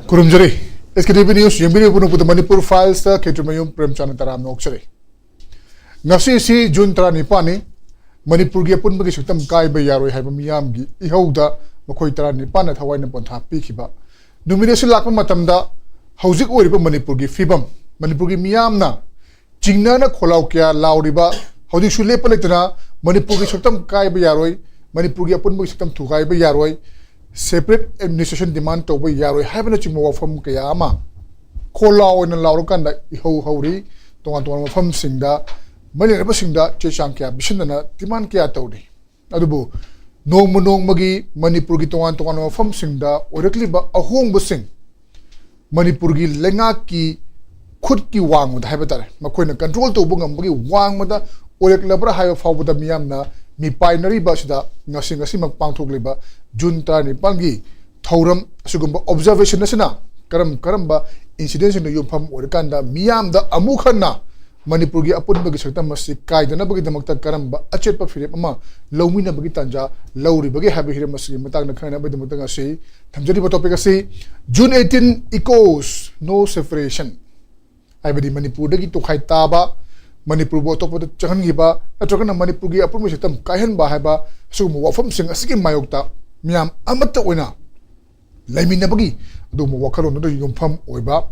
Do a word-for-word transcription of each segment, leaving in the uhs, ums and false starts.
ꯈꯨꯔꯨꯝꯖꯔꯤ꯫ ꯑꯦꯁ ꯀꯦ T V news ꯌꯦꯡꯕꯤꯔꯤꯕ ꯄꯨꯝꯅꯃꯛꯄꯨꯗ Manipur ꯐꯥꯏꯜꯁꯇ ꯈꯦꯇ꯭ꯔꯤꯃꯌꯨꯝ ꯄ꯭ꯔꯦꯝꯆꯥꯟꯗ ꯇꯔꯥꯝꯅ ꯑꯣꯛꯆꯔꯤ꯫ ꯉꯁꯤꯁꯤ June ꯇꯔꯥꯅꯤꯄꯥꯟꯅꯤ꯫ ꯃꯅꯤꯄꯨꯔꯒꯤ ꯑꯄꯨꯟꯕꯒꯤ ꯁꯛꯇꯝ ꯀꯥꯏꯕ ꯌꯥꯔꯣꯏ ꯍꯥꯏꯕ ꯃꯤꯌꯥꯝꯒꯤ ꯏꯍꯧꯗ ꯃꯈꯣꯏ ꯇꯔꯥꯅꯤꯄꯥꯟꯅ ꯊꯋꯥꯏꯅ ꯄꯣꯟꯊꯥ ꯄꯤꯈꯤꯕ ꯅꯨꯃꯤꯠ ꯑꯁꯤ ꯂꯥꯛꯄ ꯃꯇꯝꯗ, ꯍꯧꯖꯤꯛ ꯑꯣꯏꯔꯤꯕ ꯃꯅꯤꯄꯨꯔꯒꯤ ꯐꯤꯕꯝ, ꯃꯅꯤꯄꯨꯔꯒꯤ ꯃꯤꯌꯥꯝꯅ ꯆꯤꯡꯅꯅ ꯈꯣꯜꯂꯥꯎ ꯀꯌꯥ ꯂꯥꯎꯔꯤꯕ, ꯍꯧꯖꯤꯛꯁꯨ ꯂꯦꯞꯄ ꯂꯩꯇꯅ ꯃꯅꯤꯄꯨꯔꯒꯤ ꯁꯛꯇꯝ ꯀꯥꯏꯕ ꯌꯥꯔꯣꯏ, ꯃꯅꯤꯄꯨꯔꯒꯤ ꯑꯄꯨꯟꯕꯒꯤ ꯁꯛꯇꯝ ꯊꯨꯒꯥꯏꯕ ꯌꯥꯔꯣꯏ, separate administration demand ꯇꯧꯕ ꯌꯥꯔꯣꯏ ꯍꯥꯏꯕꯅꯆꯤꯡꯕ ꯋꯥꯐꯝ ꯀꯌꯥ ꯑꯃ ꯈꯣꯜꯂꯥꯎ ꯑꯣꯏꯅ ꯂꯥꯎꯔꯀꯥꯟꯗ ꯏꯍꯧ ꯍꯧꯔꯤ꯫ ꯇꯣꯉꯥꯟ ꯇꯣꯉꯥꯟꯕ ꯃꯐꯝꯁꯤꯡꯗ ꯃꯔꯤ ꯂꯩꯅꯕꯁꯤꯡꯗ ꯆꯦ ꯆꯥꯡ ꯀꯌꯥ ꯄꯤꯁꯤꯟꯗꯅ demand ꯀꯌꯥ ꯇꯧꯔꯤ꯫ ꯑꯗꯨꯕꯨ ꯅꯣꯡꯃ ꯅꯣꯡꯃꯒꯤ ꯃꯅꯤꯄꯨꯔꯒꯤ ꯇꯣꯉꯥꯟ ꯇꯣꯉꯥꯟꯕ ꯃꯐꯝꯁꯤꯡꯗ ꯑꯣꯏꯔꯛꯂꯤꯕ ꯑꯍꯣꯡꯕꯁꯤꯡ, ꯃꯅꯤꯄꯨꯔꯒꯤ ꯂꯩꯉꯥꯛꯀꯤ ꯈꯨꯠꯀꯤ ꯋꯥꯡꯃꯗ ꯍꯥꯏꯕ ꯇꯥꯔꯦ, ꯃꯈꯣꯏꯅ control ꯇꯧꯕ ꯉꯝꯕꯒꯤ ꯋꯥꯡꯃꯗ ꯑꯣꯏꯔꯛꯂꯕ꯭ꯔꯥ ꯍꯥꯏꯕ ꯐꯥꯎꯕꯗ ꯃꯤꯌꯥꯝꯅ ꯃꯤꯄꯥꯏꯅꯔꯤꯕ ꯑꯁꯤꯗ ꯉꯁꯤ, ꯉꯁꯤꯃꯛ ꯄꯥꯡꯊꯣꯛꯂꯤꯕ ꯖꯨꯟ ꯇꯔꯥꯅꯤꯄꯥꯟꯒꯤ ꯊꯧꯔꯝ ꯑꯁꯤꯒꯨꯝꯕ observation ꯑꯁꯤꯅ ꯀꯔꯝ ꯀꯔꯝꯕ incidentꯁꯤꯡꯗ ꯌꯨꯝꯐꯝ ꯑꯣꯏꯔꯀꯥꯟꯗ ꯃꯤꯌꯥꯝꯗ ꯑꯃꯨꯛ ꯍꯟꯅ ꯃꯅꯤꯄꯨꯔꯒꯤ ꯑꯄꯨꯟꯕꯒꯤ ꯁꯛꯇꯝ ꯑꯁꯤ ꯀꯥꯏꯗꯅꯕꯒꯤꯗꯃꯛꯇ ꯀꯔꯝꯕ ꯑꯆꯦꯠꯄ ꯐꯤꯔꯦꯞ ꯑꯃ ꯂꯧꯃꯤꯟꯅꯕꯒꯤ ꯇꯥꯟꯖꯥ ꯂꯧꯔꯤꯕꯒꯦ ꯍꯥꯏꯕ ꯍꯤꯔꯝ ꯑꯁꯤꯒꯤ ꯃꯇꯥꯡꯗ ꯈꯪꯅꯅꯕꯒꯤꯗꯃꯛꯇ ꯉꯁꯤ ꯊꯝꯖꯔꯤꯕ topic ꯑꯁꯤ June eighteen echoes no separation, ꯍꯥꯏꯕꯗꯤ ꯃꯅꯤꯄꯨꯔꯗꯒꯤ ꯇꯣꯈꯥꯏ ꯇꯥꯕ, ꯃꯅꯤꯄꯨꯔꯕꯨ ꯑꯇꯣꯞꯄꯗ ꯆꯪꯍꯟꯈꯤꯕ, ꯅꯠꯇ꯭ꯔꯒꯅ ꯃꯅꯤꯄꯨꯔꯒꯤ ꯑꯄꯨꯟꯕ ꯁꯛꯇꯝ ꯀꯥꯏꯍꯟꯕ ꯍꯥꯏꯕ ꯑꯁꯤꯒꯨꯝꯕ ꯋꯥꯐꯝꯁꯤꯡ ꯑꯁꯤꯒꯤ ꯃꯥꯌꯣꯛꯇ ꯃꯤꯌꯥꯝ ꯑꯃꯠꯇ ꯑꯣꯏꯅ ꯂꯩꯃꯤꯟꯅꯕꯒꯤ ꯑꯗꯨꯒꯨꯝꯕ ꯋꯥꯈꯜꯂꯣꯟ ꯑꯗꯨ ꯌꯨꯝꯐꯝ ꯑꯣꯏꯕ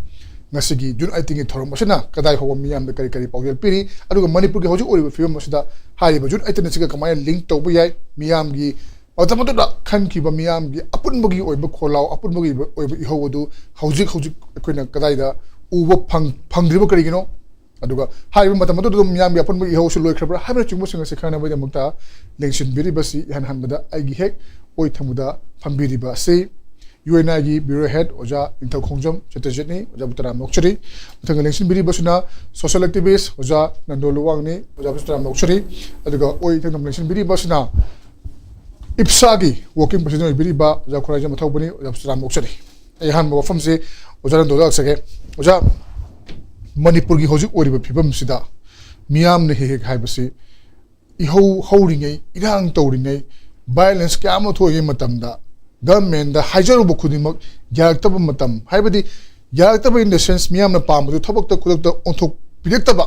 ꯉꯁꯤꯒꯤ June eighteenꯒꯤ ꯊꯧꯔꯝ ꯑꯁꯤꯅ ꯀꯗꯥꯏ ꯐꯥꯎꯕ ꯃꯤꯌꯥꯝꯗ ꯀꯔꯤ ꯀꯔꯤ ꯄꯥꯎꯖꯦꯜ ꯄꯤꯔꯤ, ꯑꯗꯨꯒ ꯃꯅꯤꯄꯨꯔꯒꯤ ꯍꯧꯖꯤꯛ ꯑꯣꯏꯔꯤꯕ ꯐꯤꯕꯝ ꯑꯁꯤꯗ ꯍꯥꯏꯔꯤꯕ June eighteen ꯑꯁꯤꯒ ꯀꯃꯥꯏꯅ link ꯇꯧꯕ ꯌꯥꯏ, ꯃꯤꯌꯥꯝꯒꯤ ꯃꯇꯝ ꯑꯗꯨꯗ ꯈꯟꯈꯤꯕ ꯃꯤꯌꯥꯝꯒꯤ ꯑꯄꯨꯟꯕꯒꯤ ꯑꯣꯏꯕ ꯈꯣꯜꯂꯥꯎ, ꯑꯄꯨꯟꯕꯒꯤ ꯑꯣꯏꯕ ꯏꯍꯧ ꯑꯗꯨ ꯍꯧꯖꯤꯛ ꯍꯧꯖꯤꯛ ꯑꯩꯈꯣꯏꯅ ꯀꯗꯥꯏꯗ ꯎꯕ ꯐꯪ-, ꯐꯪꯗ꯭ꯔꯤꯕ ꯀꯔꯤꯒꯤꯅꯣ? ꯑꯗꯨꯒ ꯍꯥꯏꯔꯤꯕ ꯃꯇꯝ ꯑꯗꯨꯗ ꯑꯗꯨꯝ ꯃꯤꯌꯥꯝꯒꯤ ꯑꯄꯨꯟꯕꯒꯤ ꯏꯍꯧꯁꯨ ꯂꯣꯏꯈ꯭ꯔꯕ꯭ꯔꯥ ꯍꯥꯏꯕꯅꯆꯤꯡꯕꯁꯤꯡ ꯑꯁꯤ ꯈꯪꯅꯕꯒꯤꯗꯃꯛꯇ ꯂꯦꯡꯁꯤꯟꯕꯤꯔꯤꯕꯁꯤ ꯏꯍꯥꯟ ꯍꯥꯟꯕꯗ ꯑꯩꯒꯤ ꯍꯦꯛ ꯑꯣꯏ ꯊꯪꯕꯗ ꯐꯝꯕꯤꯔꯤꯕ ꯑꯁꯤ UNIꯒꯤ bureau head ꯑꯣꯖꯥ ꯅꯤꯡꯊꯧ ꯈꯣꯡꯖꯝ ꯆꯇ꯭ꯔꯖꯤꯠꯅꯤ꯫ ꯑꯣꯖꯥꯕꯨ ꯇꯔꯥꯝꯅ ꯑꯣꯛꯆꯔꯤ꯫ ꯃꯊꯪꯗ ꯂꯦꯡꯁꯤꯟꯕꯤꯔꯤꯕꯁꯨꯅ social activist ꯑꯣꯖꯥ ꯅꯟꯗꯣ ꯂꯨꯋꯥꯡꯅꯤ꯫ ꯑꯣꯖꯥꯕꯨꯁꯨ ꯇꯔꯥꯝꯅ ꯑꯣꯛꯆꯔꯤ꯫ ꯑꯗꯨꯒ ꯑꯣꯏ ꯊꯪꯅꯕ ꯂꯦꯡꯁꯤꯟꯕꯤꯔꯤꯕꯁꯤꯅ ꯏꯞꯁꯥꯒꯤ working president ꯑꯣꯏꯕꯤꯔꯤꯕ ꯑꯣꯖꯥ ꯈꯨꯔꯥꯏꯖꯝ ꯑꯊꯧꯕꯅꯤ꯫ ꯑꯣꯖꯥꯕꯨꯁꯨ ꯇꯔꯥꯝꯅ ꯑꯣꯛꯆꯔꯤ꯫ ꯑꯩ ꯑꯍꯥꯟꯕ ꯋꯥꯐꯝꯁꯦ ꯑꯣꯖꯥ ꯅꯟꯗꯣꯗ ꯂꯥꯛꯆꯒꯦ꯫ ꯑꯣꯖꯥ, ꯃꯅꯤꯄꯨꯔꯒꯤ ꯍꯧꯖꯤꯛ ꯑꯣꯏꯔꯤꯕ ꯐꯤꯕꯝꯁꯤꯗ ꯃꯤꯌꯥꯝꯅ ꯍꯦꯛ ꯍꯦꯛ ꯍꯥꯏꯕꯁꯤ ꯏꯍꯧ ꯍꯧꯔꯤꯉꯩ, ꯏꯔꯥꯡ ꯇꯧꯔꯤꯉꯩ, violence ꯀꯌꯥ ꯑꯃ ꯊꯣꯛꯏꯉꯩ ꯃꯇꯝꯗ ꯒꯚꯔꯟꯃꯦꯟꯗ ꯍꯥꯏꯖꯔꯨꯕ ꯈꯨꯗꯤꯡꯃꯛ ꯌꯥꯔꯛꯇꯕ ꯃꯇꯝ, ꯍꯥꯏꯕꯗꯤ ꯌꯥꯔꯛꯇꯕ in the sense ꯃꯤꯌꯥꯝꯅ ꯄꯥꯝꯕꯗꯨ ꯊꯕꯛꯇ ꯈꯨꯗꯛꯇ ꯑꯣꯟꯊꯣꯛꯄꯤꯔꯛꯇꯕ,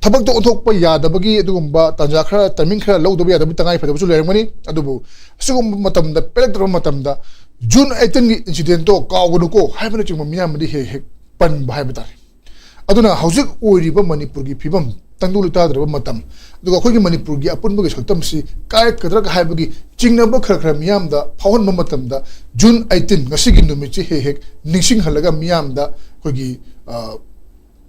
ꯊꯕꯛꯇ ꯑꯣꯟꯊꯣꯛꯄ ꯌꯥꯗꯕꯒꯤ ꯑꯗꯨꯒꯨꯝꯕ ꯇꯥꯟꯖꯥ ꯈꯔ, ꯇꯥꯏꯃꯤꯡ ꯈꯔ ꯂꯧꯗꯕ ꯌꯥꯗꯕꯒꯤ ꯇꯉꯥꯏ ꯐꯗꯕꯁꯨ ꯂꯩꯔꯝꯒꯅꯤ꯫ ꯑꯗꯨꯕꯨ ꯑꯁꯤꯒꯨꯝꯕ ꯃꯇꯝꯗ, ꯄꯦꯜꯂꯛꯇ꯭ꯔꯕ ꯃꯇꯝꯗ June eighteenꯒꯤ incidentꯇꯣ ꯀꯥꯎꯒꯅꯨꯀꯣ ꯍꯥꯏꯕꯅꯆꯤꯡꯕ ꯃꯤꯌꯥꯝꯅꯗꯤ ꯍꯦꯛ ꯍꯦꯛ ꯄꯟꯕ ꯍꯥꯏꯕ ꯇꯥꯔꯦ꯫ ꯑꯗꯨꯅ ꯍꯧꯖꯤꯛ ꯑꯣꯏꯔꯤꯕ ꯃꯅꯤꯄꯨꯔꯒꯤ ꯐꯤꯕꯝ, ꯇꯪꯗꯨ ꯂꯩꯇꯥꯗ꯭ꯔꯕ ꯃꯇꯝ, ꯑꯗꯨꯒ ꯑꯩꯈꯣꯏꯒꯤ ꯃꯅꯤꯄꯨꯔꯒꯤ ꯑꯄꯨꯟꯕꯒꯤ ꯁꯛꯇꯝꯁꯤ ꯀꯥꯏꯔꯛꯀꯗ꯭ꯔꯥ ꯍꯥꯏꯕꯒꯤ ꯆꯤꯡꯅꯕ ꯈꯔ ꯈꯔ ꯃꯤꯌꯥꯝꯗ ꯐꯥꯎꯍꯟꯕ ꯃꯇꯝꯗ, June eighteen, ꯉꯁꯤꯒꯤ ꯅꯨꯃꯤꯠꯁꯤ ꯍꯦꯛ ꯍꯦꯛ ꯅꯤꯡꯁꯤꯡꯍꯜꯂꯒ ꯃꯤꯌꯥꯝꯗ ꯑꯩꯈꯣꯏꯒꯤ, ꯑ,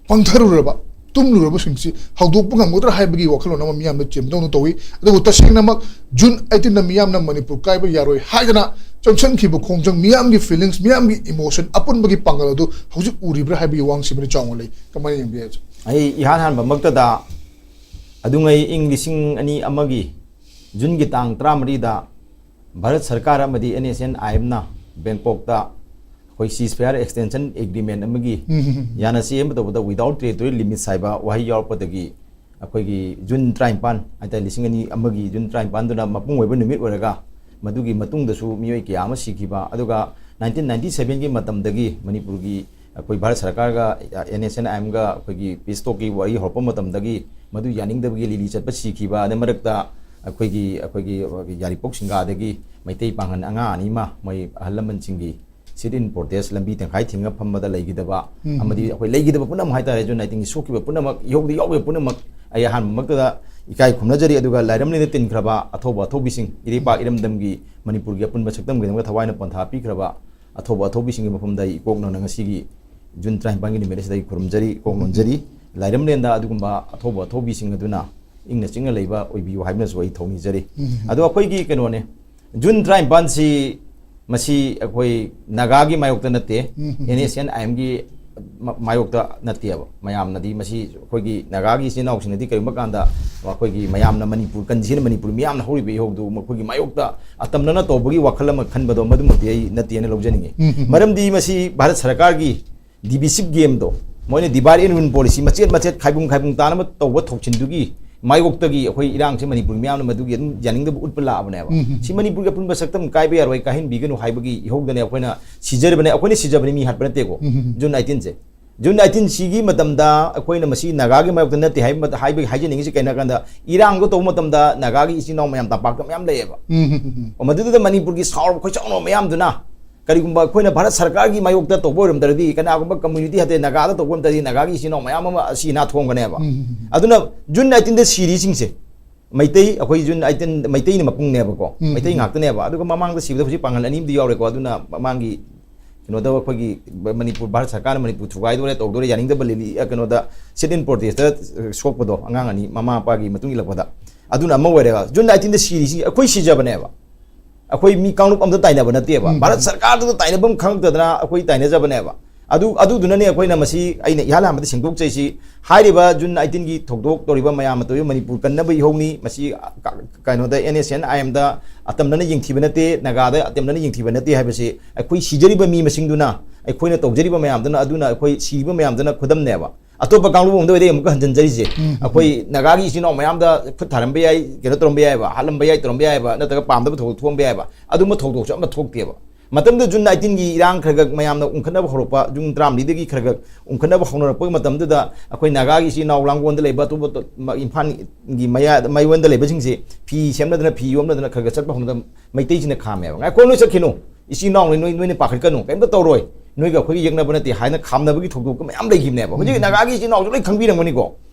ꯄꯪꯊꯔꯨꯔꯕ, ꯇꯨꯝꯂꯨꯔꯕꯁꯤꯡꯁꯤ ꯍꯧꯗꯣꯛꯄ ꯉꯝꯒꯗ꯭ꯔꯥ ꯍꯥꯏꯕꯒꯤ ꯋꯥꯈꯜꯂꯣꯟ ꯑꯃ ꯃꯤꯌꯥꯝꯗ ꯆꯦꯟꯕꯗꯧꯅ ꯇꯧꯏ꯫ ꯑꯗꯨꯕꯨ ꯇꯁꯦꯡꯅꯃꯛ June eighteenꯗ ꯃꯤꯌꯥꯝꯅ ꯃꯅꯤꯄꯨꯔ ꯀꯥꯏꯕ ꯌꯥꯔꯣꯏ ꯍꯥꯏꯗꯅ ꯆꯪꯁꯤꯟꯈꯤꯕ ꯈꯣꯡꯖꯪ, ꯃꯤꯌꯥꯝꯒꯤ feelings, ꯃꯤꯌꯥꯝꯒꯤ emotion, ꯑꯄꯨꯟꯕꯒꯤ ꯄꯥꯡꯒꯜ ꯑꯗꯨ ꯍꯧꯖꯤꯛ ꯎꯔꯤꯕ꯭ꯔꯥ ꯍꯥꯏꯕꯒꯤ ꯋꯥꯍꯪꯁꯤꯃꯗꯤ ꯆꯥꯎꯅ ꯂꯩ꯫ ꯀꯃꯥꯏꯅ ꯌꯦꯡꯕꯤꯔꯤ? ꯑꯩ ꯏꯍꯥꯟ ꯍꯥꯟꯕꯃꯛꯇꯗ ꯑꯗꯨꯉꯩ ꯏꯪ ꯂꯤꯁꯤꯡ ꯑꯅꯤ ꯑꯃꯒꯤ Juneꯒꯤ ꯇꯥꯡ ꯇꯔꯥꯃꯔꯤꯗ ꯚꯥꯔꯠ ꯁꯔꯀꯥꯔ ꯑꯃꯗꯤ NSCN-IMꯅ ꯕꯦꯡꯀꯣꯛꯇ ꯑꯩꯈꯣꯏ ceasefire extension agreement ꯑꯃꯒꯤ ꯎꯝ, ꯎꯝ, ꯎꯝ꯫ ꯌꯥꯅꯁꯤ ꯑꯃ ꯇꯧꯕꯗ without territorial limits ꯍꯥꯏꯕ ꯋꯥꯍꯩ ꯌꯥꯎꯔꯛꯄꯗꯒꯤ ꯑꯩꯈꯣꯏꯒꯤ June ꯇꯔꯥꯅꯤꯄꯥꯟ ꯍꯥꯏꯇꯥꯔꯦ, ꯂꯤꯁꯤꯡ ꯑꯅꯤ ꯑꯃꯒꯤ June ꯇꯔꯥꯅꯤꯄꯥꯟꯗꯨꯅ ꯃꯄꯨꯡ ꯑꯣꯏꯕ ꯅꯨꯃꯤꯠ ꯑꯣꯏꯔꯒ, ꯃꯗꯨꯒꯤ ꯃꯇꯨꯡꯗꯁꯨ ꯃꯤꯑꯣꯏ ꯀꯌꯥ ꯑꯃ ꯁꯤꯈꯤꯕ, ꯑꯗꯨꯒ nineteen ninety sevenꯒꯤ ꯃꯇꯝꯗꯒꯤ ꯃꯅꯤꯄꯨꯔꯒꯤ ꯑꯩꯈꯣꯏ ꯚꯥꯔꯠ ꯁꯔꯀꯥꯔꯒ, NSCN-IMꯒ ꯑꯩꯈꯣꯏꯒꯤ peace talkꯀꯤ ꯋꯥꯔꯤ ꯍꯧꯔꯛꯄ ꯃꯇꯝꯗꯒꯤ ꯃꯗꯨ ꯌꯥꯅꯤꯡꯗꯕꯒꯤ ꯂꯤꯂꯤ ꯆꯠꯄ ꯁꯤꯈꯤꯕ, ꯑꯗꯩ ꯃꯔꯛꯇ ꯑꯩꯈꯣꯏꯒꯤ, ꯑꯩꯈꯣꯏꯒꯤ ꯌꯥꯏꯔꯤꯄꯣꯛ ꯁꯤꯡꯒꯥꯗꯒꯤ ꯃꯩꯇꯩ ꯄꯥꯡꯒꯜ ꯑꯉꯥꯡ ꯑꯅꯤ ꯑꯃ ꯃꯣꯏ ꯑꯍꯜ ꯂꯃꯟꯁꯤꯡꯒꯤ sit-in protest, ꯂꯝꯕꯤ ꯇꯪꯈꯥꯏ ꯊꯤꯡꯉ ꯐꯝꯕꯗ ꯂꯩꯈꯤꯗꯕ, ꯎꯝ꯫ ꯑꯃꯗꯤ ꯑꯩꯈꯣꯏ ꯂꯩꯈꯤꯗꯕ ꯄꯨꯝꯅꯃꯛ ꯍꯥꯏꯇꯥꯔꯦ, June eighteenꯒꯤ ꯁꯣꯛꯈꯤꯕ ꯄꯨꯝꯅꯃꯛ, ꯏꯍꯧꯗ ꯌꯥꯎꯈꯤꯕ ꯄꯨꯝꯅꯃꯛ, ꯑꯩ ꯑꯍꯥꯟꯕꯃꯛꯇꯗ ꯏꯀꯥꯏ ꯈꯨꯝꯅꯖꯔꯤ꯫ ꯑꯗꯨꯒ ꯂꯥꯏꯔꯝꯂꯦꯟꯗ ꯇꯤꯟꯈ꯭ꯔꯕ ꯑꯊꯧꯕ ꯑꯊꯧꯕꯤꯁꯤꯡ, ꯏꯔꯩꯄꯥꯛ ꯏꯔꯝꯗꯝꯒꯤ ꯃꯅꯤꯄꯨꯔꯒꯤ ꯑꯄꯨꯟꯕ ꯁꯛꯇꯝꯒꯤꯗꯃꯛꯇ ꯊꯋꯥꯏꯅ ꯄꯣꯟꯊꯥ ꯄꯤꯈ꯭ꯔꯕ ꯑꯊꯧꯕ ꯑꯊꯧꯕꯤꯁꯤꯡꯒꯤ ꯃꯐꯝꯗ ꯑꯩ ꯏꯀꯣꯛ ꯅꯧꯅ ꯉꯁꯤꯒꯤ June ꯇꯔꯥꯅꯤꯄꯥꯟꯒꯤ ꯅꯨꯃꯤꯠ ꯑꯁꯤꯗ ꯑꯩ ꯈꯨꯔꯨꯝꯖꯔꯤ, ꯏꯀꯣꯛ ꯅꯣꯟꯖꯔꯤ꯫ ꯂꯥꯏꯔꯝꯂꯦꯟꯗ ꯑꯗꯨꯒꯨꯝꯕ ꯑꯊꯧꯕ ꯑꯊꯧꯕꯤꯁꯤꯡ ꯑꯗꯨꯅ ꯏꯪꯅ ꯆꯤꯛꯅ ꯂꯩꯕ ꯑꯣꯏꯕꯤꯌꯨ ꯍꯥꯏꯕꯅꯁꯨ ꯑꯩ ꯊꯧꯅꯤꯖꯔꯤ꯫ ꯎꯝ꯫ ꯑꯗꯣ ꯑꯩꯈꯣꯏꯒꯤ ꯀꯩꯅꯣꯅꯦ, June ꯇꯔꯥꯅꯤꯄꯥꯟꯁꯤ ꯃꯁꯤ ꯑꯩꯈꯣꯏ ꯅꯥꯒꯥꯒꯤ ꯃꯥꯌꯣꯛꯇ ꯅꯠꯇꯦ, ꯎꯝ꯫ NSCN-IMꯒꯤ ꯃ-, ꯃꯥꯌꯣꯛꯇ ꯅꯠꯇꯦꯕ꯫ ꯃꯌꯥꯝꯅꯗꯤ ꯃꯁꯤ ꯑꯩꯈꯣꯏꯒꯤ ꯅꯥꯒꯥꯒꯤ ꯏꯆꯤꯟ ꯏꯅꯥꯎꯁꯤꯡꯅꯗꯤ ꯀꯔꯤꯒꯨꯝꯕ ꯀꯥꯟꯗ ꯑꯩꯈꯣꯏꯒꯤ ꯃꯌꯥꯝꯅ ꯃꯅꯤꯄꯨꯔ ꯀꯟꯁꯤꯅ ꯃꯅꯤꯄꯨꯔ ꯃꯤꯌꯥꯝꯅ ꯍꯧꯔꯤꯕ ꯏꯍꯧꯗꯨ ꯃꯈꯣꯏꯒꯤ ꯃꯥꯌꯣꯛꯇ ꯑꯇꯝꯅꯅ ꯇꯧꯕꯒꯤ ꯋꯥꯈꯜ ꯑꯃ ꯈꯟꯕꯗꯣ ꯃꯗꯨꯃꯛꯇꯤ ꯑꯩ ꯅꯠꯇꯦꯅ ꯂꯧꯖꯅꯤꯡꯉꯤ꯫ ꯎꯝ, ꯎꯝ, ꯎꯝ꯫ ꯃꯔꯝꯗꯤ ꯃꯁꯤ ꯚꯥꯔꯠ ꯁꯔꯀꯥꯔꯒꯤ divisive gameꯗꯣ, ꯃꯣꯏꯅ divide and rule policy, ꯃꯆꯦꯠ ꯃꯆꯦꯠ, ꯈꯥꯏꯕꯨꯡ ꯈꯥꯏꯕꯨꯡ ꯇꯥꯅꯕ ꯇꯧꯕ ꯊꯧꯁꯤꯟꯗꯨꯒꯤ ꯃꯥꯌꯣꯛꯇꯒꯤ ꯑꯩꯈꯣꯏ ꯏꯔꯥꯡꯁꯦ ꯃꯅꯤꯄꯨꯔꯒꯤ ꯃꯤꯌꯥꯝꯅ ꯃꯗꯨꯒꯤ ꯑꯗꯨꯝ ꯌꯥꯅꯤꯡꯗꯕ ꯎꯠꯄ ꯂꯥꯛꯑꯕꯅꯦꯕ꯫ ꯎꯝ, ꯎꯝ, ꯎꯝ꯫ ꯁꯤ ꯃꯅꯤꯄꯨꯔꯒꯤ ꯑꯄꯨꯟꯕ ꯁꯛꯇꯝ ꯀꯥꯏꯕ ꯌꯥꯔꯣꯏ, ꯀꯥꯏꯍꯟꯕꯤꯒꯅꯨ ꯍꯥꯏꯕꯒꯤ ꯏꯍꯧꯗꯅꯦ ꯑꯩꯈꯣꯏꯅ ꯁꯤꯖꯔꯤꯕꯅꯦ꯫ ꯑꯩꯈꯣꯏꯅ ꯁꯤꯖꯕꯅꯤ, ꯃꯤ ꯍꯥꯠꯄ ꯅꯠꯇꯦꯀꯣ꯫ ꯎꯝ, ꯎꯝ, ꯎꯝ꯫ June nineteenꯁꯦ, June nineteenꯁꯤꯒꯤ ꯃꯇꯝꯗ ꯑꯩꯈꯣꯏꯅ ꯃꯁꯤ ꯅꯥꯒꯥꯒꯤ ꯃꯥꯌꯣꯛꯇ ꯅꯠꯇꯦ ꯍꯥꯏꯕ, ꯍꯥꯏꯕ, ꯍꯥꯏꯖꯅꯤꯡꯉꯤꯁꯤ ꯀꯩꯅꯣ ꯍꯥꯏ ꯀꯥꯟꯗ, ꯏꯔꯥꯡꯗꯣ ꯇꯧꯕ ꯃꯇꯝꯗ ꯅꯥꯒꯥꯒꯤ ꯏꯆꯤꯟ ꯏꯅꯥꯎ ꯃꯌꯥꯝ ꯇꯝꯄꯥꯛꯇ ꯃꯌꯥꯝ ꯂꯩꯌꯦꯕ꯫ ꯎꯝ, ꯎꯝ, ꯎꯝ, ꯎꯝ꯫ ꯃꯗꯨꯗꯨꯗ ꯃꯅꯤꯄꯨꯔꯒꯤ ꯁꯥꯎꯔꯕ ꯈꯣꯏ ꯆꯥꯎꯅꯕ ꯃꯌꯥꯝꯗꯨꯅ ꯀꯔꯤꯒꯨꯝꯕ ꯑꯩꯈꯣꯏꯅ ꯚꯥꯔꯠ ꯁꯔꯀꯥꯔꯒꯤ ꯃꯥꯌꯣꯛꯇ ꯇꯧꯕ ꯑꯣꯏꯔꯝꯗ꯭ꯔꯗꯤ, ꯀꯅꯥꯒꯨꯝꯕ community ꯍꯥꯏꯗꯤ ꯅꯥꯒꯥꯗ ꯇꯧꯕ ꯑꯣꯏꯔꯝꯗ꯭ꯔꯗꯤ, ꯅꯥꯒꯥꯒꯤ ꯏꯆꯤꯟ ꯏꯅꯥꯎ ꯃꯌꯥꯝ ꯑꯃ ꯑꯁꯤ ꯑꯅꯥ ꯊꯣꯡꯒꯅꯦꯕ꯫ ꯎꯝ, ꯎꯝ, ꯎꯝ꯫ ꯑꯗꯨꯅ June nineteenꯗ ꯁꯤꯔꯤꯁꯤꯡꯁꯦ ꯃꯩꯇꯩ, ꯑꯩꯈꯣꯏ June eighteen ꯃꯩꯇꯩꯅ ꯃꯄꯨꯡꯅꯦꯕꯀꯣ, ꯎꯝ, ꯃꯩꯇꯩ ꯎꯝ꯫ ꯉꯥꯛꯇꯅꯦꯕ꯫ ꯑꯗꯨꯒ ꯃꯃꯥꯡꯗ ꯁꯤꯕꯗ ꯍꯧꯖꯤꯛ ꯄꯥꯡꯒꯜ ꯑꯅꯤ ꯑꯃꯗꯤ ꯌꯥꯎꯔꯦꯀꯣ꯫ ꯑꯗꯨꯅ ꯃꯃꯥꯡꯒꯤ ꯀꯩꯅꯣꯗ ꯑꯩꯈꯣꯏꯒꯤ ꯃꯅꯤꯄꯨꯔ, ꯚꯥꯔꯠ ꯁꯔꯀꯥꯔꯅ ꯃꯅꯤꯄꯨꯔ ꯊꯨꯒꯥꯏꯗꯣꯔꯦ, ꯇꯧꯗꯣꯔꯦ, ꯌꯥꯅꯤꯡꯗꯕ ꯂꯤꯂꯤ, ꯑ, ꯀꯩꯅꯣꯗ sit-in protestꯇ ꯁꯣꯛꯄꯗꯣ, ꯑꯉꯥꯡ ꯑꯅꯤ ꯃꯃꯥ ꯃꯄꯥꯒꯤ ꯃꯇꯨꯡ ꯏꯜꯂꯛꯄꯗ꯫ ꯑꯗꯨꯅ ꯑꯃ ꯑꯣꯏꯔꯦ꯫ June nineteenꯗ ꯁꯤꯔꯤꯁꯤ ꯑꯩꯈꯣꯏ ꯁꯤꯖꯕꯅꯦꯕ꯫ ꯑꯩꯈꯣꯏ ꯃꯤ ꯀꯥꯡꯂꯨꯞ ꯑꯝꯇ ꯇꯥꯏꯅꯕ ꯅꯠꯇꯦꯕ꯫ ꯎꯝ꯫ ꯚꯥꯔꯠ ꯁꯔꯀꯥꯔꯗꯨꯗ ꯇꯥꯏꯅꯐꯝ ꯈꯪꯗꯗꯅ ꯑꯩꯈꯣꯏ ꯇꯥꯏꯅꯖꯕꯅꯦꯕ꯫ ꯑꯗꯨ, ꯑꯗꯨꯗꯨꯅꯅꯦ ꯑꯩꯈꯣꯏꯅ ꯃꯁꯤ, ꯑꯩꯅ ꯏꯍꯥꯟ ꯍꯥꯟꯕꯗ ꯁꯦꯡꯗꯣꯛꯆꯩꯁꯤ, ꯍꯥꯏꯔꯤꯕ June nineteenꯒꯤ ꯊꯧꯗꯣꯛ ꯇꯧꯔꯤꯕ ꯃꯌꯥꯝ ꯑꯃ ꯇꯧꯔꯤꯕ ꯃꯅꯤꯄꯨꯔ ꯀꯟꯅꯕ ꯏꯍꯧꯅꯤ꯫ ꯃꯁꯤ ꯀ-, ꯀꯩꯅꯣꯗ NSCN-IMꯗ ꯑꯇꯝꯅꯅ ꯌꯦꯡꯊꯤꯕ ꯅꯠꯇꯦ, ꯅꯥꯒꯥꯗ ꯑꯇꯝꯅꯅ ꯌꯦꯡꯊꯤꯕ ꯅꯠꯇꯦ ꯍꯥꯏꯕꯁꯤ ꯑꯩꯈꯣꯏ ꯁꯤꯖꯔꯤꯕ ꯃꯤ ꯃꯁꯤꯡꯗꯨꯅ, ꯑꯩꯈꯣꯏꯅ ꯇꯧꯖꯔꯤꯕ ꯃꯌꯥꯝꯗꯨꯅ, ꯑꯗꯨꯅ ꯑꯩꯈꯣꯏ ꯁꯤꯔꯤꯕ ꯃꯌꯥꯝꯗꯨꯅ ꯈꯨꯗꯝꯅꯦꯕ꯫ ꯑꯇꯣꯞꯄ ꯀꯥꯡꯂꯨꯞ ꯑꯃꯗ ꯑꯣꯏꯔꯗꯤ ꯑꯃꯨꯛꯀ ꯍꯟꯖꯤꯟꯖꯔꯤꯁꯦ꯫ ꯎꯝ꯫ ꯑꯩꯈꯣꯏ ꯅꯥꯒꯥꯒꯤ ꯏꯆꯤꯟ ꯏꯅꯥꯎ ꯃꯌꯥꯝꯗ ꯈꯨꯠ ꯊꯥꯔꯝꯕ ꯌꯥꯏ, ꯀꯩꯅꯣ ꯇꯧꯔꯝꯕ ꯌꯥꯏꯕ, ꯍꯥꯠꯂꯝꯕ ꯌꯥꯏ, ꯇꯧꯔꯝꯕ ꯌꯥꯏꯕ, ꯅꯠꯇ꯭ꯔꯒ ꯄꯥꯝꯗꯕ ꯊꯧꯗꯣꯛ ꯊꯣꯛꯍꯟꯕ ꯌꯥꯏꯕ, ꯑꯗꯨꯝꯕ ꯊꯧꯗꯣꯛꯁꯨ ꯑꯃ ꯊꯣꯛꯇꯦꯕ꯫ ꯃꯇꯝꯗꯨꯗ June nineteenꯒꯤ ꯏꯔꯥꯡ ꯈꯔ ꯈꯔ ꯃꯌꯥꯝꯅ ꯎꯪꯈꯠꯅꯕ ꯍꯧꯔꯛꯄ, June ꯇꯔꯥꯃꯔꯤꯗꯒꯤ ꯈꯔ ꯈꯔ ꯎꯪꯈꯠꯅꯕ ꯍꯧꯅꯔꯛꯄꯒꯤ ꯃꯇꯝꯗꯨꯗ ꯑꯩꯈꯣꯏ ꯅꯥꯒꯥꯒꯤ ꯏꯆꯤꯟ ꯏꯅꯥꯎ ꯂꯥꯡꯒꯣꯜꯗ ꯂꯩꯕ, ꯑꯇꯣꯞꯄ ꯑꯇꯣꯞ-, ꯃ-, ꯏꯝꯐꯥꯜꯒꯤ ꯃꯌꯥ-, ꯃꯌꯣꯟꯗ ꯂꯩꯕꯁꯤꯡꯁꯦ ꯐꯤ ꯁꯦꯝꯅꯗꯅ, ꯐꯤ ꯌꯣꯝꯅꯗꯅ ꯈꯔ ꯈꯔ ꯆꯠꯄ ꯍꯧꯅꯗꯅ ꯃꯩꯇꯩꯁꯤꯡꯅ ꯈꯥꯝꯃꯦꯕ꯫ "ꯉꯥꯏꯈꯣ, ꯅꯣꯏ ꯆꯠꯈꯤꯅꯨ, ꯏꯆꯤꯟ ꯏꯅꯥꯎꯅꯤ, ꯅꯣꯏ, ꯅꯣꯏꯅ ꯄꯥꯈꯠꯀꯅꯨ, ꯀꯩꯝꯇ ꯇꯧꯔꯣꯏ, ꯅꯣꯏꯒ ꯑꯩꯈꯣꯏꯒ ꯌꯦꯛꯅꯕ ꯅꯠꯇꯦ" ꯍꯥꯏꯅ ꯈꯥꯝꯅꯕꯒꯤ ꯊꯧꯗꯣꯛꯀ ꯃꯌꯥꯝ ꯂꯩꯈꯤꯕꯅꯦꯕ꯫ ꯍꯧꯖꯤꯛ ꯎꯝ꯫ ꯅꯥꯒꯥꯒꯤ ꯏꯆꯤꯟ ꯏꯅꯥꯎꯁꯨ ꯂꯣꯏ ꯈꯪꯕꯤꯔꯝꯒꯅꯤꯀꯣ꯫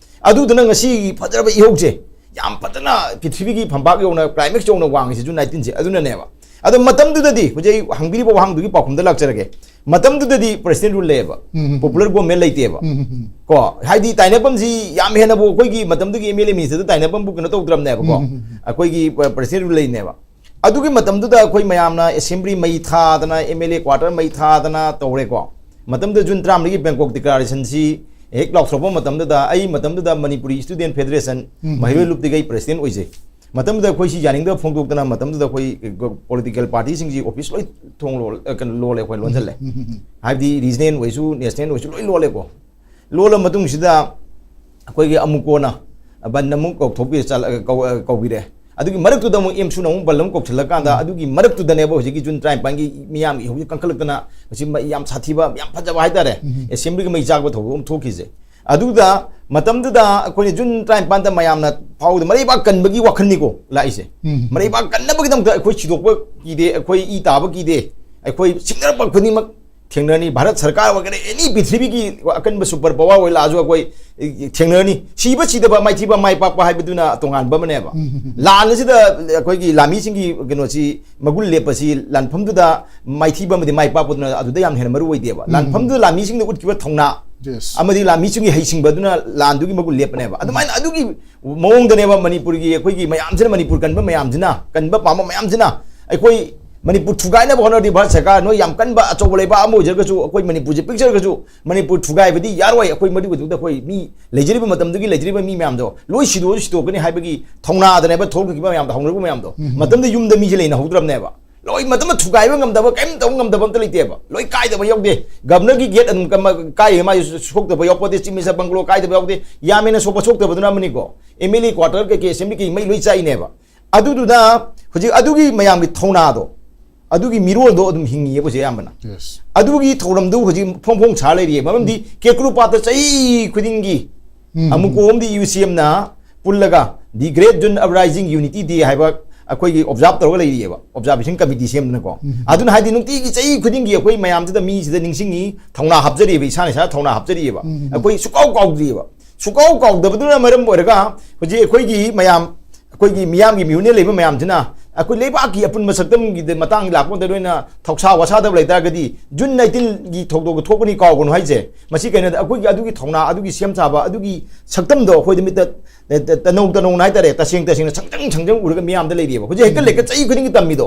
ꯑꯗꯨꯗꯨꯅ ꯉꯁꯤꯒꯤ ꯐꯖꯔꯕ ꯏꯍꯧꯁꯦ ꯌꯥꯝ ꯐꯖꯅ ꯄ꯭ꯔꯤꯊꯤꯕꯤꯒꯤ ꯐꯝꯄꯥꯛ ꯌꯧꯅ climax ꯌꯧꯅ ꯋꯥꯡꯉꯤꯁꯦ June nineteenꯁꯦ ꯑꯗꯨꯅꯅꯦꯕ꯫ ꯑꯗꯣ ꯃꯇꯝꯗꯨꯗꯗꯤ ꯍꯧꯖꯤꯛ ꯑꯩ ꯍꯪꯕꯤꯔꯤꯕ ꯋꯥꯍꯪꯗꯨꯒꯤ ꯄꯥꯎꯈꯨꯝꯗ ꯂꯥꯛꯆꯔꯒꯦ꯫ ꯃꯇꯝꯗꯨꯗꯗꯤ president rule ꯂꯩꯌꯦꯕ, ꯎꯝ, ꯎꯝ, ꯎꯝ꯫ Popular government ꯂꯩꯇꯦꯕ꯫ ꯎꯝ, ꯎꯝ, ꯎꯝ꯫ ꯀꯣ, ꯍꯥꯏꯗꯤ ꯇꯥꯏꯅꯐꯝꯁꯤ ꯌꯥꯝ ꯍꯦꯟꯅꯕꯨ ꯑꯩꯈꯣꯏꯒꯤ ꯃꯇꯝꯗꯨꯒꯤ MLA ministerꯗ ꯇꯥꯏꯅꯐꯝꯕꯨ ꯀꯩꯅꯣ ꯇꯧꯗ꯭ꯔꯕꯅꯦꯕꯀꯣ꯫ ꯎꯝ, ꯎꯝ, ꯎꯝ, ꯎꯝ꯫ ꯑꯩꯈꯣꯏꯒꯤ, ꯑ, president rule ꯂꯩꯅꯦꯕ꯫ ꯑꯗꯨꯒꯤ ꯃꯇꯝꯗꯨꯗ ꯑꯩꯈꯣꯏ ꯃꯌꯥꯝꯅ assembly ꯃꯩ ꯊꯥꯗꯅ, MLA quarter ꯃꯩ ꯊꯥꯗꯅ ꯇꯧꯔꯦꯀꯣ꯫ ꯃꯇꯝꯗꯨꯗ June ꯇꯔꯥꯃꯔꯤꯒꯤ Bangkok declarationꯁꯤ ꯍꯦꯛ ꯂꯥꯎꯊꯣꯔꯛꯄ ꯃꯇꯝꯗꯨꯗ, ꯑꯩ ꯃꯇꯝꯗꯨꯗ ꯃꯅꯤꯄꯨꯔꯤ student federation, ꯎꯝ꯫ ꯃꯍꯩꯔꯣꯏ ꯂꯨꯞꯇꯤꯒꯩ president ꯑꯣꯏꯖꯩ꯫ ꯃꯇꯝꯗꯨꯗ ꯑꯩꯈꯣꯏ ꯁꯤ ꯌꯥꯅꯤꯡꯗꯕ ꯐꯣꯡꯗꯣꯛꯇꯅ, ꯃꯇꯝꯗꯨꯗ ꯑꯩꯈꯣꯏ political partyꯁꯤꯡꯁꯤ office ꯂꯣꯏ ꯊꯣꯡ ꯂꯣꯜ-, ꯑ, ꯀꯩꯅꯣ, ꯂꯣꯜꯂꯦ, ꯑꯩꯈꯣꯏ ꯂꯣꯟꯁꯤꯜꯂꯦ꯫ ꯎꯝ, ꯎꯝ, ꯎꯝ꯫ ꯍꯥꯏꯕꯗꯤ regional ꯑꯣꯏꯁꯨ, national ꯑꯣꯏꯁꯨ ꯂꯣꯏ ꯂꯣꯜꯂꯦꯀꯣ꯫ ꯂꯣꯜꯂ ꯃꯇꯨꯡꯁꯤꯗ ꯑꯩꯈꯣꯏꯒꯤ ꯑꯃꯨꯀꯣꯟꯅ ꯕꯟ ꯑꯃꯨꯛ ꯀꯧꯊꯣꯛꯄꯤ-, ꯆꯠꯂ-, ꯀꯧ-, ꯀꯧꯕꯤꯔꯦ꯫ ꯑꯗꯨꯒꯤ ꯃꯔꯛꯇꯨꯗ ꯑꯃꯨꯛ ꯑꯦꯝꯁꯨꯅ ꯑꯃꯨꯛ ꯕꯟ ꯑꯃꯨꯛ ꯀꯧꯁꯤꯜꯂꯀꯥꯟꯗ, ꯑꯗꯨꯒꯤ ꯃꯔꯛꯇꯨꯗꯅꯦꯕ ꯍꯧꯖꯤꯛꯀꯤ ꯖꯨꯟ ꯇꯔꯥꯅꯤꯄꯥꯟꯒꯤ ꯃꯤꯌꯥꯝꯒꯤ ꯍꯧꯖꯤꯛ ꯀꯟꯈꯠꯂꯛꯇꯅ, ꯃꯁꯤ ꯃ-, ꯌꯥꯝ ꯁꯥꯊꯤꯕ, ꯌꯥꯝ ꯐꯖꯕ ꯍꯥꯏꯇꯥꯔꯦ, ꯑꯦꯁꯦꯝꯕ꯭ꯂꯤꯒꯤ ꯃꯩ ꯆꯥꯛꯄ ꯊꯧꯗꯣꯛ ꯑꯃ ꯊꯣꯛꯈꯤꯁꯦ꯫ ꯑꯗꯨꯗ ꯃꯇꯝꯗꯨꯗ ꯑꯩꯈꯣꯏꯅ ꯖꯨꯟ ꯇꯔꯥꯅꯤꯄꯥꯟꯗ ꯃꯌꯥꯝꯅ ꯐꯥꯎꯕꯗ ꯃꯔꯩꯕꯥꯛ ꯀꯟꯕꯒꯤ ꯋꯥꯈꯜꯅꯤꯀꯣ ꯂꯥꯛꯏꯁꯦ꯫ ꯃꯔꯩꯕꯥꯛ ꯀꯟꯅꯕꯒꯤꯗꯃꯛꯇ ꯑꯩꯈꯣꯏ ꯁꯤꯗꯣꯛꯄ ꯀꯤꯗꯦ, ꯑꯩꯈꯣꯏ ꯏ ꯇꯥꯕ ꯀꯤꯗꯦ, ꯑꯩꯈꯣꯏ ꯁꯤꯡꯅꯔꯛꯄ ꯈꯨꯗꯤꯡꯃꯛ ꯊꯦꯡꯅꯔꯅꯤ꯫ ꯚꯥꯔꯠ ꯁꯔꯀꯥꯔ ꯑꯣꯏꯒꯦꯔꯥ, ꯑꯦꯅꯤ ꯄ꯭ꯔꯤꯊꯤꯕꯤꯒꯤ ꯑꯀꯟꯕ ꯁꯨꯄꯔ ꯄꯋꯥꯔ ꯑꯣꯏ ꯂꯥꯛꯑꯁꯨ ꯑꯩꯈꯣꯏ ꯊꯦꯡꯅꯔꯅꯤ꯫ ꯁꯤꯕ ꯁꯤꯗꯕ, ꯃꯥꯏꯊꯤꯕ ꯃꯥꯏ ꯄꯥꯛꯄ ꯍꯥꯏꯕꯗꯨꯅ ꯇꯣꯉꯥꯟꯕ ꯑꯃꯅꯦꯕ꯫ ꯂꯥꯟ ꯑꯁꯤꯗ ꯑꯩꯈꯣꯏꯒꯤ ꯂꯥꯟꯃꯤꯁꯤꯡꯒꯤ ꯀꯩꯅꯣꯁꯤ, ꯃꯒꯨꯟ ꯂꯦꯞꯄꯁꯤ ꯂꯥꯟꯐꯝꯗꯨꯗ ꯃꯥꯏꯊꯤꯕ ꯑꯃꯗꯤ ꯃꯥꯏ ꯄꯥꯛꯄꯗꯨꯅ ꯑꯗꯨꯗ ꯌꯥꯝ ꯍꯦꯟꯅ ꯃꯔꯨ ꯑꯣꯏꯗꯦꯕ꯫ ꯂꯥꯟꯐꯝꯗꯨꯗ ꯂꯥꯟꯃꯤꯁꯤꯡꯅ ꯎꯠꯈꯤꯕ ꯊꯧꯅꯥ ꯑꯃꯗꯤ ꯂꯥꯟꯃꯤꯁꯤꯡꯒꯤ ꯍꯩꯁꯤꯡꯕ ꯑꯗꯨꯅ ꯂꯥꯟꯗꯨꯒꯤ ꯃꯒꯨꯟ ꯂꯦꯞꯄꯅꯦꯕ꯫ ꯑꯗꯨꯃꯥꯏꯅ ꯑꯗꯨꯒꯤ ꯃꯑꯣꯡꯗꯅꯦꯕ ꯃꯅꯤꯄꯨꯔꯒꯤ, ꯑꯩꯈꯣꯏꯒꯤ ꯃꯌꯥꯝꯁꯤꯅ, ꯃꯅꯤꯄꯨꯔ ꯀꯟꯕ ꯃꯌꯥꯝꯁꯤꯅ, ꯀꯟꯕ ꯄꯥꯝꯕ ꯃꯌꯥꯝꯁꯤꯅ, ꯑꯩꯈꯣꯏ ꯃꯅꯤꯄꯨꯔ ꯊꯨꯒꯥꯏꯅꯕ ꯍꯣꯠꯅꯔꯗꯤ ꯚꯥꯔꯠ ꯁꯔꯀꯥꯔ, ꯅꯣꯏ ꯌꯥꯝ ꯀꯟꯕ ꯑꯆꯧꯕ ꯂꯩꯕꯥꯛ ꯑꯃ ꯑꯣꯏꯖꯔꯒꯁꯨ, ꯑꯩꯈꯣꯏ ꯃꯅꯤꯄꯨꯔꯁꯦ ꯄꯤꯛꯆꯔꯒꯁꯨ, ꯃꯅꯤꯄꯨꯔ ꯊꯨꯒꯥꯏꯕꯗꯤ ꯌꯥꯔꯣꯏ꯫ ꯑꯩꯈꯣꯏ ꯃꯗꯨꯒꯤꯗꯨꯗ ꯑꯩꯈꯣꯏ ꯃꯤ ꯂꯩꯖꯔꯤꯕ ꯃꯇꯝꯗꯨꯒꯤ ꯂꯩꯖꯔꯤꯕ ꯃꯤ ꯃꯌꯥꯝꯗꯣ ꯂꯣꯏ ꯁꯤꯗꯣꯛꯑꯁꯨ ꯁꯤꯗꯣꯛꯀꯅꯤ ꯍꯥꯏꯕꯒꯤ ꯊꯧꯅꯥꯗꯅꯦꯕ ꯊꯣꯛꯂꯛꯈꯤꯕ ꯃꯌꯥꯝꯗꯣ, ꯍꯧꯅꯔꯛꯄ ꯃꯌꯥꯝꯗꯣ꯫ ꯃꯇꯝꯗ ꯌꯨꯝꯗ ꯃꯤꯁꯦ ꯂꯩꯅꯍꯧꯗ꯭ꯔꯕꯅꯦꯕ꯫ ꯂꯣꯏ ꯃꯇꯝꯗ ꯊꯨꯒꯥꯏꯕ ꯉꯝꯗꯕ, ꯀꯔꯤꯝ ꯇꯧꯕ ꯉꯝꯗꯕ ꯑꯝꯇ ꯂꯩꯇꯦꯕ꯫ ꯂꯣꯏ ꯀꯥꯏꯗꯕ ꯌꯥꯎꯗꯦ꯫ ꯒꯚꯔꯅꯔꯒꯤ ꯒꯦꯠ ꯑꯗꯨꯝ ꯀꯝꯃ-, ꯀꯥꯏꯔꯤꯕ ꯃꯥꯏꯁꯨ ꯁꯣꯛꯇꯕ ꯌꯥꯎꯄꯣꯠꯇꯦ꯫ ꯆꯤꯐ ꯃꯤꯅꯤꯁꯇꯔ ꯕꯪꯒꯂꯣ ꯀꯥꯏꯗꯕ ꯌꯥꯎꯗꯦ꯫ ꯌꯥꯝ ꯍꯦꯟꯅ ꯁꯣꯛꯄ ꯁꯣꯛꯇꯕꯗꯨꯅ ꯑꯃꯅꯤꯀꯣ꯫ ꯑꯦꯝ ꯑꯦꯜ ꯑꯦ ꯀ꯭ꯋꯥꯇꯔ ꯀꯩꯀꯩ, ꯑꯦꯁꯦꯝꯕ꯭ꯂꯤ ꯀꯩꯀꯩ ꯃꯩ ꯂꯣꯏ ꯆꯥꯛꯏꯅꯦꯕ꯫ ꯑꯗꯨꯗꯨꯅ ꯍꯧꯖꯤꯛ ꯑꯗꯨꯒꯤ ꯃꯌꯥꯝꯒꯤ ꯊꯧꯅꯥꯗꯣ, ꯑꯗꯨꯒꯤ ꯃꯤꯔꯣꯜꯗꯣ ꯑꯗꯨꯝ ꯍꯤꯡꯉꯤꯌꯦꯕ ꯍꯧꯖꯤꯛ ꯑꯌꯥꯝꯕꯅ꯫ ꯑꯗꯨꯒꯤ ꯊꯧꯔꯝꯗꯨ ꯍꯧꯖꯤꯛ ꯐꯣꯡ ꯐꯣꯡ ꯁꯥ ꯂꯩꯔꯤꯌꯦ꯫ ꯃꯔꯝꯗꯤ ꯀꯦꯀ꯭ꯔꯨꯄꯥꯠꯇ ꯆꯍꯤ ꯈꯨꯗꯤꯡꯒꯤ ꯑꯃꯨꯛ ꯀꯣꯝꯗꯤ ꯌꯨ ꯁꯤ ꯑꯦꯝꯅ ꯄꯨꯜꯂꯒ The Great June Uprising Unity Day ꯍꯥꯏꯕ ꯑꯩꯈꯣꯏꯒꯤ ꯑꯣꯕꯖꯥꯔꯕ ꯇꯧꯔꯒ ꯂꯩꯔꯤꯑꯕ, ꯑꯣꯕꯖꯥꯔꯕꯦꯁꯟ ꯀꯃꯤꯇꯤ ꯁꯦꯝꯗꯅꯀꯣ꯫ ꯑꯗꯨꯅ ꯍꯥꯏꯗꯤ ꯅꯨꯡꯇꯤꯒꯤ ꯆꯍꯤ ꯈꯨꯗꯤꯡꯒꯤ ꯑꯩꯈꯣꯏ ꯃꯌꯥꯝꯁꯤꯗ, ꯃꯤꯁꯤꯗ ꯅꯤꯡꯁꯤꯡꯉꯤ, ꯊꯧꯅꯥ ꯍꯥꯞꯆꯔꯤꯑꯕ, ꯏꯁꯥꯅ ꯏꯁꯥ ꯊꯧꯅꯥ ꯍꯥꯞꯆꯔꯤꯑꯕ꯫ ꯑꯩꯈꯣꯏ ꯁꯨꯀꯥꯎ ꯀꯥꯎꯗ꯭ꯔꯤꯑꯕ꯫ ꯁꯨꯀꯥꯎ ꯀꯥꯎꯗꯕꯗꯨꯅ ꯃꯔꯝ ꯑꯣꯏꯔꯒ ꯍꯧꯖꯤꯛ ꯑꯩꯈꯣꯏꯒꯤ ꯃꯌꯥꯝ, ꯑꯩꯈꯣꯏꯒꯤ ꯃꯤꯌꯥꯝꯒꯤ ꯃꯤꯍꯨꯠꯅ ꯂꯩꯕ ꯃꯌꯥꯝꯁꯤꯅ ꯑꯩꯈꯣꯏ ꯂꯩꯕꯥꯛꯀꯤ ꯑꯄꯨꯟꯕ ꯁꯛꯇꯝꯒꯤ ꯃꯇꯥꯡ ꯂꯥꯛꯄ ꯃꯇꯝꯗ ꯅꯣꯏꯅ ꯊꯧꯁꯥ ꯋꯥꯁꯥꯗꯕ ꯂꯩꯇꯥꯔꯒꯗꯤ, ꯖꯨꯟ ꯅꯥꯏꯟꯇꯤꯟꯒꯤ ꯊꯧꯗꯣꯛꯇꯣ ꯊꯣꯛꯀꯅꯤ ꯀꯥꯎꯒꯅꯨ ꯍꯥꯏꯁꯦ꯫ ꯃꯁꯤ ꯀꯩꯅꯣꯗ ꯑꯩꯈꯣꯏꯒꯤ ꯑꯗꯨꯒꯤ ꯊꯧꯅꯥ, ꯑꯗꯨꯒꯤ ꯁꯦꯝ ꯁꯥꯕ, ꯑꯗꯨꯒꯤ ꯁꯛꯇꯝꯗꯣ ꯑꯩꯈꯣꯏꯗ ꯃꯤꯠꯇ ꯇ-, ꯇ-, ꯇꯅꯧ ꯇꯅꯧꯅ ꯍꯥꯏꯇꯥꯔꯦ, ꯇꯁꯦꯡ ꯇꯁꯦꯡꯅ ꯁꯪꯆꯪ ꯁꯪꯆꯪ ꯎꯔꯒ ꯃꯤꯌꯥꯝꯗ ꯂꯩꯔꯤꯑꯕ꯫ ꯍꯧꯖꯤꯛ ꯍꯦꯛꯇ ꯂꯩꯀ ꯆꯍꯤ ꯈꯨꯗꯤꯡꯒꯤ ꯇꯝꯃꯤꯗꯣ꯫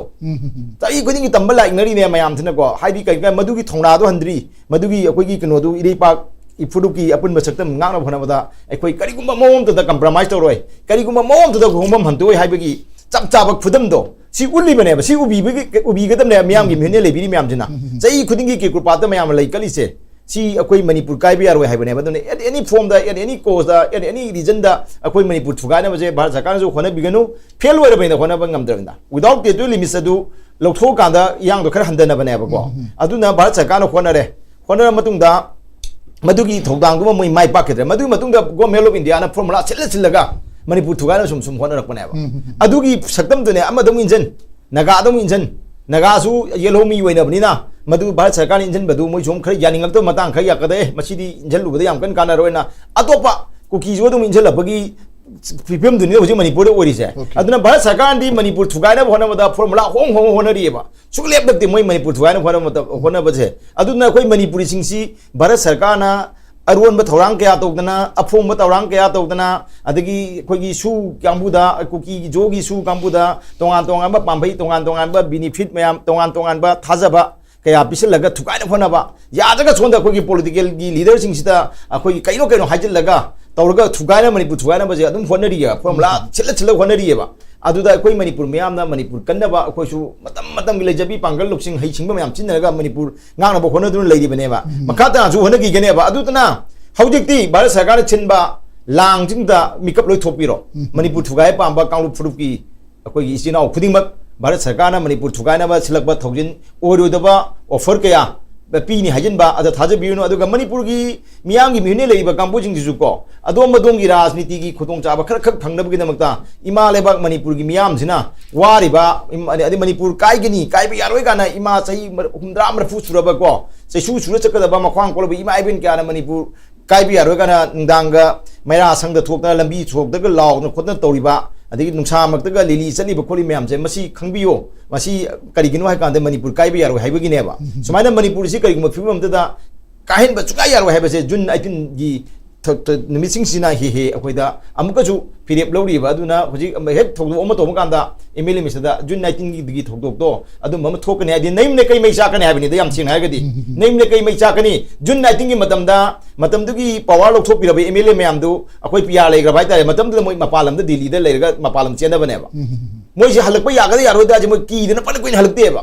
ꯆꯍꯤ ꯈꯨꯗꯤꯡꯒꯤ ꯇꯝꯕ ꯂꯥꯛꯅꯔꯤꯅꯦ ꯃꯌꯥꯝꯁꯤꯅꯀꯣ꯫ ꯍꯥꯏꯗꯤ ꯀꯩ-, ꯀꯩ-, ꯃꯗꯨꯒꯤ ꯊꯧꯅꯥꯗꯣ ꯍꯟꯗ꯭ꯔꯤ, ꯃꯗꯨꯒꯤ ꯑꯩꯈꯣꯏꯒꯤ ꯀꯩꯅꯣꯗꯨ, ꯏꯔꯩꯄꯥꯛ ꯏꯐꯨꯔꯨꯞꯀꯤ ꯑꯄꯨꯟꯕ ꯁꯛꯇꯝ ꯉꯥꯛꯅꯕ ꯍꯣꯠꯅꯕꯗ ꯑꯩꯈꯣꯏ ꯀꯔꯤꯒꯨꯝꯕ ꯃꯑꯣꯡ ꯑꯃꯠꯇꯗ ꯀꯝꯄ꯭ꯔꯣꯃꯥꯏꯁ ꯇꯧꯔꯣꯏ, ꯀꯔꯤꯒꯨꯝꯕ ꯃꯑꯣꯡ ꯑꯃꯠꯇꯗ ꯍꯣꯡꯐꯝ ꯍꯟꯗꯣꯛꯑꯣꯏ ꯍꯥꯏꯕꯒꯤ ꯆꯞ ꯆꯥꯕ ꯈꯨꯗꯝꯗꯣ ꯁꯤ ꯎꯠꯂꯤꯕꯅꯦꯕ꯫ ꯁꯤ ꯎꯕꯤꯕꯒꯤ, ꯎꯕꯤꯒꯗꯕꯅꯦꯕ ꯃꯤꯌꯥꯝꯒꯤ ꯃꯤꯍꯨꯠꯅ ꯂꯩꯕꯤꯔꯤ ꯃꯌꯥꯝꯁꯤꯅ꯫ ꯆꯍꯤ ꯈꯨꯗꯤꯡꯒꯤ ꯀꯦꯀ꯭ꯔꯨꯄꯥꯠꯇ ꯃꯌꯥꯝꯅ ꯂꯩ ꯀꯠꯂꯤꯁꯦ꯫ ꯁꯤ ꯑꯩꯈꯣꯏ ꯃꯅꯤꯄꯨꯔ ꯀꯥꯏꯕ ꯌꯥꯔꯣꯏ ꯍꯥꯏꯕꯅꯦꯕ꯫ ꯑꯗꯨꯅ at any form the, at any cost ꯇ, at any region ꯗ ꯑꯩꯈꯣꯏ ꯃꯅꯤꯄꯨꯔ ꯊꯨꯒꯥꯏꯅꯕꯁꯦ ꯚꯥꯔꯠ ꯁꯔꯀꯥꯔꯅꯁꯨ ꯍꯣꯠꯅꯕꯤꯒꯅꯨ꯫ ꯐꯦꯜ ꯑꯣꯏꯔꯕꯅꯤꯅ ꯍꯣꯠꯅꯕ ꯉꯝꯗ꯭ꯔꯕꯅꯤꯅ, without territorial limits ꯑꯗꯨ ꯂꯧꯊꯣꯛꯑꯀꯥꯟꯗ ꯏꯔꯥꯡꯗꯣ ꯈꯔ ꯍꯟꯊꯅꯕꯅꯦꯕꯀꯣ꯫ ꯑꯗꯨꯅ ꯚꯥꯔꯠ ꯁꯔꯀꯥꯔꯅ ꯍꯣꯠꯅꯔꯦ꯫ ꯍꯣꯠꯅꯔ ꯃꯇꯨꯡꯗ ꯃꯗꯨꯒꯤ ꯊꯧꯗꯥꯡꯗꯨꯃ ꯃꯣꯏ ꯃꯥꯏ ꯄꯥꯛꯈꯤꯗ꯭ꯔꯦ꯫ ꯃꯗꯨꯒꯤ ꯃꯇꯨꯡꯗ Government of India ꯅ formula ꯁꯤꯜꯂ ꯁꯤꯜꯂꯒ ꯃꯅꯤꯄꯨꯔ ꯊꯨꯒꯥꯏꯅꯕ ꯁꯨꯝ ꯁꯨꯝ ꯍꯣꯠꯅꯔꯛꯄꯅꯦꯕ꯫ ꯑꯗꯨꯒꯤ ꯁꯛꯇꯝꯗꯨꯅꯦ ꯑꯃꯗ ꯑꯃꯨꯛ ꯏꯟꯖꯟ, ꯅꯥꯒꯥꯗ ꯑꯃꯨꯛ ꯏꯟꯖꯟ, ꯅꯥꯒꯥꯁꯨ ꯌꯦꯜꯍꯧꯃꯤ ꯑꯣꯏꯅꯕꯅꯤꯅ ꯃꯗꯨ ꯚꯥꯔꯠ ꯁꯔꯀꯥꯔꯅ ꯏꯟꯖꯟꯕꯗꯨ ꯃꯣꯏꯁꯨ ꯑꯃꯨꯛ ꯈꯔ ꯌꯥꯅꯤꯡꯉꯛꯇꯕ ꯃꯇꯥꯡ ꯈꯔ ꯌꯥꯛꯀꯗꯦ, "ꯑꯦ, ꯃꯁꯤꯗꯤ ꯏꯟꯖꯜꯂꯨꯕꯗ ꯌꯥꯝ ꯀꯟꯅ ꯀꯥꯟꯅꯔꯣꯏꯅ" ꯑꯇꯣꯞꯄ ꯀꯨꯀꯤꯁꯨ ꯑꯗꯨꯝ ꯏꯟꯖꯜꯂꯛꯄꯒꯤ ꯐꯤꯕꯝꯗꯨꯅꯤ ꯍꯧꯖꯤꯛ ꯃꯅꯤꯄꯨꯔꯗ ꯑꯣꯏꯔꯤꯁꯦ꯫ Okay. ꯑꯗꯨꯅ ꯚꯥꯔꯠ ꯁꯔꯀꯥꯔꯅꯗꯤ ꯃꯅꯤꯄꯨꯔ ꯊꯨꯒꯥꯏꯅꯕ ꯍꯣꯠꯅꯕꯗ formula ꯍꯣꯡ ꯍꯣꯡ ꯍꯣꯠꯅꯔꯤꯑꯕ꯫ ꯁꯨꯡꯂꯦꯞ ꯂꯦꯞꯇꯦ ꯃꯣꯏ ꯃꯅꯤꯄꯨꯔ ꯊꯨꯒꯥꯏꯅꯕ ꯍꯣꯠꯅꯕ ꯃꯇꯝ-, ꯍꯣꯠꯅꯕꯁꯦ꯫ ꯑꯗꯨꯅ ꯑꯩꯈꯣꯏ ꯃꯅꯤꯄꯨꯔꯤꯁꯤꯡꯁꯤ ꯚꯥꯔꯠ ꯁꯔꯀꯥꯔꯅ ꯑꯔꯣꯟꯕ ꯊꯧꯔꯥꯡ ꯀꯌꯥ ꯇꯧꯗꯅ, ꯑꯐꯣꯡꯕ ꯊꯧꯔꯥꯡ ꯀꯌꯥ ꯇꯧꯗꯅ, ꯑꯗꯒꯤ ꯑꯩꯈꯣꯏꯒꯤ ꯁꯨ ꯀꯥꯡꯕꯨꯗ, ꯀꯨꯀꯤ ꯖꯣꯒꯤ ꯁꯨ ꯀꯥꯡꯕꯨꯗ ꯇꯣꯉꯥꯟ ꯇꯣꯉꯥꯟꯕ ꯄꯥꯝꯕꯩ, ꯇꯣꯉꯥꯟ ꯇꯣꯉꯥꯟꯕ benefit ꯃꯌꯥꯝ, ꯇꯣꯉꯥꯟ ꯇꯣꯉꯥꯟꯕ ꯊꯥꯖꯕ ꯀꯌꯥ ꯄꯤꯁꯤꯜꯂꯒ ꯊꯨꯒꯥꯏꯅ ꯍꯣꯠꯅꯕ, ꯌꯥꯗ꯭ꯔꯒ ꯁꯣꯝꯗ ꯑꯩꯈꯣꯏꯒꯤ political ꯒꯤ leader ꯁꯤꯡꯁꯤꯗ ꯑꯩꯈꯣꯏꯒꯤ ꯀꯩꯅꯣ ꯀꯩꯅꯣ ꯍꯥꯏꯖꯤꯜꯂꯒ ꯇꯧꯔꯒ ꯊꯨꯒꯥꯏꯅ ꯃꯅꯤꯄꯨꯔ ꯊꯨꯒꯥꯏꯅꯕꯁꯦ ꯑꯗꯨꯝ ꯍꯣꯠꯅꯔꯤꯌꯦ, formula ꯁꯤꯜꯂ ꯁꯤꯜꯂ ꯍꯣꯠꯅꯔꯤꯌꯦꯕ꯫ ꯑꯗꯨꯗ ꯑꯩꯈꯣꯏ ꯃꯅꯤꯄꯨꯔ ꯃꯤꯌꯥꯝꯅ ꯃꯅꯤꯄꯨꯔ ꯀꯟꯅꯕ ꯑꯩꯈꯣꯏꯁꯨ ꯃꯇꯝ ꯃꯇꯝꯒꯤ ꯂꯩꯖꯕꯤ ꯄꯥꯡꯒꯜ ꯂꯧꯁꯤꯡ ꯍꯩꯁꯤꯡꯕ ꯃꯌꯥꯝ ꯁꯤꯖꯤꯟꯅꯔꯒ ꯃꯅꯤꯄꯨꯔ ꯉꯥꯛꯅꯕ ꯍꯣꯠꯅꯗꯨꯅ ꯂꯩꯔꯤꯕꯅꯦꯕ꯫ ꯃꯈꯥ ꯇꯥꯅꯁꯨ ꯍꯣꯠꯅꯈꯤꯒꯅꯦꯕ꯫ ꯑꯗꯨꯗꯨꯅ ꯍꯧꯖꯤꯛꯇꯤ ꯚꯥꯔꯠ ꯁꯔꯀꯥꯔꯅ ꯁꯤꯟꯕ ꯂꯥꯡꯁꯤꯡꯗ ꯃꯤꯀꯞ ꯂꯣꯏ ꯊꯣꯛꯄꯤꯔꯣ꯫ ꯃꯅꯤꯄꯨꯔ ꯊꯨꯒꯥꯏ ꯄꯥꯝꯕ ꯀꯥꯡꯂꯨꯞ ꯐꯨꯔꯨꯞꯀꯤ ꯑꯩꯈꯣꯏꯒꯤ ꯏꯆꯤꯟ ꯏꯅꯥꯎ ꯈꯨꯗꯤꯡꯃꯛ ꯚꯥꯔꯠ ꯁꯔꯀꯥꯔꯅ ꯃꯅꯤꯄꯨꯔ ꯊꯨꯒꯥꯏꯅꯕ ꯁꯤꯜꯂꯛꯄ ꯊꯧꯖꯤꯟ ꯑꯣꯏꯔꯣꯏꯗꯕ offer ꯀꯌꯥ ꯄꯤꯅꯤ ꯍꯥꯏꯖꯤꯟꯕ ꯑꯗ ꯊꯥꯖꯕꯤꯔꯨꯅꯨ꯫ ꯑꯗꯨꯒ ꯃꯅꯤꯄꯨꯔꯒꯤ ꯃꯤꯌꯥꯝꯒꯤ ꯃꯤꯍꯨꯠꯅ ꯂꯩꯔꯤꯕ ꯀꯥꯡꯕꯨꯁꯤꯡꯁꯤꯁꯨ ꯀꯣ, ꯑꯗꯣꯝ ꯑꯗꯣꯝꯒꯤ ꯔꯥꯖꯅꯤꯇꯤꯒꯤ ꯈꯨꯗꯣꯡꯆꯥꯕ ꯈꯔ ꯈꯛ ꯐꯪꯅꯕꯒꯤꯗꯃꯛꯇ ꯏꯃꯥ ꯂꯩꯕꯥꯛ ꯃꯅꯤꯄꯨꯔꯒꯤ ꯃꯤꯌꯥꯝꯁꯤꯅ ꯋꯥꯔꯤꯕ, ꯏꯝ-, ꯑꯗꯩ ꯃꯅꯤꯄꯨꯔ ꯀꯥꯏꯒꯅꯤ, ꯀꯥꯏꯕ ꯌꯥꯔꯣꯏ ꯀꯥꯏꯅ ꯏꯃꯥ ꯆꯍꯤ ꯃꯔ-, ꯍꯨꯝꯗ꯭ꯔꯥ ꯃꯔꯤꯐꯨ ꯁꯨꯔꯕ ꯀꯣ, ꯆꯩꯁꯨ ꯁꯨꯔ ꯆꯠꯀꯗꯕ ꯃꯈ꯭ꯋꯥꯡ ꯀꯣꯜꯂꯕ ꯏꯃꯥ ꯏꯕꯦꯟ ꯀꯌꯥꯅ ꯃꯅꯤꯄꯨꯔ ꯀꯥꯏꯕ ꯌꯥꯔꯣꯏ ꯀꯥꯏꯅ ꯅꯨꯡꯗꯥꯡꯒ ꯃꯩꯔꯥ ꯁꯪꯗ ꯊꯣꯛꯇꯅ, ꯂꯝꯕꯤ ꯁꯣꯔꯣꯛꯇꯒ ꯂꯥꯎꯗꯅ ꯈꯣꯠꯇꯅ ꯇꯧꯔꯤꯕ, ꯑꯗꯒꯤ ꯅꯨꯡꯁꯥꯃꯛꯇꯒ ꯂꯤꯂꯤ ꯆꯠꯂꯤꯕ ꯈꯣꯠꯂꯤ ꯃꯌꯥꯝꯁꯦ, ꯃꯁꯤ ꯈꯪꯕꯤꯌꯣ꯫ ꯃꯁꯤ ꯀꯔꯤꯒꯤꯅꯣ ꯍꯥꯏ ꯀꯥꯟꯗ ꯃꯅꯤꯄꯨꯔ ꯀꯥꯏꯕ ꯌꯥꯔꯣꯏ ꯍꯥꯏꯕꯒꯤꯅꯦꯕ꯫ ꯁꯨꯃꯥꯏꯅ ꯃꯅꯤꯄꯨꯔꯁꯤ ꯀꯔꯤꯒꯨꯝꯕ ꯐꯤꯕꯝ ꯑꯃꯗ ꯀꯥꯏꯍꯟꯕ ꯁꯨꯡꯌꯥ ꯌꯥꯔꯣꯏ ꯍꯥꯏꯕꯁꯦ ꯖꯨꯟ ꯑꯩꯠꯇꯤꯟꯒꯤ ꯊ-, ꯊ-, ꯅꯨꯃꯤꯠꯁꯤꯡꯁꯤꯅ ꯍꯦ ꯍꯦ ꯑꯩꯈꯣꯏꯗ ꯑꯃꯨꯛꯀꯁꯨ ꯐꯤꯔꯦꯞ ꯂꯧꯔꯤꯕ꯫ ꯑꯗꯨꯅ ꯍꯧꯖꯤꯛ ꯑꯃ ꯍꯦꯛ ꯊꯧꯗꯣꯛ ꯑꯃ ꯇꯧꯕ ꯀꯥꯟꯗ ꯑꯦꯝ ꯑꯦꯜ ꯑꯦ ꯃꯤꯁꯇꯗ ꯖꯨꯟ ꯑꯩꯠꯇꯤꯟꯒꯤ ꯊꯧꯗꯣꯛꯇꯣ ꯑꯗꯨꯝꯕ ꯑꯃ ꯊꯣꯛꯀꯅꯤ ꯍꯥꯏꯗꯤ ꯅꯌꯨꯝ ꯅꯀꯩ ꯃꯩ ꯆꯥꯛꯀꯅꯤ ꯍꯥꯏꯕꯅꯤꯗ, ꯌꯥꯝ ꯁꯦꯡꯅ ꯍꯥꯏꯔꯒꯗꯤ꯫ ꯅꯌꯨꯝ ꯅꯀꯩ ꯃꯩ ꯆꯥꯛꯀꯅꯤ꯫ ꯖꯨꯟ ꯑꯩꯠꯇꯤꯟꯒꯤ ꯃꯇꯝꯗ ꯃꯇꯝꯗꯨꯒꯤ power ꯂꯧꯊꯣꯛꯄꯤꯔꯕ ꯑꯦꯝ ꯑꯦꯜ ꯑꯦ ꯃꯌꯥꯝꯗꯨ ꯑꯩꯈꯣꯏ ꯄꯤ ꯑꯥꯔ ꯂꯩꯈ꯭ꯔꯕ ꯍꯥꯏꯇꯥꯔꯦ꯫ ꯃꯇꯝꯗꯨꯗ ꯃꯣꯏ ꯃꯄꯥꯟ ꯂꯝꯗ ꯗꯤꯜꯂꯤꯗ ꯂꯩꯔꯒ ꯃꯄꯥꯟ ꯂꯝ ꯆꯦꯟꯅꯕꯅꯦꯕ꯫ ꯃꯣꯏꯁꯦ ꯍꯜꯂꯛꯄ ꯌꯥꯒꯗ꯭ꯔꯥ ꯌꯥꯔꯣꯏꯗ꯭ꯔꯥ ꯍꯥꯏꯁꯦ ꯃꯣꯏ ꯀꯤꯗꯅ ꯐꯅ ꯀꯨꯏꯅ ꯍꯜꯂꯛꯇꯦꯕ꯫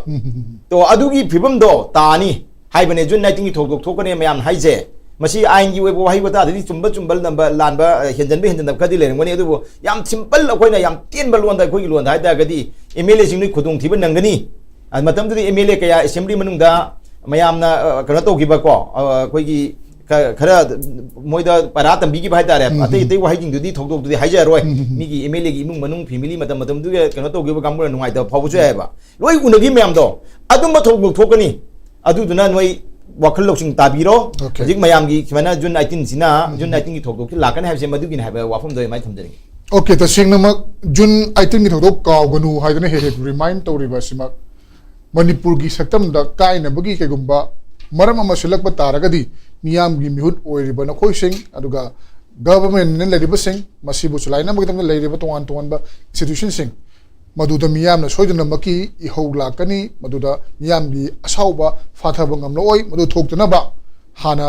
ꯇꯣ ꯑꯗꯨꯒꯤ ꯐꯤꯕꯝꯗꯣ ꯇꯥꯅꯤ꯫ ꯍꯥꯏꯕꯅꯦ꯫ ꯖꯨꯟ ꯅꯥꯏꯟꯇꯤꯟꯒꯤ ꯊꯧꯗꯣꯛ ꯊꯣꯛꯀꯅꯤ ꯃꯌꯥꯝꯅ ꯍꯥꯏꯁꯦ꯫ ꯃꯁꯤ ꯑꯥꯏꯟꯒꯤ ꯑꯣꯏꯕ ꯋꯥꯍꯩ ꯋꯥꯇꯥꯗꯗꯤ ꯆꯨꯝꯕ ꯆꯨꯝꯕ ꯂꯝꯕ ꯂꯥꯟꯕ, ꯑ, ꯍꯦꯟꯖꯟꯕ ꯍꯦꯟꯖꯟꯗꯕ ꯈꯔꯗꯤ ꯂꯩꯔꯝꯒꯅꯤ꯫ ꯑꯗꯨꯕꯨ ꯌꯥꯝ ꯁꯤꯝꯄꯜ, ꯑꯩꯈꯣꯏꯅ ꯌꯥꯝ ꯇꯦꯟꯕ ꯂꯣꯟꯗ, ꯑꯩꯈꯣꯏꯒꯤ ꯂꯣꯟꯗ ꯍꯥꯏ ꯇꯥꯔꯒꯗꯤ, ꯑꯦꯝ ꯑꯦꯜ ꯑꯦꯁꯤꯡ ꯅꯣꯏ ꯈꯨꯗꯣꯡꯊꯤꯕ ꯅꯪꯒꯅꯤ꯫ ꯑ, ꯃꯇꯝꯗꯨꯗ ꯑꯦꯝ ꯑꯦꯜ ꯑꯦ ꯀꯌꯥ ꯑꯦꯁꯦꯝꯕ꯭ꯂꯤ ꯃꯅꯨꯡꯗ ꯃꯌꯥꯝꯅ, ꯑ, ꯀꯩꯅꯣ ꯇꯧꯈꯤꯕꯀꯣ, ꯑ, ꯑꯩꯈꯣꯏꯒꯤ ꯈ-, ꯈꯔ ꯃꯣꯏꯗ ꯄꯔꯥ ꯇꯝꯕꯤꯈꯤꯕ ꯍꯥꯏꯇꯥꯔꯦ꯫ ꯎꯝ, ꯎꯝ, ꯑꯇꯩ ꯎꯝ꯫ ꯑꯇꯩ ꯋꯥꯍꯩꯁꯤꯡꯗꯨꯗꯤ ꯊꯧꯗꯣꯛꯇꯨꯗꯤ ꯍꯥꯏꯖꯔꯔꯣꯏ꯫ ꯎꯝ, ꯎꯝ, ꯎꯝ꯫ ꯃꯤꯒꯤ ꯑꯦꯝ ꯑꯦꯜ ꯑꯦꯒꯤ ꯏꯃꯨꯡ ꯃꯅꯨꯡ, ꯐꯦꯃꯤꯂꯤ ꯃꯇꯝ ꯃꯇꯝꯗꯨꯒ ꯀꯩꯅꯣ ꯇꯧꯈꯤꯕ ꯀꯥꯡꯕꯨꯅ ꯅꯨꯡꯉꯥꯏꯇꯕ ꯐꯥꯎꯕꯁꯨ ꯌꯥꯏꯑꯕ꯫ ꯂꯣꯏ ꯎꯅꯈꯤ ꯃꯌꯥꯝꯗꯣ꯫ ꯑꯗꯨꯝꯕ ꯊꯧꯗꯣꯛ ꯊꯣꯛꯀꯅꯤ꯫ ꯑꯗꯨꯗꯨꯅ ꯅꯣꯏ ꯋꯥꯈꯜ ꯂꯧꯁꯤꯡ ꯇꯥꯕꯤꯔꯣ꯫ Okay꯫ ꯍꯧꯖꯤꯛ ꯃꯌꯥꯝꯒꯤ ꯁꯨꯃꯥꯏꯅ ꯖꯨꯟ ꯑꯩꯠꯇꯤꯟꯁꯤꯅ, ꯎꯝ꯫ ꯖꯨꯟ ꯑꯩꯠꯇꯤꯟꯒꯤ ꯊꯧꯗꯣꯛꯁꯤ ꯂꯥꯛꯀꯅꯤ ꯍꯥꯏꯕꯁꯦ ꯃꯗꯨꯒꯤꯅꯤ ꯍꯥꯏꯕ ꯋꯥꯐꯝꯗꯣ ꯑꯩ ꯑꯗꯨꯃꯥꯏꯅ ꯊꯝꯖꯅꯤꯡꯉꯤ꯫ Okay, ꯇꯁꯦꯡꯅꯃꯛ ꯖꯨꯟ ꯑꯩꯠꯇꯤꯟꯒꯤ ꯊꯧꯗꯣꯛ ꯀꯥꯎꯒꯅꯨ ꯍꯥꯏꯗꯨꯅ ꯍꯦꯛ ꯍꯦꯛ remind ꯇꯧꯔꯤꯕ ꯑꯁꯤꯃꯛ ꯃꯅꯤꯄꯨꯔꯒꯤ ꯁꯛꯇꯝꯗ ꯀꯥꯏꯅꯕꯒꯤ ꯀꯩꯒꯨꯝꯕ ꯃꯔꯝ ꯑꯃ ꯁꯤꯜꯂꯛꯄ ꯇꯥꯔꯒꯗꯤ, ꯃꯤꯌꯥꯝꯒꯤ ꯃꯤꯍꯨꯠ ꯑꯣꯏꯔꯤꯕ ꯅꯈꯣꯏꯁꯤꯡ, ꯑꯗꯨꯒ governmentꯅ ꯂꯩꯔꯤꯕꯁꯤꯡ, ꯃꯁꯤꯕꯨ ꯆꯂꯥꯏꯅꯕꯒꯤꯗꯃꯛꯇ ꯂꯩꯔꯤꯕ ꯇꯣꯉꯥꯟ ꯇꯣꯉꯥꯟꯕ institutionꯁꯤꯡ, ꯃꯗꯨꯗ ꯃꯤꯌꯥꯝꯅ ꯁꯣꯏꯗꯅꯃꯛꯀꯤ ꯏꯍꯧ ꯂꯥꯛꯀꯅꯤ, ꯃꯗꯨꯗ ꯃꯤꯌꯥꯝꯒꯤ ꯑꯁꯥꯎꯕ ꯐꯥꯊꯕ ꯉꯝꯂꯛꯑꯣꯏ꯫ ꯃꯗꯨ ꯊꯣꯛꯇꯅꯕ ꯍꯥꯟꯅ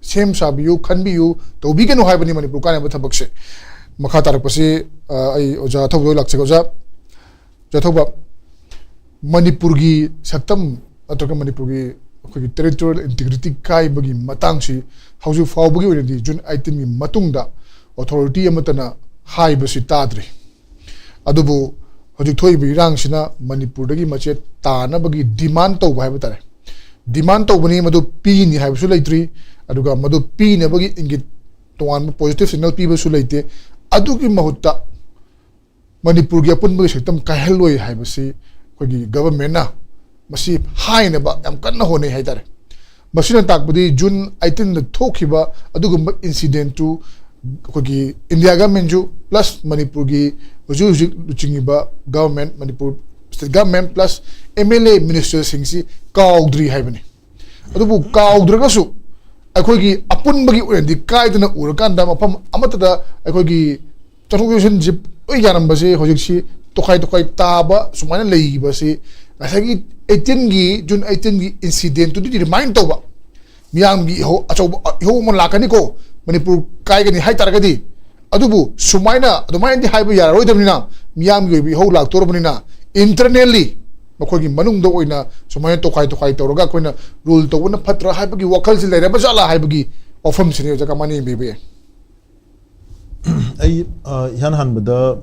ꯁꯦꯝ ꯁꯥꯕꯤꯌꯨ, ꯈꯟꯕꯤꯌꯨ, ꯇꯧꯕꯤꯒꯅꯨ ꯍꯥꯏꯕꯅꯤ ꯃꯅꯤꯄꯨꯔ ꯀꯥꯏꯅꯕ ꯊꯕꯛꯁꯦ꯫ ꯃꯈꯥ ꯇꯥꯔꯛꯄꯁꯤ, ꯑ, ꯑꯩ ꯑꯣꯖꯥ ꯑꯊꯧꯕꯗ ꯂꯥꯛꯆꯒꯦ꯫ ꯑꯣꯖꯥ, ꯑꯣꯖꯥ ꯑꯊꯧꯕ, ꯃꯅꯤꯄꯨꯔꯒꯤ ꯁꯛꯇꯝ ꯅꯠꯇ꯭ꯔꯒ ꯃꯅꯤꯄꯨꯔꯒꯤ ꯑꯩꯈꯣꯏꯒꯤ territorial integrity ꯀꯥꯏꯕꯒꯤ ꯃꯇꯥꯡꯁꯤ ꯍꯧꯖꯤꯛ ꯐꯥꯎꯕꯒꯤ ꯑꯣꯏꯅꯗꯤ ꯖꯨꯟ ꯑꯩꯠꯇꯤꯟꯒꯤ ꯃꯇꯨꯡꯗ authority ꯑꯃꯠꯇꯅ ꯍꯥꯏꯕꯁꯤ ꯇꯥꯗ꯭ꯔꯤ꯫ ꯑꯗꯨꯕꯨ ꯍꯧꯖꯤꯛ ꯊꯣꯛꯏꯕ ꯏꯔꯥꯡꯁꯤꯅ ꯃꯅꯤꯄꯨꯔꯗꯒꯤ ꯃꯆꯦꯠ ꯇꯥꯅꯕꯒꯤ demand ꯇꯧꯕ ꯍꯥꯏꯕ ꯇꯥꯔꯦ꯫ Demand ꯇꯧꯕꯅꯤ, ꯃꯗꯨ ꯄꯤꯅꯤ ꯍꯥꯏꯕꯁꯨ ꯂꯩꯇ꯭ꯔꯤ, ꯑꯗꯨꯒ ꯃꯗꯨ ꯄꯤꯅꯕꯒꯤ ꯏꯪꯒꯤꯠ ꯇꯣꯉꯥꯟꯕ positive signal ꯄꯤꯕꯁꯨ ꯂꯩꯇꯦ꯫ ꯑꯗꯨꯒꯤ ꯃꯍꯨꯠꯇ ꯃꯅꯤꯄꯨꯔꯒꯤ ꯑꯄꯨꯟꯕꯒꯤ ꯁꯛꯇꯝ ꯀꯥꯏꯍꯜꯂꯣꯏ ꯍꯥꯏꯕꯁꯤ ꯑꯩꯈꯣꯏꯒꯤ governmentꯅ ꯃꯁꯤ ꯍꯥꯏꯅꯕ ꯌꯥꯝ ꯀꯟꯅ ꯍꯣꯠꯅꯩ ꯍꯥꯏꯇꯥꯔꯦ꯫ ꯃꯁꯤꯅ ꯇꯥꯛꯄꯗꯤ ꯖꯨꯟ ꯑꯩꯠꯇꯤꯟꯗ ꯊꯣꯛꯈꯤꯕ ꯑꯗꯨꯒꯨꯝꯕ incidentꯇꯨ ꯑꯩꯈꯣꯏꯒꯤ India governmentꯁꯨ plus ꯃꯅꯤꯄꯨꯔꯒꯤ ꯍꯧꯖꯤꯛ ꯍꯧꯖꯤꯛ ꯂꯨꯆꯤꯡꯉꯤꯕ government, Manipur state government plus M L A ministerꯁꯤꯡꯁꯤ ꯀꯥꯎꯗ꯭ꯔꯤ ꯍꯥꯏꯕꯅꯤ꯫ ꯑꯗꯨꯕꯨ ꯀꯥꯎꯗ꯭ꯔꯒꯁꯨ ꯑꯩꯈꯣꯏꯒꯤ ꯑꯄꯨꯟꯕꯒꯤ ꯑꯣꯏꯅꯗꯤ ꯀꯥꯏꯗꯅ ꯎꯔꯀꯥꯟꯗ ꯃꯐꯝ ꯑꯃꯠꯇꯗ ꯑꯩꯈꯣꯏꯒꯤ ꯆꯠꯊꯣꯛ ꯆꯠꯁꯤꯟꯁꯤ ꯂꯣꯏ ꯌꯥꯔꯝꯕꯁꯦ ꯍꯧꯖꯤꯛꯁꯤ ꯇꯣꯈꯥꯏ ꯇꯣꯈꯥꯏ ꯇꯥꯕ ꯁꯨꯃꯥꯏꯅ ꯂꯩꯈꯤꯕꯁꯤ ꯉꯁꯥꯏꯒꯤ ꯑꯩꯠꯇꯤꯟꯒꯤ, ꯖꯨꯟ ꯑꯩꯠꯇꯤꯟꯒꯤ incidentꯇꯨꯗꯤ remind ꯇꯧꯕ, ꯃꯤꯌꯥꯝꯒꯤ ꯏꯍꯧ ꯑꯆꯧꯕ, ꯏꯍꯧ ꯑꯃ ꯂꯥꯛꯀꯅꯤꯀꯣ, ꯃꯅꯤꯄꯨꯔ ꯀꯥꯏꯒꯅꯤ ꯍꯥꯏ ꯇꯥꯔꯒꯗꯤ꯫ ꯑꯗꯨꯕꯨ ꯁꯨꯃꯥꯏꯅ ꯑꯗꯨꯃꯥꯏꯅꯗꯤ ꯍꯥꯏꯕ ꯌꯥꯔꯔꯣꯏꯗꯕꯅꯤꯅ, ꯃꯤꯌꯥꯝꯒꯤ ꯑꯣꯏꯕ ꯏꯍꯧ ꯂꯥꯛꯇꯧꯔꯕꯅꯤꯅ, internally ꯑꯩꯈꯣꯏꯒꯤ ꯃꯅꯨꯡꯗ ꯑꯣꯏꯅ ꯁꯨꯃꯥꯏꯅ ꯇꯣꯈꯥꯏ ꯇꯣꯈꯥꯏ ꯇꯧꯔꯒ ꯑꯩꯈꯣꯏꯅ ꯔꯨꯜ ꯇꯧꯕꯅ ꯐꯠꯇ꯭ꯔꯥ ꯍꯥꯏꯕꯒꯤ ꯋꯥꯈꯜꯁꯤ ꯂꯩꯔꯕ ꯖꯥꯠꯂꯥ ꯍꯥꯏꯕꯒꯤ ꯋꯥꯐꯝꯁꯤꯅꯤ ꯑꯣꯖꯥ, ꯀꯃꯥꯏꯅ ꯌꯦꯡꯕꯤꯕ ꯌꯥꯏ? ꯑꯩ ꯑ, ꯏꯍꯥꯟ ꯍꯥꯟꯕꯗ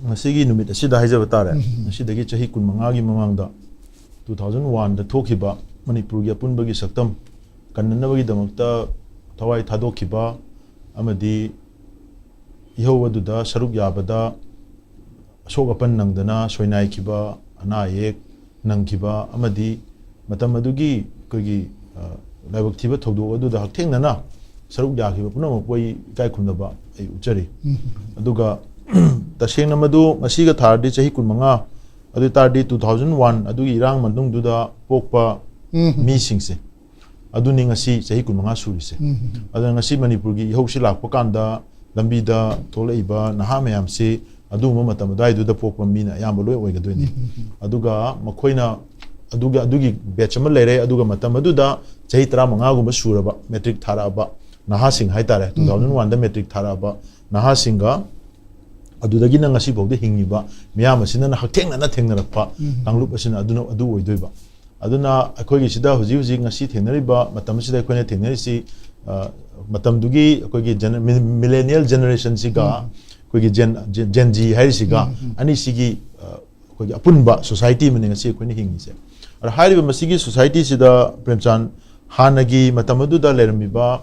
ꯉꯁꯤꯒꯤ ꯅꯨꯃꯤꯠ ꯑꯁꯤꯗ ꯍꯥꯏꯖꯕ ꯇꯥꯔꯦ꯫ ꯉꯁꯤꯗꯒꯤ ꯆꯍꯤ ꯀꯨꯟꯃꯉꯥꯒꯤ ꯃꯃꯥꯡꯗ two thousand one ꯗ ꯊꯣꯛꯈꯤꯕ ꯃꯅꯤꯄꯨꯔꯒꯤ ꯑꯄꯨꯟꯕꯒꯤ ꯁꯛꯇꯝ ꯀꯟꯅꯅꯕꯒꯤꯗꯃꯛꯇ ꯊꯋꯥꯏ ꯊꯥꯗꯣꯛꯈꯤꯕ ꯑꯃꯗꯤ ꯏꯍꯧ ꯑꯗꯨꯗ ꯁꯔꯨꯛ ꯌꯥꯕꯗ ꯑꯁꯣꯛ ꯑꯄꯟ ꯅꯪꯗꯅ ꯁꯣꯏꯅꯥꯏꯈꯤꯕ, ꯑꯅꯥ ꯑꯌꯦꯛ ꯅꯪꯈꯤꯕ ꯑꯃꯗꯤ ꯃꯇꯝ ꯑꯗꯨꯒꯤ ꯑꯩꯈꯣꯏꯒꯤ, ꯑ, ꯂꯥꯏꯕꯛ ꯊꯤꯕ ꯊꯧꯗꯣꯛ ꯑꯗꯨꯗ ꯍꯛꯊꯦꯡꯅꯅ ꯁꯔꯨꯛ ꯌꯥꯈꯤꯕ ꯄꯨꯝꯅꯃꯛꯄꯨ ꯑꯩ ꯏꯀꯥꯏ ꯈꯨꯝꯅꯕ ꯑꯩ ꯎꯠꯆꯔꯤ꯫ ꯑꯗꯨꯒ ꯇꯁꯦꯡꯅ ꯃꯗꯨ ꯉꯁꯤꯒ ꯊꯥꯔꯗꯤ ꯆꯍꯤ ꯀꯨꯟꯃꯉꯥ, ꯑꯗꯨ ꯑꯣꯏ ꯇꯥꯔꯗꯤ two thousand one ꯑꯗꯨꯒꯤ ꯏꯔꯥꯡ ꯃꯅꯨꯡꯗꯨꯗ ꯄꯣꯛꯄ ꯃꯤꯁꯤꯡꯁꯦ ꯑꯗꯨꯅꯤ ꯉꯁꯤ ꯆꯍꯤ ꯀꯨꯟꯃꯉꯥ ꯁꯨꯔꯤꯁꯦ꯫ ꯑꯗꯨꯅ ꯉꯁꯤ ꯃꯅꯤꯄꯨꯔꯒꯤ ꯏꯍꯧꯁꯤ ꯂꯥꯛꯄ ꯀꯥꯟꯗ ꯂꯝꯕꯤꯗ ꯊꯣꯛꯂꯛꯏꯕ ꯅꯍꯥ ꯃꯌꯥꯝꯁꯤ ꯑꯗꯨꯒꯨꯝꯕ ꯃꯇꯝ ꯑꯗꯨꯋꯥꯏꯗꯨꯗ ꯄꯣꯛꯄ ꯃꯤꯅ ꯑꯌꯥꯝꯕ ꯂꯣꯏ ꯑꯣꯏꯒꯗꯣꯏꯅꯤ꯫ ꯑꯗꯨꯒ ꯃꯈꯣꯏꯅ ꯑꯗꯨꯒ, ꯑꯗꯨꯒꯤ batch ꯑꯃ ꯂꯩꯔꯦ꯫ ꯑꯗꯨꯒ ꯃꯇꯝ ꯑꯗꯨꯗ ꯆꯍꯤ ꯇꯔꯥꯃꯉꯥꯒꯨꯝꯕ ꯁꯨꯔꯕ, matric ꯊꯥꯔꯛꯑꯕ ꯅꯍꯥꯁꯤꯡ ꯍꯥꯏꯇꯥꯔꯦ, two thousand one ꯗ matric ꯊꯥꯔꯛꯑꯕ ꯅꯍꯥꯁꯤꯡꯒ ꯑꯗꯨꯗꯒꯤꯅ ꯉꯁꯤ ꯐꯥꯎꯗ ꯍꯤꯡꯉꯤꯕ ꯃꯤꯌꯥꯝ ꯑꯁꯤꯅ ꯍꯛꯊꯦꯡꯅꯅ ꯊꯦꯡꯅꯔꯛꯄ ꯀꯥꯡꯂꯨꯞ ꯑꯁꯤꯅ ꯑꯗꯨꯅ, ꯑꯗꯨ ꯑꯣꯏꯗꯣꯏꯕ꯫ ꯑꯗꯨꯅ ꯑꯩꯈꯣꯏꯒꯤ ꯁꯤꯗ ꯍꯧꯖꯤꯛ ꯍꯧꯖꯤꯛ ꯉꯁꯤ ꯊꯦꯡꯅꯔꯤꯕ ꯃꯇꯝ ꯑꯁꯤꯗ ꯑꯩꯈꯣꯏꯅ ꯊꯦꯡꯅꯔꯤꯁꯤ, ꯑ, ꯃꯇꯝꯗꯨꯒꯤ ꯑꯩꯈꯣꯏꯒꯤ ꯖꯦꯅ-, ꯃꯤ-, millennial generation ꯁꯤꯒ ꯑꯩꯈꯣꯏꯒꯤ Gen, Gen, Gen Z ꯍꯥꯏꯔꯤꯁꯤꯒ ꯑꯅꯤꯁꯤꯒꯤ, ꯑ, ꯑꯩꯈꯣꯏꯒꯤ ꯑꯄꯨꯟꯕ society ꯑꯃꯅꯤ ꯉꯁꯤ ꯑꯩꯈꯣꯏꯅ ꯍꯤꯡꯉꯤꯁꯦ꯫ ꯑꯗ ꯍꯥꯏꯔꯤꯕ ꯃꯁꯤꯒꯤ society ꯁꯤꯗ ꯄ꯭ꯔꯦꯝꯆꯥꯟ ꯍꯥꯟꯅꯒꯤ ꯃꯇꯝ ꯑꯗꯨꯗ ꯂꯩꯔꯝꯃꯤꯕ,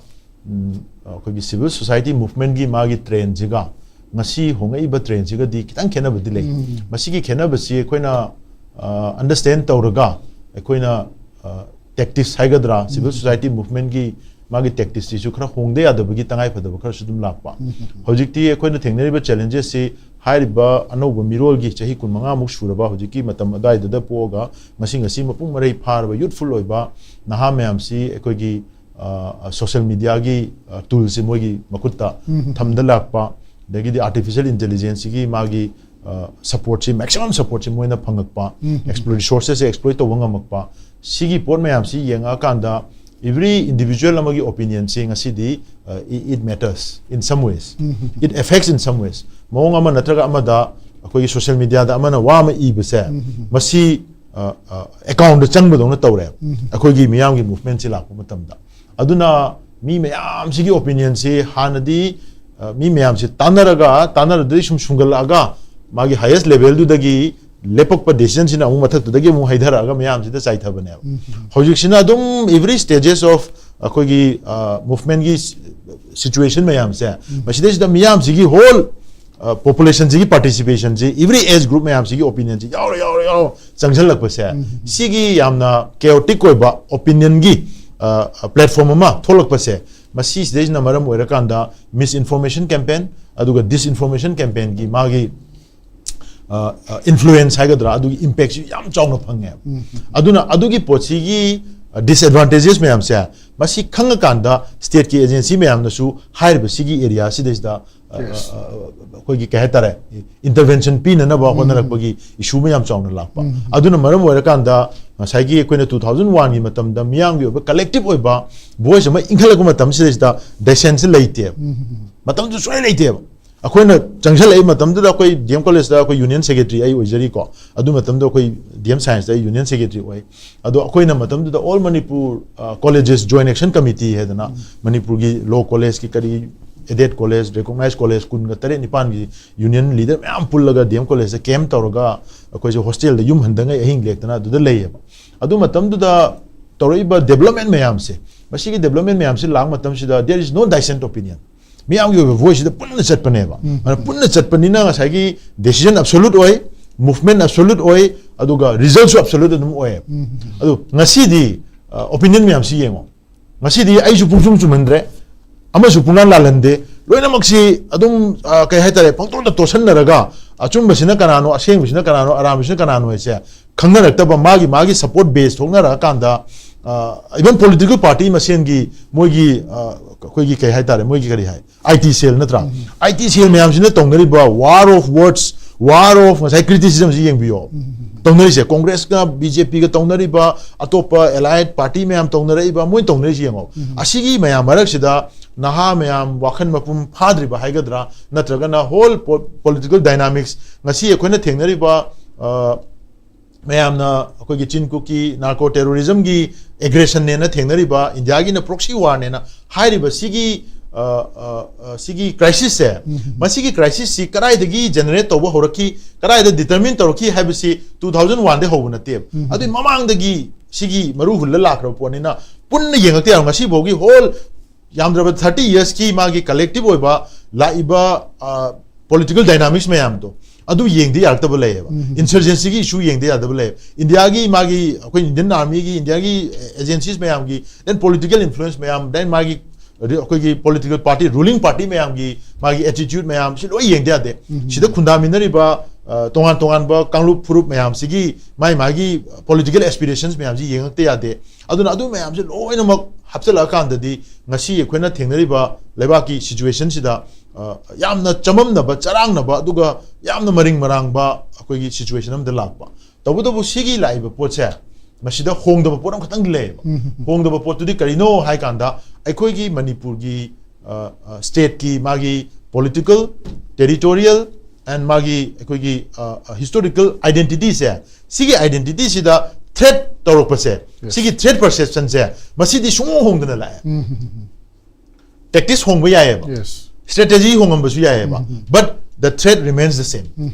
ꯎꯝ, ꯑꯩꯈꯣꯏꯒꯤ civil society movement ꯀꯤ ꯃꯥꯒꯤ trend ꯁꯤꯒ ꯉꯁꯤ ꯍꯣꯡꯉꯛꯏꯕ trend ꯁꯤꯒꯗꯤ ꯈꯤꯇꯪ ꯈꯦꯠꯅꯕꯗꯤ ꯂꯩ꯫ ꯃꯁꯤꯒꯤ ꯈꯦꯠꯅꯕꯁꯤ ꯑꯩꯈꯣꯏꯅ, ꯑ, understand ꯇꯧꯔꯒ ꯑꯩꯈꯣꯏꯅ, ꯑ, tactics ꯍꯥꯏꯒꯗ꯭ꯔꯥ, civil society movement ꯀꯤ ꯃꯥꯒꯤ tactics ꯁꯤꯁꯨ ꯈꯔ ꯍꯣꯡꯗ ꯌꯥꯗꯕꯒꯤ ꯇꯉꯥꯏ ꯐꯗꯕ ꯈꯔꯁꯨ ꯑꯗꯨꯝ ꯂꯥꯛꯄ꯫ ꯍꯧꯖꯤꯛꯇꯤ ꯑꯩꯈꯣꯏꯅ ꯊꯦꯡꯅꯔꯤꯕ challenges ꯁꯤ ꯍꯥꯏꯔꯤꯕ ꯑꯅꯧꯕ ꯃꯤꯔꯣꯜꯒꯤ ꯆꯍꯤ ꯀꯨꯟꯃꯉꯥꯃꯨꯛ ꯁꯨꯔꯕ ꯍꯧꯖꯤꯛꯀꯤ ꯃꯇꯝ ꯑꯗꯨꯋꯥꯏꯗꯨꯗ ꯄꯣꯛꯑꯒ ꯉꯁꯤ, ꯉꯁꯤ ꯃꯄꯨꯡ ꯃꯔꯩ ꯐꯥꯔꯕ youthful ꯑꯣꯏꯕ ꯅꯍꯥ ꯃꯌꯥꯝꯁꯤ ꯑꯩꯈꯣꯏꯒꯤ, ꯑ, social media ꯒꯤ, ꯑ, tool ꯁꯤ ꯃꯣꯏꯒꯤ ꯃꯈꯨꯠꯇ ꯊꯝꯗ ꯂꯥꯛꯄ, ꯑꯗꯒꯤꯗꯤ artificial intelligence ꯁꯤꯒꯤ ꯃꯥꯒꯤ, ꯑ, support ꯁꯤ, maximum support ꯁꯤ ꯃꯣꯏꯅ ꯐꯪꯉꯛꯄ, exploit, resources ꯁꯦ exploit ꯇꯧꯕ ꯉꯝꯃꯛꯄ, ꯁꯤꯒꯤ ꯄꯣꯠ ꯃꯌꯥꯝꯁꯤ ꯌꯦꯡꯉꯛꯑꯀꯥꯟꯗ every individual ꯑꯃꯒꯤ opinion ꯁꯤ ꯉꯁꯤꯗꯤ, ꯑ, it, it matters in some ways, it affects in some ways꯫ ꯃꯑꯣꯡ ꯑꯃ ꯅꯠꯇ꯭ꯔꯒ ꯑꯃꯗ ꯑꯩꯈꯣꯏꯒꯤ social media ꯗ ꯑꯃꯅ ꯋꯥ ꯑꯃ ꯏꯕꯁꯦ, ꯃꯁꯤ ꯑꯦꯀꯥꯎꯟꯗ ꯆꯪꯕꯗꯧꯅ ꯇꯧꯔꯦ ꯑꯩꯈꯣꯏꯒꯤ ꯃꯤꯌꯥꯝꯒꯤ ꯃꯨꯚꯃꯦꯟꯁꯤ ꯂꯥꯛꯄ ꯃꯇꯝꯗ꯫ ꯑꯗꯨꯅ ꯃꯤ ꯃꯌꯥꯝꯁꯤꯒꯤ ꯑꯣꯄꯤꯅꯤꯌꯟꯁꯤ ꯍꯥꯟꯅꯗꯤ ꯑ, ꯃꯤ ꯃꯌꯥꯝꯁꯤ ꯇꯥꯟꯅꯔꯒ ꯇꯥꯟꯅꯔꯗꯨꯗꯒꯤ ꯁꯨꯝ ꯁꯨꯡꯒꯠꯂꯛꯑꯒ ꯃꯥꯒꯤ ꯍꯥꯏꯌꯦꯁ ꯂꯦꯚꯦꯜꯗꯨꯗꯒꯤ ꯂꯦꯞꯄꯛꯄ ꯗꯤꯁꯤꯖꯟꯁꯤꯅ ꯑꯃꯨꯛ ꯃꯊꯛꯇꯨꯗꯒꯤ ꯑꯃꯨꯛ ꯍꯩꯊꯔꯛꯑꯒ ꯃꯌꯥꯝꯁꯤꯗ ꯆꯥꯏꯊꯕꯅꯦꯕ꯫ ꯍꯧꯖꯤꯛꯁꯤꯅ ꯑꯗꯨꯝ every stages of ꯑꯩꯈꯣꯏꯒꯤ ꯃꯨꯚꯃꯦꯟꯒꯤ ꯁꯤꯆꯨꯋꯦꯁꯟ ꯃꯌꯥꯝꯁꯦ ꯃꯁꯤꯗꯩꯁꯤꯗ ꯃꯤꯌꯥꯝꯁꯤꯒꯤ ꯍꯣꯜ ꯄꯣꯄꯨꯂꯦꯁꯟꯁꯤꯒꯤ ꯄꯥꯔꯇꯤꯁꯤꯄꯦꯁꯟꯁꯤ, every age group ꯃꯌꯥꯝꯁꯤꯒꯤ ꯑꯣꯄꯤꯅꯤꯌꯟꯁꯤ ꯌꯥꯎꯔ ꯌꯥꯎꯔ ꯌꯥꯎꯔ ꯆꯪꯁꯤꯜꯂꯛꯄꯁꯦ, ꯁꯤꯒꯤ ꯌꯥꯝꯅ ꯀꯦꯑꯣꯇꯤꯛ ꯑꯣꯏꯕ ꯑꯣꯄꯤꯅꯤꯌꯟꯒꯤ ꯄ꯭ꯂꯦꯠꯐꯣꯝ ꯑꯃ ꯊꯣꯛꯂꯛꯄꯁꯦ, ꯃꯁꯤꯁꯤꯗꯩꯁꯤꯅ ꯃꯔꯝ ꯑꯣꯏꯔꯀꯥꯟꯗ ꯃꯤꯁ ꯏꯟꯐꯣꯔꯃꯦꯁꯟ ꯀꯦꯝꯄꯦꯟ ꯑꯗꯨꯒ ꯗꯤꯁ ꯏꯟꯐꯣꯔꯃꯦꯁꯟ ꯀꯦꯝꯄꯦꯟꯒꯤ ꯃꯥꯒꯤ ꯏꯟꯐ꯭ꯂꯨꯌꯦꯟꯁ ꯍꯥꯏꯒꯗ꯭ꯔꯥ, ꯑꯗꯨꯒꯤ ꯏꯝꯄꯦꯛꯁꯤ ꯌꯥꯝ ꯆꯥꯎꯅ ꯐꯪꯉꯦꯕ꯫ ꯑꯗꯨꯅ ꯑꯗꯨꯒꯤ ꯄꯣꯠꯁꯤꯒꯤ ꯗꯤꯁꯑꯦꯗꯚꯥꯟꯇꯦꯖꯦꯁ ꯃꯌꯥꯝꯁꯦ ꯃꯁꯤ ꯈꯪꯉꯀꯥꯟꯗ ꯁ꯭ꯇꯦꯠꯀꯤ ꯑꯦꯖꯦꯟꯁꯤ ꯃꯌꯥꯝꯅꯁꯨ ꯍꯥꯏꯔꯤꯕ ꯁꯤꯒꯤ ꯑꯦꯔꯤꯌꯥꯁꯤꯗꯩꯁꯤꯗ ꯑ, ꯑ, ꯑ, ꯑꯩꯈꯣꯏꯒꯤ ꯀꯩ ꯍꯥꯏꯇꯥꯔꯦ, ꯏꯟꯇꯔꯚꯦꯟꯁꯟ ꯄꯤꯅꯅꯕ ꯍꯣꯠꯅꯔꯛꯄꯒꯤ ꯏꯁꯨ ꯃꯌꯥꯝ ꯆꯥꯎꯅ ꯂꯥꯛꯄ꯫ ꯑꯗꯨꯅ ꯃꯔꯝ ꯑꯣꯏꯔꯀꯥꯟꯗ ꯉꯁꯥꯏꯒꯤ ꯑꯩꯈꯣꯏꯅ ꯇꯨ ꯊꯥꯎꯖꯟ ꯋꯥꯟꯒꯤ ꯃꯇꯝꯗ ꯃꯤꯌꯥꯝꯒꯤ ꯑꯣꯏꯕ ꯀꯂꯦꯛꯇꯤꯚ ꯑꯣꯏꯕ ꯚꯣꯏꯁ ꯑꯃ ꯏꯟꯈꯠꯂꯛꯄ ꯃꯇꯝꯁꯤꯗꯩꯁꯤꯗ ꯗꯤꯁꯦꯟꯁꯤ ꯂꯩꯇꯦꯕ꯫ ꯃꯇꯝꯗꯨ ꯁꯨꯡꯂꯩ ꯂꯩꯇꯦꯕ꯫ ꯑꯩꯈꯣꯏꯅ ꯆꯪꯁꯤꯜꯂꯛꯏ ꯃꯇꯝꯗꯨꯗ ꯑꯩꯈꯣꯏ ꯗꯤ ꯑꯦꯝ ꯀꯣꯂꯦꯖꯇ ꯑꯩꯈꯣꯏ ꯌꯨꯅꯤꯌꯟ ꯁꯦꯀ꯭ꯔꯦꯇꯔꯤ ꯑꯩ ꯑꯣꯏꯖꯔꯤꯀꯣ꯫ ꯑꯗꯨ ꯃꯇꯝꯗ ꯑꯩꯈꯣꯏ ꯗꯤ ꯑꯦꯝ ꯁꯥꯏꯟꯁꯇ ꯑꯩ ꯌꯨꯅꯤꯌꯟ ꯁꯦꯀ꯭ꯔꯦꯇꯔꯤ ꯑꯣꯏ꯫ ꯑꯗꯣ ꯑꯩꯈꯣꯏꯅ ꯃꯇꯝꯗꯨꯗ All Manipur, ꯑ, Colleges Joint Action Committee ꯍꯥꯏꯗꯅ ꯃꯅꯤꯄꯨꯔꯒꯤ ꯂꯣ ꯀꯣꯂꯦꯖꯀꯤ ꯀꯔꯤ ꯑꯦꯗꯦꯠ ꯀꯣꯂꯦꯖ, ꯔꯤꯀꯣꯛꯅꯥꯏꯖ ꯀꯣꯂꯦꯖ ꯀꯨꯟꯒ ꯇꯔꯦꯠ ꯅꯤꯄꯥꯟꯒꯤ ꯌꯨꯅꯤꯌꯟ ꯂꯤꯗꯔ ꯃꯌꯥꯝ ꯄꯨꯜꯂꯒ ꯗꯤ ꯑꯦꯝ ꯀꯣꯂꯦꯖꯇ ꯀꯦꯝꯞ ꯇꯧꯔꯒ ꯑꯩꯈꯣꯏꯁꯦ ꯍꯣꯁꯇꯦꯜꯗ ꯌꯨꯝ ꯍꯟꯗꯉꯩ ꯑꯍꯤꯡ ꯂꯦꯛꯇꯅ ꯑꯗꯨꯗ ꯂꯩꯌꯦꯕ꯫ ꯑꯗꯨ ꯃꯇꯝꯗꯨꯗ ꯇꯧꯔꯛꯏꯕ ꯗꯦꯕꯂꯞꯃꯦꯟ ꯃꯌꯥꯝꯁꯦ, ꯃꯁꯤꯒꯤ ꯗꯦꯕꯂꯞꯃꯦꯟ ꯃꯌꯥꯝꯁꯦ ꯂꯥꯛ ꯃꯇꯝꯁꯤꯗ there is no dissent opinion꯫ ꯃꯤꯌꯥꯝꯒꯤ ꯑꯣꯏꯕ ꯚꯣꯏꯁꯁꯤꯗ ꯄꯨꯟꯅ ꯆꯠꯄꯅꯦꯕ꯫ ꯑꯗꯨꯅ ꯄꯨꯟꯅ ꯆꯠꯄꯅꯤꯅ ꯉꯁꯥꯏꯒꯤ ꯗꯤꯁꯤꯖꯟ ꯑꯦꯕꯁꯣꯂꯨꯠ ꯑꯣꯏ, ꯃꯨꯚꯃꯦꯟ ꯑꯦꯕꯁꯣꯂꯨꯠ ꯑꯣꯏ, ꯑꯗꯨꯒ ꯔꯤꯖꯜꯠꯁꯨ ꯑꯦꯕꯁꯣꯂꯨꯠ ꯑꯗꯨꯝ ꯑꯣꯏꯌꯦꯕ꯫ ꯑꯗꯣ ꯉꯁꯤꯗꯤ ꯑꯣꯄꯤꯅꯤꯌꯟ ꯃꯌꯥꯝꯁꯤ ꯌꯦꯡꯉꯣ꯫ ꯉꯁꯤꯗꯤ ꯑꯩꯁꯨ ꯄꯨꯡꯆꯨꯝ ꯆꯨꯝꯍꯟꯗ꯭ꯔꯦ, ꯑꯃꯁꯨ ꯄꯨꯡꯂꯥꯟ ꯂꯥꯜꯍꯟꯗꯦ꯫ ꯂꯣꯏꯅꯃꯛꯁꯤ ꯑꯗꯨꯝ, ꯑ, ꯀꯩ ꯍꯥꯏꯇꯥꯔꯦ, ꯄꯪꯇꯣꯟꯗ ꯇꯣꯠꯁꯟꯅꯔꯒ ꯑꯆꯨꯝꯕꯁꯤꯅ ꯀꯅꯥꯅꯣ, ꯑꯁꯦꯡꯕꯁꯤꯅ ꯀꯅꯥꯅꯣ, ꯑꯔꯥꯟꯕꯁꯤꯅ ꯀꯅꯥꯅꯣ ꯍꯥꯏꯁꯦ ꯈꯪꯅꯔꯛꯇꯕ, ꯃꯥꯒꯤ ꯃꯥꯒꯤ ꯁꯄꯣꯔꯠ ꯕꯦꯁ ꯊꯣꯛꯅꯔꯛꯑꯀꯥꯟꯗ, ꯑ, ꯏꯚꯟ ꯄꯣꯂꯤꯇꯤꯀꯦꯜ ꯄꯥꯔꯇꯤ ꯃꯁꯦꯟꯒꯤ ꯃꯣꯏꯒꯤ, ꯑ, ꯑꯩꯈꯣꯏꯒꯤ ꯀꯩ ꯍꯥꯏꯇꯥꯔꯦ, ꯃꯣꯏꯒꯤ ꯀꯔꯤ ꯍꯥꯏ, ꯑꯥꯏ ꯇꯤ ꯁꯦꯜ ꯅꯠꯇ꯭ꯔꯥ? ꯑꯥꯏ ꯇꯤ ꯁꯦꯜ ꯃꯌꯥꯝꯁꯤꯅ ꯇꯧꯅꯔꯤꯕ war of words, war of ꯉꯁꯥꯏ ꯀ꯭ꯔꯤꯇꯤꯁꯤꯖꯝꯁꯤ ꯌꯦꯡꯕꯤꯌꯣ꯫ ꯇꯧꯅꯔꯤꯁꯦ ꯀꯣꯡꯒ꯭ꯔꯦꯁꯀ ꯕꯤ ꯖꯦ ꯄꯤꯒ ꯇꯧꯅꯔꯤꯕ, ꯑꯇꯣꯞꯄ ꯑꯦꯂꯥꯏꯠ ꯄꯥꯔꯇꯤ ꯃꯌꯥꯝ ꯇꯧꯅꯔꯛꯏꯕ, ꯃꯣꯏ ꯇꯧꯅꯔꯤꯁꯤ ꯌꯦꯡꯉꯣ꯫ ꯑꯁꯤꯒꯤ ꯃꯌꯥꯝ ꯃꯔꯛꯁꯤꯗ ꯅꯍꯥ ꯃꯌꯥꯝ ꯋꯥꯈꯜ ꯃꯄꯨꯡ ꯐꯥꯗ꯭ꯔꯤꯕ ꯍꯥꯏꯒꯗ꯭ꯔꯥ, ꯅꯠꯇ꯭ꯔꯒꯅ ꯍꯣꯜ ꯄꯣꯂꯤꯇꯤꯀꯦꯜ ꯗꯥꯏꯅꯥꯃꯤꯛꯁ ꯉꯁꯤ ꯑꯩꯈꯣꯏꯅ ꯊꯦꯡꯅꯔꯤꯕ, ꯑ, ꯃꯌꯥꯝꯅ ꯑꯩꯈꯣꯏꯒꯤ ꯆꯤꯟ ꯀꯨꯀꯤ ꯅꯥꯔꯀꯣ ꯇꯦꯔꯣꯔꯤꯖꯝꯒꯤ ꯑꯦꯒ꯭ꯔꯦꯁꯟꯅꯦꯅ ꯊꯦꯡꯅꯔꯤꯕ, ꯏꯟꯗꯤꯌꯥꯒꯤꯅ ꯄ꯭ꯔꯣꯛꯁꯤ ꯋꯥꯔꯅꯦꯅ ꯍꯥꯏꯔꯤꯕ ꯁꯤꯒꯤ, ꯑ, ꯑ, ꯑ, ꯁꯤꯒꯤ ꯀ꯭ꯔꯥꯏꯁꯤꯁꯁꯦ, ꯎꯝ꯫ ꯃꯁꯤꯒꯤ ꯀ꯭ꯔꯥꯏꯁꯤꯁꯁꯤ ꯀꯗꯥꯏꯗꯒꯤ ꯖꯦꯅꯦꯔꯦꯠ ꯇꯧꯕ ꯍꯧꯔꯛꯈꯤ, ꯀꯗꯥꯏꯗ ꯗꯤꯇꯔꯃꯤꯟ ꯇꯧꯔꯛꯈꯤ ꯍꯥꯏꯕꯁꯤ ꯇꯨ ꯊꯥꯎꯖꯟ ꯋꯥꯟꯗꯒꯤ ꯍꯧꯕ ꯅꯠꯇꯦꯕ꯫ ꯎꯝ꯫ ꯑꯗꯨꯏ ꯃꯃꯥꯡꯗꯒꯤ ꯁꯤꯒꯤ ꯃꯔꯨ ꯍꯨꯜꯂ ꯂꯥꯛꯈ꯭ꯔꯕ ꯄꯣꯠꯅꯤꯅ, ꯄꯨꯟꯅ ꯌꯦꯡꯉꯛꯇ ꯌꯥꯔꯣꯏ꯫ ꯉꯁꯤꯐꯥꯎꯒꯤ ꯍꯣꯜ ꯌꯥꯝꯗ꯭ꯔꯕ ꯊꯥꯔꯇꯤ ꯌꯔꯁꯀꯤ ꯃꯥꯒꯤ ꯀꯂꯦꯛꯇꯤꯚ ꯑꯣꯏꯕ ꯂꯥꯛꯏꯕ, ꯑ, ꯄꯣꯂꯤꯇꯤꯀꯦꯜ ꯗꯥꯏꯅꯥꯃꯤꯛꯁ ꯃꯌꯥꯝꯗꯣ, ꯑꯗꯨ ꯌꯦꯡꯗ ꯌꯥꯔꯛꯇꯕ ꯂꯩꯌꯦꯕ꯫ ꯎꯝ꯫ ꯏꯟꯁꯔꯖꯦꯟꯁꯤꯒꯤ ꯏꯁꯨ ꯌꯦꯡꯗ ꯌꯥꯗꯕ ꯂꯩꯌꯦꯕ꯫ ꯏꯟꯗꯤꯌꯥꯒꯤ ꯃꯥꯒꯤ, ꯑꯩꯈꯣꯏ ꯏꯟꯗꯤꯌꯟ ꯑꯥꯔꯃꯤꯒꯤ, ꯏꯟꯗꯤꯌꯥꯒꯤ ꯑꯦꯖꯦꯟꯁꯤꯁ ꯃꯌꯥꯝꯒꯤ, then ꯄꯣꯂꯤꯇꯤꯀꯦꯜ ꯏꯟꯐ꯭ꯂꯨꯌꯦꯟꯁ ꯃꯌꯥꯝ, then ꯃꯥꯒꯤ ꯑꯗꯩ ꯑꯩꯈꯣꯏꯒꯤ ꯄꯣꯂꯤꯇꯤꯀꯦꯜ ꯄꯥꯔꯇꯤ, ꯔꯨꯂꯤꯡ ꯄꯥꯔꯇꯤ ꯃꯌꯥꯝꯒꯤ ꯃꯥꯒꯤ ꯑꯦꯇꯤꯇ꯭ꯌꯨꯠ ꯃꯌꯥꯝꯁꯤ ꯂꯣꯏ ꯌꯦꯡꯗ ꯌꯥꯗꯦ꯫ ꯎꯝ꯫ ꯁꯤꯗ ꯈꯨꯟꯗꯥꯃꯤꯟꯅꯔꯤꯕ, ꯑ, ꯇꯣꯉꯥꯟ ꯇꯣꯉꯥꯟꯕ ꯀꯥꯡꯂꯨꯞ ꯐꯨꯔꯨꯞ ꯃꯌꯥꯝꯁꯤꯒꯤ ꯃꯥꯏ ꯃꯥꯒꯤ ꯄꯣꯂꯤꯇꯤꯀꯦꯜ ꯑꯦꯁꯄꯤꯔꯦꯁꯟꯁ ꯃꯌꯥꯝꯁꯤ ꯌꯦꯡꯉꯛꯇ ꯌꯥꯗꯦ꯫ ꯑꯗꯨꯅ ꯑꯗꯨ ꯃꯌꯥꯝꯁꯦ ꯂꯣꯏꯅꯃꯛ ꯍꯥꯞꯆꯤꯜꯂꯛꯑꯀꯥꯟꯗꯗꯤ ꯉꯁꯤ ꯑꯩꯈꯣꯏꯅ ꯊꯦꯡꯅꯔꯤꯕ ꯂꯩꯕꯥꯛꯀꯤ ꯁꯤꯆꯨꯋꯦꯁꯟꯁꯤꯗ, ꯑ, ꯌꯥꯝꯅ ꯆꯃꯝꯅꯕ, ꯆꯔꯥꯡꯅꯕ, ꯑꯗꯨꯒ ꯌꯥꯝꯅ ꯃꯔꯤꯡ ꯃꯔꯥꯡꯕ ꯑꯩꯈꯣꯏꯒꯤ ꯁꯤꯆꯨꯋꯦꯁꯟ ꯑꯃꯗ ꯂꯥꯛꯄ꯫ ꯇꯧꯕꯇꯕꯨ ꯁꯤꯒꯤ ꯂꯥꯛꯏꯕ ꯄꯣꯠꯁꯦ, ꯃꯁꯤꯗ ꯍꯣꯡꯗꯕ ꯄꯣꯠ ꯑꯃꯈꯛꯇꯪꯗꯤ ꯂꯩꯌꯦꯕ꯫ ꯎꯝ꯫ ꯍꯣꯡꯗꯕ ꯄꯣꯠꯇꯨꯗꯤ ꯀꯔꯤꯅꯣ ꯍꯥꯏ ꯀꯥꯟꯗ, ꯑꯩꯈꯣꯏꯒꯤ ꯃꯅꯤꯄꯨꯔꯒꯤ, ꯑ, ꯑ, ꯁ꯭ꯇꯦꯠꯀꯤ ꯃꯥꯒꯤ ꯄꯣꯂꯤꯇꯤꯀꯦꯜ, ꯇꯦꯔꯤꯇꯣꯔꯤꯌꯦꯜ, and ꯃꯥꯒꯤ ꯑꯩꯈꯣꯏꯒꯤ, ꯑ, ꯑ, ꯍꯤꯁꯇꯣꯔꯤꯀꯦꯜ ꯑꯥꯏꯗꯦꯟꯇꯤꯇꯤꯁꯦ, ꯁꯤꯒꯤ ꯑꯥꯏꯗꯦꯟꯇꯤꯇꯤꯁꯤꯗ ꯊ꯭ꯔꯦꯠ ꯇꯧꯔꯛꯄꯁꯦ, Yes. ꯁꯤꯒꯤ ꯊ꯭ꯔꯦꯠ ꯄꯔꯁꯦꯞꯁꯟꯁꯦ, ꯃꯁꯤꯗꯤ ꯁꯨꯡꯍꯣꯡ ꯍꯣꯡꯗꯅ ꯂꯥꯛꯑꯦ꯫ ꯎꯝ꯫ ꯇꯦꯛꯇꯤꯛꯁ ꯍꯣꯡꯕ ꯌꯥꯏꯑꯕ, Yes. ꯁ꯭ꯇ꯭ꯔꯦꯇꯦꯖꯤ ꯍꯣꯡꯉꯝꯕꯁꯨ ꯌꯥꯏꯑꯕ, ꯎꯝ꯫ But the threat remains the same. ꯎꯝ꯫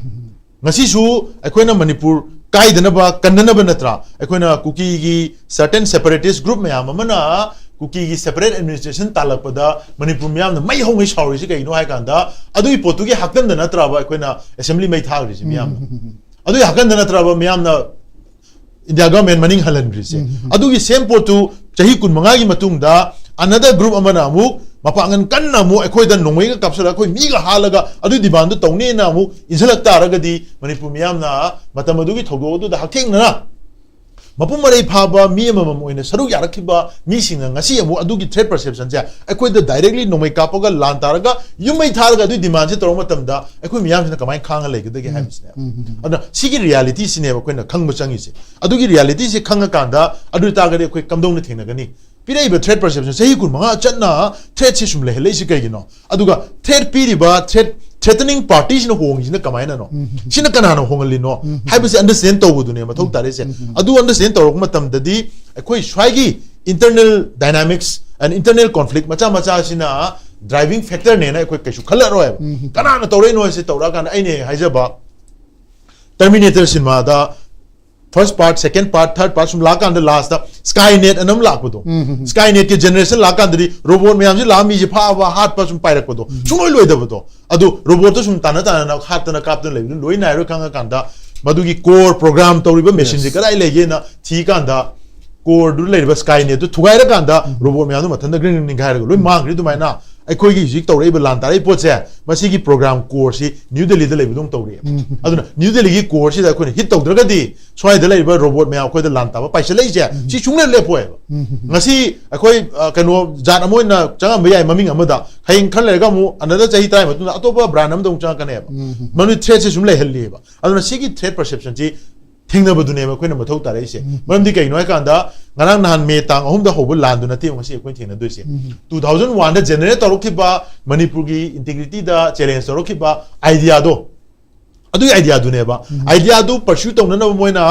ꯉꯁꯤꯁꯨ ꯑꯩꯈꯣꯏꯅ ꯃꯅꯤꯄꯨꯔ ꯀꯥꯏꯗꯅꯕ ꯀꯟꯅꯅꯕ ꯅꯠꯇ꯭ꯔꯥ ꯑꯩꯈꯣꯏꯅ ꯀꯨꯀꯤꯒꯤ certain separatist group ꯃꯌꯥꯝ ꯑꯃꯅ ꯀꯨꯀꯤꯒꯤ separate administration ꯇꯥꯜꯂꯛꯄꯗ ꯃꯅꯤꯄꯨꯔ ꯃꯤꯌꯥꯝꯅ ꯃꯩ ꯍꯧꯉꯩ ꯁꯥꯎꯔꯤꯁꯤ ꯀꯩꯒꯤꯅꯣ ꯍꯥꯏ ꯀꯥꯟꯗ, ꯑꯗꯨꯒꯤ ꯄꯣꯠꯇꯨꯒꯤ ꯍꯥꯛꯇꯟꯗ ꯅꯠꯇ꯭ꯔꯕ ꯑꯩꯈꯣꯏꯅ ꯑꯦꯁꯦꯝꯕ꯭ꯂꯤ ꯃꯩ ꯊꯥꯈ꯭ꯔꯤꯁꯤ ꯃꯤꯌꯥꯝꯅ? ꯎꯝ꯫ ꯑꯗꯨꯒꯤ ꯍꯥꯛꯇꯟꯗ ꯅꯠꯇ꯭ꯔꯕ ꯃꯤꯌꯥꯝꯅ ꯏꯟꯗꯤꯌꯥ ꯒꯚꯔꯟꯃꯦꯟ ꯃꯅꯤꯡ ꯍꯜꯍꯟꯈ꯭ꯔꯤꯁꯦ? ꯎꯝ꯫ ꯑꯗꯨꯒꯤ ꯁꯦꯝ ꯄꯣꯠꯇꯨ ꯆꯍꯤ ꯀꯨꯟꯃꯉꯥꯒꯤ ꯃꯇꯨꯡꯗ another group ꯑꯃꯅ ꯑꯃꯨꯛ ꯃꯄꯥꯡꯒꯜ ꯀꯟꯅ ꯑꯃꯨꯛ ꯑꯩꯈꯣꯏꯗ ꯅꯣꯡꯃꯩꯒ ꯀꯥꯞꯁꯤꯜꯂꯒ ꯑꯩꯈꯣꯏ ꯃꯤꯒ ꯍꯥꯠꯂꯒ ꯑꯗꯨꯒꯤ ꯗꯤꯃꯥꯟꯗꯨ ꯇꯧꯅꯦꯅ ꯑꯃꯨꯛ ꯏꯟꯁꯤꯜꯂꯛ ꯇꯥꯔꯒꯗꯤ, ꯃꯅꯤꯄꯨꯔ ꯃꯤꯌꯥꯝꯅ ꯃꯇꯝ ꯑꯗꯨꯒꯤ ꯊꯧꯗꯣꯛ ꯑꯗꯨꯗ ꯍꯛꯊꯦꯡꯅꯅ ꯃꯄꯨꯡ ꯃꯔꯩ ꯐꯥꯕ ꯃꯤ ꯑꯃꯃꯝ ꯑꯣꯏꯅ ꯁꯔꯨꯛ ꯌꯥꯔꯛꯈꯤꯕ ꯃꯤꯁꯤꯡꯅ ꯉꯁꯤ ꯑꯃꯨꯛ ꯑꯗꯨꯒꯤ ꯊ꯭ꯔꯦꯠ ꯄꯔꯁꯦꯞꯁꯟꯁꯦ ꯑꯩꯈꯣꯏꯗ directly ꯅꯣꯡꯃꯩ ꯀꯥꯞꯄꯒ, ꯂꯥꯟ ꯇꯥꯔꯒ, ꯌꯨꯝ ꯃꯩ ꯊꯥꯔꯒ ꯑꯗꯨꯒꯤ ꯗꯤꯃꯥꯟꯁꯦ ꯇꯧꯔꯛꯄ ꯃꯇꯝꯗ ꯑꯩꯈꯣꯏ ꯃꯤꯌꯥꯝꯁꯤꯅ ꯀꯃꯥꯏꯅ ꯈꯥꯡꯉ ꯂꯩꯒꯗꯒꯦ ꯎꯝ꯫ ꯍꯥꯏꯕꯁꯤꯅꯦꯕ꯫ ꯎꯝ, ꯎꯝ, ꯎꯝ꯫ ꯑꯗꯨꯅ ꯁꯤꯒꯤ ꯔꯤꯌꯦꯂꯤꯇꯤꯁꯤꯅꯦꯕ ꯑꯩꯈꯣꯏꯅ ꯈꯪꯕ ꯆꯪꯉꯤꯁꯦ꯫ ꯑꯗꯨꯒꯤ ꯔꯤꯌꯦꯂꯤꯇꯤꯁꯦ ꯈꯪꯉꯀꯥꯟꯗ ꯑꯗꯨ ꯑꯣꯏ ꯇꯥꯔꯒꯗꯤ ꯑꯩꯈꯣꯏ ꯀꯝꯗꯧꯅ ꯊꯦꯡꯅꯒꯅꯤ? ꯄꯤꯔꯛꯏꯕ ꯊ꯭ꯔꯦꯠ ꯄꯔꯁꯦꯞꯁꯟ ꯆꯍꯤ ꯀꯨꯟꯃꯉꯥ ꯆꯠꯅ ꯊ꯭ꯔꯦꯠꯁꯤ ꯁꯨꯝ ꯂꯩꯍꯜꯂꯛꯏꯁꯤ ꯀꯩꯒꯤꯅꯣ? ꯑꯗꯨꯒ ꯊ꯭ꯔꯦꯠ ꯄꯤꯔꯤꯕ, ꯊ꯭ꯔꯦꯠ, threatening party ꯁꯤꯅ ꯍꯣꯡꯉꯤꯁꯤꯅ ꯀꯃꯥꯏꯅꯅꯣ? ꯁꯤꯅ ꯀꯅꯥꯅ ꯍꯣꯡꯍꯜꯂꯤꯅꯣ ꯍꯥꯏꯕꯁꯦ understand ꯇꯧꯕꯗꯨꯅꯦ ꯃꯊꯧ ꯇꯥꯔꯤꯁꯦ꯫ ꯑꯗꯨ understand ꯇꯧꯔꯛꯄ ꯃꯇꯝꯗꯗꯤ ꯑꯩꯈꯣꯏ ꯁ꯭ꯋꯥꯏꯒꯤ internal dynamics and internal conflict ꯃꯆꯥ ꯃꯆꯥꯁꯤꯅ driving factor ꯅꯦꯅ ꯑꯩꯈꯣꯏ ꯀꯩꯁꯨ ꯈꯜꯂꯔꯣꯏꯕ꯫ ꯀꯅꯥꯅ ꯇꯧꯔꯛꯏꯅꯣ ꯍꯥꯏꯁꯦ ꯇꯧꯔꯛꯑꯀꯥꯟꯗ ꯑꯩꯅ ꯍꯦꯛ ꯍꯥꯏꯖꯕ Terminator ꯁꯤꯅꯦꯃꯥꯗ first part, second part, third part ꯁꯨꯝ ꯂꯥꯛꯑꯀꯥꯟꯗ last ꯇ Skynet ꯑꯅ ꯑꯃ ꯂꯥꯛꯄꯗꯣ꯫ Skynet ꯀꯤ generation ꯂꯥꯛꯑꯀꯥꯟꯗꯗꯤ robot ꯃꯌꯥꯝꯁꯤ ꯂꯥꯛꯑ ꯃꯤꯁꯦ ꯐꯥꯕ, ꯍꯥꯠꯄ ꯁꯨꯝ ꯄꯥꯏꯔꯛꯄꯗꯣ꯫ ꯁꯨꯡꯂꯣꯏ ꯂꯣꯏꯗꯕꯗꯣ꯫ ꯑꯗꯨ robot ꯇꯣ ꯁꯨꯝ ꯇꯥꯟꯅ ꯇꯥꯟꯅꯅ ꯍꯥꯠꯇꯅ ꯀꯥꯞꯇꯅ ꯂꯩꯕꯗꯨ ꯂꯣꯏ ꯅꯥꯏꯔꯣꯏ ꯈꯪꯉꯀꯥꯟꯗ ꯃꯗꯨꯒꯤ core program ꯇꯧꯔꯤꯕ machine ꯁꯦ Yes. ꯀꯗꯥꯏ ꯂꯩꯒꯦꯅ ꯊꯤꯀꯥꯟꯗ core ꯗꯨ ꯂꯩꯔꯤꯕ Skynet ꯇꯨ ꯊꯨꯒꯥꯏꯔꯀꯥꯟꯗ robot ꯃꯌꯥꯝꯗꯣ ꯃꯊꯟꯇ ꯒ꯭ꯔꯤꯡ ꯒ꯭ꯔꯤꯡ ꯅꯤꯡꯈꯥꯏꯔꯒ ꯂꯣꯏ ꯃꯥꯡꯈ꯭ꯔꯤ꯫ ꯑꯗꯨꯃꯥꯏꯅ ꯑꯩꯈꯣꯏꯒꯤ ꯍꯧꯖꯤꯛ ꯇꯧꯔꯛꯏꯕ ꯂꯥꯟ ꯇꯥꯔꯛꯏ ꯄꯣꯠꯁꯦ ꯃꯁꯤꯒꯤ program core ꯁꯤ New Delhi ꯗ ꯂꯩꯕꯗꯧꯅ ꯇꯧꯔꯛꯑꯦꯕ꯫ ꯑꯗꯨꯅ New Delhi ꯒꯤ core ꯁꯤꯗ ꯑꯩꯈꯣꯏꯅ hit ꯇꯧꯗ꯭ꯔꯒꯗꯤ ꯁ꯭ꯋꯥꯏꯗ ꯂꯩꯔꯤꯕ robot ꯃꯌꯥꯝ ꯑꯩꯈꯣꯏꯗ ꯂꯥꯟ ꯇꯥꯕ ꯄꯥꯏꯁꯤꯜꯂꯛꯏꯁꯦ ꯁꯤ ꯁꯨꯡꯂꯦꯞ ꯂꯦꯞꯄꯣꯏꯕ꯫ ꯉꯁꯤ ꯑꯩꯈꯣꯏ ꯑ, ꯀꯩꯅꯣ ꯖꯥꯠ ꯑꯃ ꯑꯣꯏꯅ ꯆꯪꯉꯝꯕ ꯌꯥꯏ ꯃꯃꯤꯡ ꯑꯃꯗ, ꯍꯌꯦꯡ ꯈꯔ ꯂꯩꯔꯒ ꯑꯃꯨꯛ another ꯆꯍꯤ ꯇꯔꯥꯒꯤ ꯃꯇꯨꯡꯗ ꯑꯇꯣꯞꯄ brand ꯑꯃꯗ ꯑꯃꯨꯛ ꯆꯪꯉꯛꯀꯅꯦꯕ꯫ ꯃꯗꯨ threat ꯁꯦ ꯁꯨꯝ ꯂꯩꯍꯜꯂꯤꯑꯕ꯫ ꯑꯗꯨꯅ ꯁꯤꯒꯤ threat perception ꯁꯤ ꯊꯦꯡꯅꯕꯗꯨꯅꯦꯕ ꯑꯩꯈꯣꯏꯅ ꯃꯊꯧ ꯇꯥꯔꯛꯏꯁꯦ꯫ ꯃꯔꯝꯗꯤ ꯀꯩꯒꯤꯅꯣ ꯍꯥꯏꯀꯥꯟꯗ ꯉꯔꯥꯡ ꯅꯍꯥꯟ ꯃꯦ ꯇꯥꯡ ꯑꯍꯨꯝꯗ ꯍꯧꯕ ꯂꯥꯟꯗꯨ ꯅꯠꯇꯦꯕ ꯉꯁꯤ ꯑꯩꯈꯣꯏꯅ ꯊꯦꯡꯅꯗꯣꯏꯁꯦ꯫ Two thousand one ꯗ generate ꯇꯧꯔꯛꯈꯤꯕ ꯃꯅꯤꯄꯨꯔꯒꯤ integrity ꯗ challenge ꯇꯧꯔꯛꯈꯤꯕ idea ꯗꯣ, ꯑꯗꯨꯒꯤ idea ꯗꯨꯅꯦꯕ꯫ Idea ꯗꯨ pursue ꯇꯧꯅꯅꯕ ꯃꯣꯏꯅ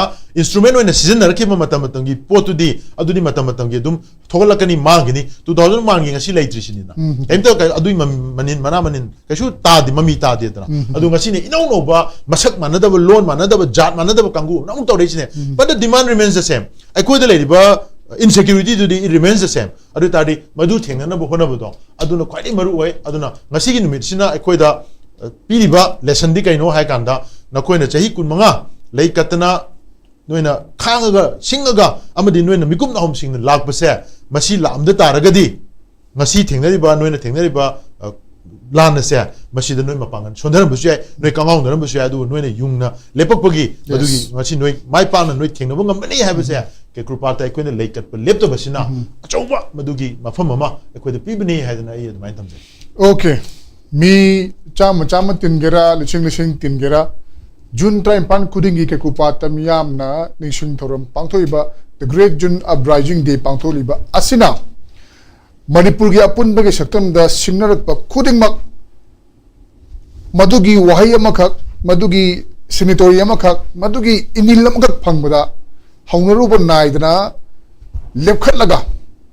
instrument ꯑꯣꯏꯅ ꯁꯤꯖꯤꯟꯅꯔꯛꯈꯤꯕ ꯃꯇꯝ ꯃꯇꯝꯒꯤ ꯄꯣꯠꯇꯨꯗꯤ ꯑꯗꯨꯗꯤ ꯃꯇꯝ ꯃꯇꯝꯒꯤ ꯑꯗꯨꯝ ꯊꯣꯛꯂꯛꯀꯅꯤ, ꯃꯥꯡꯈꯤꯅꯤ꯫ Two thousand one ꯒꯤ ꯉꯁꯤ ꯂꯩꯇ꯭ꯔꯤꯁꯤꯅꯤꯅ꯫ ꯀꯩꯝꯇ ꯀ-, ꯑꯗꯨꯒꯤ ꯃ-, ꯃꯅꯤꯟ, ꯃꯅꯥ ꯃꯅꯤꯟ ꯀꯩꯁꯨ ꯇꯥꯗꯦ, ꯃꯃꯤ ꯇꯥꯗꯦꯗꯅ꯫ ꯑꯗꯨ ꯉꯁꯤꯅ ꯏꯅꯧ ꯅꯧꯕ, ꯃꯁꯛ ꯃꯥꯟꯅꯗꯕ, ꯂꯣꯟ ꯃꯥꯟꯅꯗꯕ, ꯖꯥꯠ ꯃꯥꯟꯅꯗꯕ ꯀꯥꯡꯕꯨ ꯑꯃꯨꯛ ꯇꯧꯔꯛꯏꯁꯤꯅꯦ꯫ But the demand remains the same. ꯑꯩꯈꯣꯏꯗ ꯂꯩꯔꯤꯕ, uh, insecurity ꯗꯨꯗꯤ it remains the same. ꯑꯗꯨ ꯑꯣꯏ ꯇꯥꯔꯗꯤ ꯃꯗꯨ ꯊꯦꯡꯅꯅꯕ ꯍꯣꯠꯅꯕꯗꯣ ꯑꯗꯨꯅ ꯈ꯭ꯋꯥꯏꯗꯒꯤ ꯃꯔꯨ ꯑꯣꯏ꯫ ꯑꯗꯨꯅ ꯉꯁꯤꯒꯤ ꯅꯨꯃꯤꯠꯁꯤꯅ ꯑꯩꯈꯣꯏꯗ, uh, ꯄꯤꯔꯤꯕ lesson ꯗꯤ ꯀꯩꯅꯣ ꯍꯥꯏ ꯀꯥꯟꯗ, ꯅꯈꯣꯏꯅ ꯆꯍꯤ ꯀꯨꯟꯃꯉꯥ ꯂꯩ ꯀꯠꯇꯅ ꯅꯣꯏꯅ ꯈꯥꯡꯉꯒ, ꯁꯤꯡꯉꯒ, ꯑꯃꯗꯤ ꯅꯣꯏꯅ ꯃꯤꯀꯨꯞ ꯅꯥꯍꯨꯝꯁꯤꯡꯅ ꯂꯥꯛꯄꯁꯦ, ꯃꯁꯤ ꯂꯥꯛꯑꯝꯗ ꯇꯥꯔꯒꯗꯤ, ꯉꯁꯤ ꯊꯦꯡꯅꯔꯤꯕ, ꯅꯣꯏꯅ ꯊꯦꯡꯅꯔꯤꯕ, ꯑ, ꯂꯥꯟ ꯑꯁꯦ, ꯃꯁꯤꯗ ꯅꯣꯏ ꯃꯄꯥꯡꯒꯜ ꯁꯣꯟꯊꯔꯝꯕꯁꯨ ꯌꯥꯏ, ꯅꯣꯏ ꯀꯪꯉꯥꯎꯅꯔꯝꯕꯁꯨ ꯌꯥꯏ, ꯑꯗꯨꯕꯨ ꯅꯣꯏꯅ ꯌꯨꯡꯅ ꯂꯦꯞꯄꯛꯄꯒꯤ, Yes. ꯃꯗꯨꯒꯤ ꯉꯁꯤ ꯅꯣꯏ ꯃꯥꯏ ꯄꯥꯛꯅ ꯅꯣꯏ ꯊꯦꯡꯅꯕ ꯉꯝꯒꯅꯤ ꯍꯥꯏꯕꯁꯦ, ꯀꯦꯀ꯭ꯔꯨꯄꯥꯠꯇ ꯑꯩꯈꯣꯏꯅ ꯂꯩ ꯀꯠꯄ ꯂꯦꯞꯇꯕꯁꯤꯅ ꯑꯆꯧꯕ ꯃꯗꯨꯒꯤ ꯃꯐꯝ ꯑꯃ ꯑꯩꯈꯣꯏꯗ ꯄꯤꯕꯅꯤ ꯍꯥꯏꯗꯅ ꯑꯩ ꯑꯗꯨꯃꯥꯏꯅ ꯊꯝꯖꯩ꯫ Okay. ꯃꯤ ꯆꯥꯝꯃ ꯆꯥꯝꯃ ꯇꯤꯟꯒꯦꯔꯥ, ꯂꯤꯁꯤꯡ ꯂꯤꯁꯤꯡ ꯇꯤꯟꯒꯦꯔꯥ, June ꯇꯔꯥꯅꯤꯄꯥꯟ ꯈꯨꯗꯤꯡꯒꯤ ꯀꯦꯀꯨꯄꯥꯠꯇ ꯃꯤꯌꯥꯝꯅ ꯅꯤꯡꯁꯤꯡ ꯊꯧꯔꯝ ꯄꯥꯡꯊꯣꯛꯏꯕ The Great June Uprising Day ꯄꯥꯡꯊꯣꯛꯂꯤꯕ ꯑꯁꯤꯅ ꯃꯅꯤꯄꯨꯔꯒꯤ ꯑꯄꯨꯟꯕꯒꯤ ꯁꯛꯇꯝꯗ ꯁꯤꯡꯅꯔꯛꯄ ꯈꯨꯗꯤꯡꯃꯛ ꯃꯗꯨꯒꯤ ꯋꯥꯍꯩ ꯑꯃꯈꯛ, ꯃꯗꯨꯒꯤ ꯁꯤꯒꯅꯦꯆꯔ ꯑꯃꯈꯛ, ꯃꯗꯨꯒꯤ ꯏꯃꯦꯜ ꯑꯃꯈꯛ ꯐꯪꯕꯗ ꯍꯧꯅꯔꯨꯕ ꯅꯥꯏꯗꯅ ꯂꯦꯞꯈꯠꯂꯒ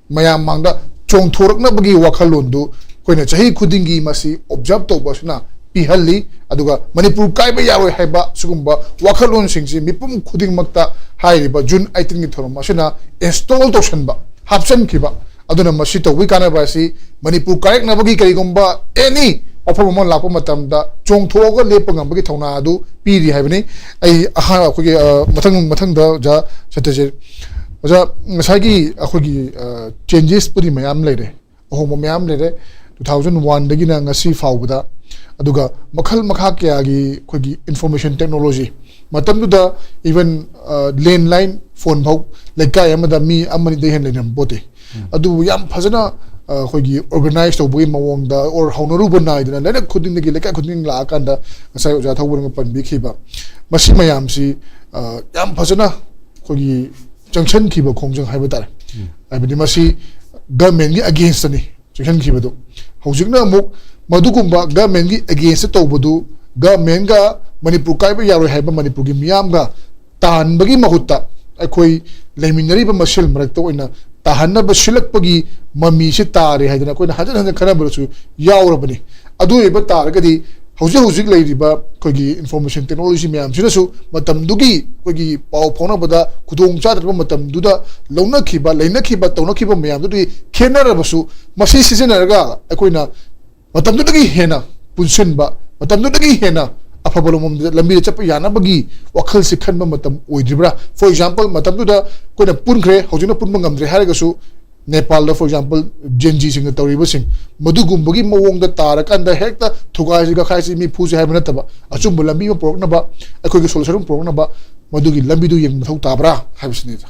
ꯃꯌꯥꯝ ꯃꯥꯡꯗ ꯆꯣꯡꯊꯣꯔꯛꯅꯕꯒꯤ ꯋꯥꯈꯜꯂꯣꯟꯗꯨ ꯑꯩꯈꯣꯏꯅ ꯆꯍꯤ ꯈꯨꯗꯤꯡꯒꯤ ꯃꯁꯤ ꯑꯣꯕꯖꯥꯔꯕ ꯇꯧꯕ ꯑꯁꯤꯅ ꯄꯤꯍꯜꯂꯤ꯫ ꯑꯗꯨꯒ ꯃꯅꯤꯄꯨꯔ ꯀꯥꯏꯕ ꯌꯥꯔꯣꯏ ꯍꯥꯏꯕ ꯁꯤꯒꯨꯝꯕ ꯋꯥꯈꯜꯂꯣꯟꯁꯤꯡꯁꯤ ꯃꯤꯄꯨꯝ ꯈꯨꯗꯤꯡꯃꯛꯇ ꯍꯥꯏꯔꯤꯕ ꯖꯨꯟ ꯑꯩꯠꯇꯤꯟꯒꯤ ꯊꯧꯔꯝ ꯑꯁꯤꯅ ꯏꯟꯁꯇꯣꯜ ꯇꯧꯁꯟꯕ, ꯍꯥꯞꯆꯤꯟꯈꯤꯕ꯫ ꯑꯗꯨꯅ ꯃꯁꯤ ꯇꯧꯕꯒꯤ ꯀꯥꯟꯅꯕ ꯑꯁꯤ ꯃꯅꯤꯄꯨꯔ ꯀꯥꯏꯔꯛꯅꯕꯒꯤ ꯀꯔꯤꯒꯨꯝꯕ ꯑꯦꯅꯤ ꯋꯥꯐꯝ ꯑꯃ ꯂꯥꯛꯄ ꯃꯇꯝꯗ ꯆꯣꯡꯊꯣꯛꯑꯒ ꯂꯦꯞꯄ ꯉꯝꯕꯒꯤ ꯊꯧꯅꯥ ꯑꯗꯨ ꯄꯤꯔꯤ ꯍꯥꯏꯕꯅꯤ꯫ ꯑꯩ ꯑꯍꯥꯟꯕ ꯑꯩꯈꯣꯏꯒꯤ, ꯑ, ꯃꯊꯪ, ꯃꯊꯪꯗ ꯑꯣꯖꯥ ꯁꯇ꯭ꯌꯖꯤꯠ, ꯑꯣꯖꯥ, ꯉꯁꯥꯏꯒꯤ ꯑꯩꯈꯣꯏꯒꯤ, ꯑ, ꯆꯦꯟꯖꯦꯁꯄꯨꯗꯤ ꯃꯌꯥꯝ ꯂꯩꯔꯦ, ꯑꯍꯣꯡꯕ ꯃꯌꯥꯝ ꯂꯩꯔꯦ꯫ ꯇꯨ ꯊꯥꯎꯖꯟ ꯋꯥꯟꯗꯒꯤꯅ ꯉꯁꯤ ꯐꯥꯎꯕꯗ, ꯑꯗꯨꯒ ꯃꯈꯜ ꯃꯈꯥ ꯀꯌꯥꯒꯤ ꯑꯩꯈꯣꯏꯒꯤ ꯏꯟꯐꯣꯔꯃꯦꯁꯟ ꯇꯦꯛꯅꯣꯂꯣꯖꯤ, ꯃꯇꯝꯗꯨꯗ ꯏꯚꯟ, ꯑ, ꯂꯦꯟꯂꯥꯏꯟ ꯐꯣꯟ ꯐꯥꯎ ꯂꯩꯀꯥꯏ ꯑꯃꯗ ꯃꯤ ꯑꯃꯅꯤꯗꯩ ꯍꯦꯟꯅ ꯂꯩꯅꯔꯝꯕ ꯄꯣꯠꯇꯦ꯫ ꯑꯗꯨꯕꯨ ꯌꯥꯝ ꯐꯖꯅ, ꯑ, ꯑꯩꯈꯣꯏꯒꯤ ꯑꯣꯔꯒꯅꯥꯏꯖ ꯇꯧꯕꯒꯤ ꯃꯑꯣꯡꯗ, ꯑꯣꯔ ꯍꯧꯅꯔꯨꯕ ꯅꯥꯏꯗꯅ ꯂꯩꯔꯛ ꯈꯨꯗꯤꯡꯗꯒꯤ, ꯂꯩꯀꯥꯏ ꯈꯨꯗꯤꯡꯗꯒꯤ ꯂꯥꯛꯑꯀꯥꯟꯗ ꯉꯁꯥꯏ ꯑꯣꯖꯥ ꯊꯧꯕꯅꯒ ꯄꯟꯕꯤꯈꯤꯕ ꯃꯁꯤ ꯃꯌꯥꯝꯁꯤ, ꯑ, ꯌꯥꯝ ꯐꯖꯅ ꯑꯩꯈꯣꯏꯒꯤ ꯆꯪꯁꯟꯈꯤꯕ ꯈꯣꯡꯖꯪ ꯍꯥꯏꯕ ꯇꯥꯔꯦ꯫ ꯍꯥꯏꯕꯗꯤ ꯃꯁꯤ ꯒꯃꯦꯟꯒꯤ ꯑꯒꯦꯟꯁꯇꯅꯤ ꯆꯪꯁꯟꯈꯤꯕꯗꯨ꯫ ꯍꯧꯖꯤꯛꯅ ꯑꯃꯨꯛ ꯃꯗꯨꯒꯨꯝꯕ ꯒꯃꯦꯟꯒꯤ ꯑꯒꯦꯟꯁꯇ ꯇꯧꯕꯗꯨ ꯒꯃꯦꯟꯒ ꯃꯅꯤꯄꯨꯔ ꯀꯥꯏꯕ ꯌꯥꯔꯣꯏ ꯍꯥꯏꯕ ꯃꯅꯤꯄꯨꯔꯒꯤ ꯃꯤꯌꯥꯝꯒ ꯇꯥꯍꯟꯕꯒꯤ ꯃꯍꯨꯠꯇ ꯑꯩꯈꯣꯏ ꯂꯩꯃꯤꯟꯅꯔꯤꯕ ꯃꯁꯦꯜ ꯃꯔꯛꯇ ꯑꯣꯏꯅ ꯇꯥꯍꯟꯅꯕ ꯁꯤꯜꯂꯛꯄꯒꯤ ꯃꯃꯤꯁꯦ ꯇꯥꯔꯦ ꯍꯥꯏꯗꯅ ꯑꯩꯈꯣꯏꯅ ꯍꯟꯖꯤꯟ ꯍꯟꯖꯤꯟ ꯈꯟꯅꯕꯗꯁꯨ ꯌꯥꯎꯔꯕꯅꯤ꯫ ꯑꯗꯨ ꯑꯣꯏꯕ ꯇꯥꯔꯒꯗꯤ ꯍꯧꯖꯤꯛ ꯍꯧꯖꯤꯛ ꯂꯩꯔꯤꯕ ꯑꯩꯈꯣꯏꯒꯤ ꯏꯟꯐꯣꯔꯃꯦꯁꯟ ꯇꯦꯛꯅꯣꯂꯣꯖꯤ ꯃꯌꯥꯝꯁꯤꯅꯁꯨ ꯃꯇꯝꯗꯨꯒꯤ ꯑꯩꯈꯣꯏꯒꯤ ꯄꯥꯎ ꯐꯥꯎꯅꯕꯗ ꯈꯨꯗꯣꯡ ꯆꯥꯗ꯭ꯔꯕ ꯃꯇꯝꯗꯨꯗ ꯂꯧꯅꯈꯤꯕ, ꯂꯩꯅꯈꯤꯕ, ꯇꯧꯅꯈꯤꯕ ꯃꯌꯥꯝꯗꯨꯗꯒꯤ ꯈꯦꯠꯅꯔꯕꯁꯨ ꯃꯁꯤ ꯁꯤꯖꯤꯟꯅꯔꯒ ꯑꯩꯈꯣꯏꯅ ꯃꯇꯝꯗꯨꯗꯒꯤ ꯍꯦꯟꯅ ꯄꯨꯟꯁꯤꯟꯕ, ꯃꯇꯝꯗꯨꯗꯒꯤ ꯍꯦꯟꯅ ꯑꯐꯕ ꯂꯝꯕꯤꯗ ꯆꯠꯄ ꯌꯥꯅꯕꯒꯤ ꯋꯥꯈꯜꯁꯤ ꯈꯟꯕ ꯃꯇꯝ ꯑꯣꯏꯗ꯭ꯔꯤꯕ꯭ꯔꯥ? For example, ꯃꯇꯝꯗꯨꯗ ꯑꯩꯈꯣꯏꯅ ꯄꯨꯟꯈ꯭ꯔꯦ, ꯍꯧꯖꯤꯛꯅ ꯄꯨꯟꯕ ꯉꯝꯗ꯭ꯔꯦ ꯍꯥꯏꯔꯒꯁꯨ, ꯅꯦꯄꯥꯜꯗ, for example, ꯖꯦꯟꯖꯤꯁꯤꯡꯅ ꯇꯧꯔꯤꯕꯁꯤꯡ, ꯃꯗꯨꯒꯨꯝꯕꯒꯤ ꯃꯑꯣꯡꯗ ꯇꯥꯔꯀꯥꯟꯗ ꯍꯦꯛꯇ ꯊꯨꯒꯥꯏꯁꯤ ꯈꯥꯏꯁꯤ, ꯃꯤ ꯐꯨꯁꯤ ꯍꯥꯏꯕ ꯅꯠꯇꯕ, ꯑꯆꯨꯝꯕ ꯂꯝꯕꯤ ꯑꯃ ꯄꯨꯔꯛꯅꯕ, ꯑꯩꯈꯣꯏꯒꯤ ꯁꯣꯂꯨꯁꯟ ꯑꯃ ꯄꯨꯔꯛꯅꯕ, ꯃꯗꯨꯒꯤ ꯂꯝꯕꯤꯗꯨ ꯌꯦꯡꯕ ꯃꯊꯧ ꯇꯥꯕ꯭ꯔꯥ ꯍꯥꯏꯕꯁꯤꯅꯤꯗ꯫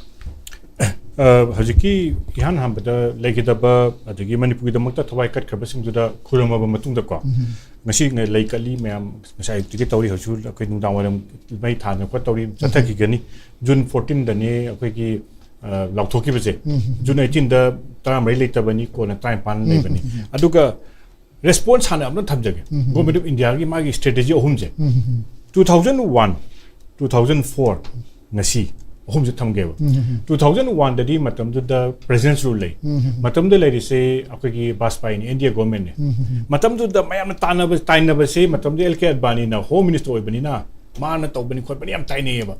ꯑ, ꯍꯧꯖꯤꯛꯀꯤ ꯏꯍꯥꯟ ꯍꯥꯟꯕꯗ ꯂꯩꯒꯗꯕ, ꯑꯗꯒꯤ ꯃꯅꯤꯄꯨꯔꯒꯤꯗꯃꯛꯇ ꯊꯋꯥꯏ ꯀꯠꯈ꯭ꯔꯕꯁꯤꯡꯗꯨꯗ ꯈꯨꯔꯨꯝꯃꯕ ꯃꯇꯨꯡꯗꯀꯣ, ꯉꯁꯤ ꯂꯩ ꯀꯠꯂꯤ ꯃꯌꯥꯝ, ꯉꯁꯥꯏ ꯑꯌꯨꯛꯇꯒꯤ ꯇꯧꯔꯤ, ꯍꯧꯖꯤꯛꯁꯨ ꯑꯩꯈꯣꯏ ꯅꯨꯡꯗꯥꯡ ꯋꯥꯏꯔꯝ ꯃꯩ ꯊꯥꯟꯅ ꯈꯣꯠ ꯇꯧꯔꯤ, ꯆꯠꯊꯈꯤꯒꯅꯤ꯫ ꯖꯨꯟ ꯐꯣꯔꯇꯤꯟꯗꯅꯤ ꯑꯩꯈꯣꯏꯒꯤ, ꯑ, ꯂꯥꯎꯊꯣꯛꯈꯤꯕꯁꯦ꯫ ꯖꯨꯟ ꯑꯩꯠꯇꯤꯟꯗ ꯇꯔꯥꯃꯔꯤ ꯂꯩꯇꯕꯅꯤ, ꯀꯣꯟꯅ ꯇꯔꯥꯅꯤꯄꯥꯟ ꯂꯩꯕꯅꯤ꯫ ꯑꯗꯨꯒ ꯔꯦꯁꯄꯣꯟꯁ ꯍꯥꯟꯅ ꯑꯝꯇ ꯊꯝꯖꯒꯦ꯫ ꯒꯣꯔꯃꯦꯟ ꯑꯣꯐ ꯏꯟꯗꯤꯌꯥꯒꯤ ꯃꯥꯒꯤ ꯁ꯭ꯇ꯭ꯔꯦꯇꯦꯖꯤ ꯑꯍꯨꯝꯁꯦ, two thousand one, two thousand four, ꯉꯁꯤ ꯑꯍꯨꯝꯁꯦ ꯊꯝꯒꯦꯕ꯫ ꯇꯨ ꯊꯥꯎꯖꯟ ꯋꯥꯟꯗꯗꯤ ꯃꯇꯝꯗꯨꯗ ꯄ꯭ꯔꯦꯖꯤꯗꯦꯟꯁ ꯔꯨꯜ ꯂꯩ꯫ ꯃꯇꯝꯗꯨꯗ ꯂꯩꯔꯤꯁꯦ ꯑꯩꯈꯣꯏꯒꯤ ꯕꯥꯖꯄꯥꯏꯅꯤ, ꯑꯦꯟ ꯗꯤ ꯑꯦ ꯒꯣꯔꯃꯦꯟꯅꯦ꯫ ꯃꯇꯝꯗꯨꯗ ꯃꯌꯥꯝꯅ ꯇꯥꯟꯅꯕ ꯇꯥꯏꯅꯕꯁꯦ, ꯃꯇꯝꯗꯨꯗ ꯑꯦꯜ ꯀꯦ ꯑꯗꯕꯥꯅꯤꯅ ꯍꯣꯝ ꯃꯤꯅꯤꯁꯇꯔ ꯑꯣꯏꯕꯅꯤꯅ, ꯃꯥꯅ ꯇꯧꯕꯅꯤ ꯈꯣꯠꯄꯅꯤ ꯌꯥꯝ ꯇꯥꯏꯅꯩꯌꯦꯕ꯫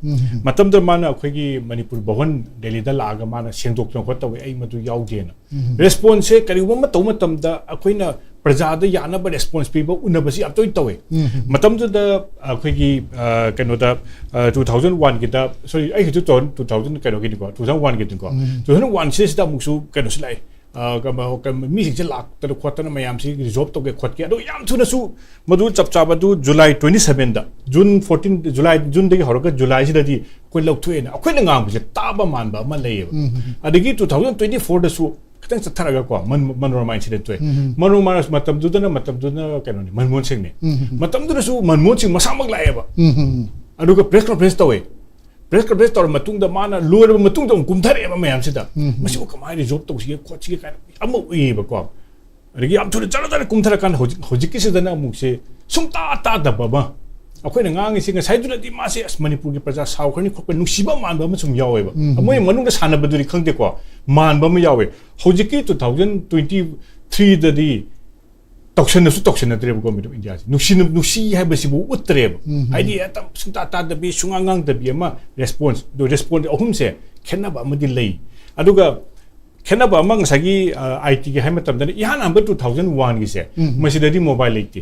ꯃꯇꯝꯗꯨꯗ ꯃꯥꯅ ꯑꯩꯈꯣꯏꯒꯤ ꯃꯅꯤꯄꯨꯔ ꯚꯋꯟ ꯗꯦꯜꯂꯤꯗ ꯂꯥꯛꯑꯒ ꯃꯥꯅ ꯁꯦꯡꯗꯣꯛꯇꯅ ꯈꯣꯠꯇꯧꯋꯦ, ꯑꯩ ꯃꯗꯨ ꯌꯥꯎꯗꯦꯅ꯫ ꯔꯦꯁꯄꯣꯟꯁꯁꯦ ꯀꯔꯤꯒꯨꯝꯕ ꯑꯃ ꯇꯧꯕ ꯃꯇꯝꯗ ꯑꯩꯈꯣꯏꯅ ꯄ꯭ꯔꯖꯥꯗ ꯌꯥꯅꯕ ꯔꯦꯁꯄꯣꯟꯁ ꯄꯤꯕ ꯎꯅꯕꯁꯤ ꯌꯥꯝ ꯇꯣꯏꯅ ꯇꯧꯋꯦ꯫ ꯃꯇꯝꯗꯨꯗ ꯑꯩꯈꯣꯏꯒꯤ, ꯑ, ꯀꯩꯅꯣꯗ, ꯑ, ꯇꯨ ꯊꯥꯎꯖꯟ ꯋꯥꯟꯒꯤꯗ, ꯁꯣꯔꯤ, ꯑꯩꯒꯤꯁꯨ ꯇꯨ ꯊꯥꯎꯖꯟ, ꯇꯨ ꯊꯥꯎꯖꯟ ꯀꯩꯅꯣꯒꯤꯅꯤꯀꯣ, ꯇꯨ ꯊꯥꯎꯖꯟ ꯋꯥꯟꯒꯤꯅꯤꯀꯣ꯫ ꯇꯨ ꯊꯥꯎꯖꯟ ꯋꯥꯟ ꯁꯤꯗꯩꯁꯤꯗ ꯑꯃꯨꯛꯁꯨ ꯀꯩꯅꯣꯁꯤ ꯂꯥꯛꯑꯦ꯫ ꯑ, ꯀ-, ꯀ-, ꯃꯤꯁꯤꯡꯁꯦ ꯂꯥꯛꯇꯅ ꯈꯣꯠꯇꯅ ꯃꯌꯥꯝꯁꯤ ꯔꯤꯖꯣꯜꯕ ꯇꯧꯒꯦ ꯈꯣꯠꯀꯦ꯫ ꯑꯗꯣ ꯌꯥꯝ ꯊꯨꯅꯁꯨ ꯃꯗꯨ ꯆꯞ ꯆꯥꯕꯗꯨ ꯖꯨꯂꯥꯏ ꯇ꯭ꯋꯦꯟꯇꯤ ꯁꯚꯦꯟꯗ, ꯖꯨꯟ ꯐꯣꯔꯇꯤꯟ, ꯖꯨꯂꯥꯏ, ꯖꯨꯟꯗꯒꯤ ꯍꯧꯔꯒ ꯖꯨꯂꯥꯏꯁꯤꯗꯗꯤ ꯑꯩꯈꯣꯏ ꯂꯧꯊꯣꯛꯑꯦꯅ ꯑꯩꯈꯣꯏꯅ ꯉꯥꯡꯕꯁꯦ ꯇꯥꯕ ꯃꯥꯟꯕ ꯑꯃ ꯂꯩꯌꯦꯕ꯫ ꯑꯗꯒꯤ ꯇꯨ ꯊꯥꯎꯖꯟ ꯇ꯭ꯋꯦꯟꯇꯤ ꯐꯣꯔꯗꯁꯨ ꯈꯤꯇꯪ ꯆꯠꯊꯔꯒꯀꯣ, ꯃꯟ-, ꯃꯟꯔꯣꯃꯥ ꯏꯟꯁꯤꯗꯦꯟ ꯊꯣꯛꯑꯦ꯫ ꯃꯟꯔꯣꯃꯥ ꯃꯇꯝꯗꯨꯗꯅ, ꯃꯇꯝꯗꯨꯗꯅ ꯀꯩꯅꯣꯅꯤ, ꯃꯟꯃꯣꯍꯟ ꯁꯤꯡꯅꯦ꯫ ꯃꯇꯝꯗꯨꯗꯁꯨ ꯃꯟꯃꯣꯍꯟ ꯁꯤꯡ ꯃꯁꯥꯃꯛ ꯂꯥꯛꯑꯦꯕ꯫ ꯑꯗꯨꯒ ꯄ꯭ꯔꯦꯁ ꯀꯟꯐ꯭ꯔꯦꯟꯁ ꯇꯧꯋꯦ꯫ ꯄ꯭ꯔꯦꯁ ꯀꯟꯐ꯭ꯔꯦꯟꯁ ꯇꯧꯔ ꯃꯇꯨꯡꯗ ꯃꯥꯅ ꯂꯣꯏꯔꯕ ꯃꯇꯨꯡꯗ ꯑꯃꯨꯛ ꯀꯨꯝꯊꯔꯛꯑꯦꯕ ꯃꯌꯥꯝꯁꯤꯗ꯫ ꯃꯁꯤꯕꯨ ꯀꯃꯥꯏꯅ ꯔꯤꯖꯣꯜꯕ ꯇꯧꯁꯤꯒꯦ ꯈꯣꯠꯁꯤꯒꯦ ꯀꯥꯏꯅ ꯑꯃ ꯎꯏꯌꯦꯕꯀꯣ꯫ ꯑꯗꯒꯤ ꯌꯥꯝ ꯊꯨꯅ ꯖꯔ ꯖꯔ ꯀꯨꯝꯊꯔꯀꯥꯟꯗ ꯍꯧꯖꯤꯛ, ꯍꯧꯖꯤꯛꯀꯤꯁꯤꯗꯅ ꯑꯃꯨꯛꯁꯦ ꯁꯨꯡꯇꯥ ꯇꯥꯗꯕ ꯑꯃ꯫ ꯑꯩꯈꯣꯏꯅ ꯉꯥꯡꯉꯤꯁꯤ ꯉꯁꯥꯏꯗꯨꯅꯗꯤ ꯃꯥꯁꯦ, "ꯑꯁ, ꯃꯅꯤꯄꯨꯔꯒꯤ ꯄ꯭ꯔꯖꯥ ꯁꯥꯎꯈ꯭ꯔꯅꯤ ꯈꯣꯠꯄ ꯅꯨꯡꯁꯤꯕ ꯃꯥꯟꯕ ꯑꯃ ꯁꯨꯝ ꯌꯥꯎꯋꯦꯕ"꯫ ꯃꯣꯏ ꯃꯅꯨꯡꯗ ꯁꯥꯟꯅꯕꯗꯨꯗꯤ ꯈꯪꯗꯦꯀꯣ, ꯃꯥꯟꯕ ꯑꯃ ꯌꯥꯎꯋꯦ꯫ ꯍꯧꯖꯤꯛꯀꯤ ꯇꯨ ꯊꯥꯎꯖꯟ ꯇ꯭ꯋꯦꯟꯇꯤ ꯊ꯭ꯔꯤꯗꯗꯤ ꯇꯧꯁꯟꯅꯁꯨ ꯇꯧꯁꯟꯅꯗ꯭ꯔꯦꯕ ꯒꯣꯔꯃꯦꯟ ꯑꯣꯐ ꯏꯟꯗꯤꯌꯥꯁꯦ꯫ ꯅꯨꯡꯁꯤ-, ꯅꯨꯡꯁꯤ ꯍꯥꯏꯕꯁꯤꯕꯨ ꯎꯠꯇ꯭ꯔꯦꯕ꯫ ꯍꯥꯏꯗꯤ ꯍꯦꯛꯇ ꯁꯨꯡꯇꯥ ꯇꯥꯗꯕꯤ, ꯁꯨꯡꯉꯥꯡ ꯉꯥꯡꯗꯕꯤ ꯑꯃ ꯔꯦꯁꯄꯣꯟꯁ꯫ ꯑꯗꯣ ꯔꯦꯁꯄꯣꯟꯁ ꯑꯍꯨꯝꯁꯦ ꯈꯦꯠꯅꯕ ꯑꯃꯗꯤ ꯂꯩ꯫ ꯑꯗꯨꯒ ꯈꯦꯠꯅꯕ ꯑꯃ ꯉꯁꯥꯏꯒꯤ, ꯑ, ꯑꯥꯏ ꯇꯤꯒꯤ ꯍꯥꯏ ꯃꯇꯝꯗꯅ ꯏꯍꯥꯟ ꯍꯥꯟꯕ ꯇꯨ ꯊꯥꯎꯖꯟ ꯋꯥꯟꯒꯤꯁꯦ, ꯃꯁꯤꯗꯗꯤ ꯃꯣꯕꯥꯏꯜ ꯂꯩꯇꯦ꯫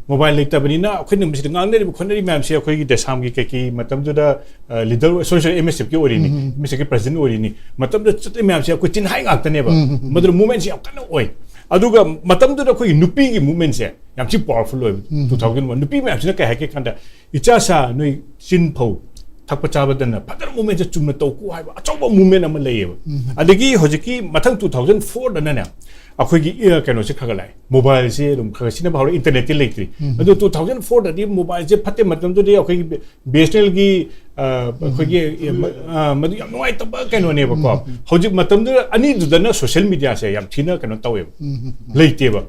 ꯃꯣꯕꯥꯏꯜ ꯂꯩꯇꯕꯅꯤꯅ ꯑꯩꯈꯣꯏꯅ ꯃꯁꯤꯗ ꯉꯥꯡꯅꯔꯤꯕ ꯈꯣꯠꯅꯔꯤꯕ ꯃꯌꯥꯝꯁꯦ ꯑꯩꯈꯣꯏꯒꯤ ꯗꯦꯁꯥꯝꯒꯤ ꯀꯩꯀꯩ ꯃꯇꯝꯗꯨꯗ, ꯑ, ꯂꯤꯗꯔ, ꯁꯣꯔꯤ, ꯁꯣꯔꯤ, ꯑꯦꯝ ꯑꯦꯁ ꯑꯦꯐꯀꯤ ꯑꯣꯏꯔꯤꯅꯤ, ꯑꯦꯝ ꯑꯦꯁ ꯑꯦꯐꯀꯤ ꯄ꯭ꯔꯁꯤꯗꯦꯟ ꯑꯣꯏꯔꯤꯅꯤ, ꯃꯇꯝꯗꯨꯗ ꯆꯠꯂꯤ ꯃꯌꯥꯝꯁꯦ ꯑꯩꯈꯣꯏ ꯆꯤꯟꯍꯥꯏ ꯉꯥꯛꯇꯅꯦꯕ꯫ ꯃꯗꯨꯗ ꯃꯨꯚꯃꯦꯟꯁꯦ ꯌꯥꯝ ꯀꯟꯅ ꯑꯣꯏ꯫ ꯑꯗꯨꯒ ꯃꯇꯝꯗꯨꯗ ꯑꯩꯈꯣꯏꯒꯤ ꯅꯨꯄꯤꯒꯤ ꯃꯨꯚꯃꯦꯟꯁꯦ ꯌꯥꯝ ꯊꯤ ꯄꯋꯥꯔꯐꯨꯜ ꯑꯣꯏꯕ꯫ ꯇꯨ ꯊꯥꯎꯖꯟ ꯋꯥꯟ ꯅꯨꯄꯤ ꯃꯌꯥꯝꯁꯤꯅ ꯀꯩ ꯍꯥꯏꯒꯦ ꯀꯥꯟꯗ, "ꯏꯆꯥꯁꯥ, ꯅꯣꯏ ꯆꯤꯟ ꯐꯧ, ꯊꯛꯄ ꯆꯥꯕꯗꯅ ꯐꯖꯅ ꯃꯨꯚꯃꯦꯟꯁꯦ ꯆꯨꯝꯅ ꯇꯧꯀꯣ" ꯍꯥꯏꯕ ꯑꯆꯧꯕ ꯃꯨꯚꯃꯦꯟ ꯑꯃ ꯂꯩꯌꯦꯕ꯫ ꯑꯗꯒꯤ ꯍꯧꯖꯤꯛꯀꯤ ꯃꯊꯪ ꯇꯨ ꯊꯥꯎꯖꯟ ꯐꯣꯔꯗꯅꯅꯦ, ꯑꯩꯈꯣꯏꯒꯤ, ꯑ, ꯀꯩꯅꯣꯁꯦ ꯈꯔ ꯈꯔ ꯂꯥꯛꯑꯦ, ꯃꯣꯕꯥꯏꯜꯁꯦ ꯑꯗꯨꯝ ꯈꯔ ꯈꯔ ꯁꯤꯖꯤꯟꯅꯕ ꯍꯧꯔꯦ, ꯏꯟꯇꯔꯅꯦꯠꯇꯤ ꯂꯩꯇ꯭ꯔꯤ꯫ ꯑꯗꯣ ꯇꯨ ꯊꯥꯎꯖꯟ ꯐꯣꯔꯗꯗꯤ ꯃꯣꯕꯥꯏꯜꯁꯦ ꯐꯠꯇꯦ, ꯃꯇꯝꯗꯨꯗꯤ ꯑꯩꯈꯣꯏꯒꯤ ꯕꯤ ꯑꯦꯁ ꯑꯦꯟ ꯑꯦꯜꯒꯤ, ꯑ, ꯑꯩꯈꯣꯏꯒꯤ, ꯑ, ꯃ-, ꯑ, ꯃꯗꯨ ꯌꯥꯝ ꯅꯨꯡꯉꯥꯏꯇꯕ ꯀꯩꯅꯣꯅꯦꯕꯀꯣ꯫ ꯍꯧꯖꯤꯛ ꯃꯇꯝꯗꯨꯗ ꯑꯅꯤꯗꯨꯗꯅ ꯁꯣꯁꯤꯌꯦꯜ ꯃꯤꯗꯤꯌꯥꯁꯦ ꯌꯥꯝ ꯊꯤꯅ ꯀꯩꯅꯣ ꯇꯧꯋꯦꯕ, ꯂꯩꯇꯦꯕ꯫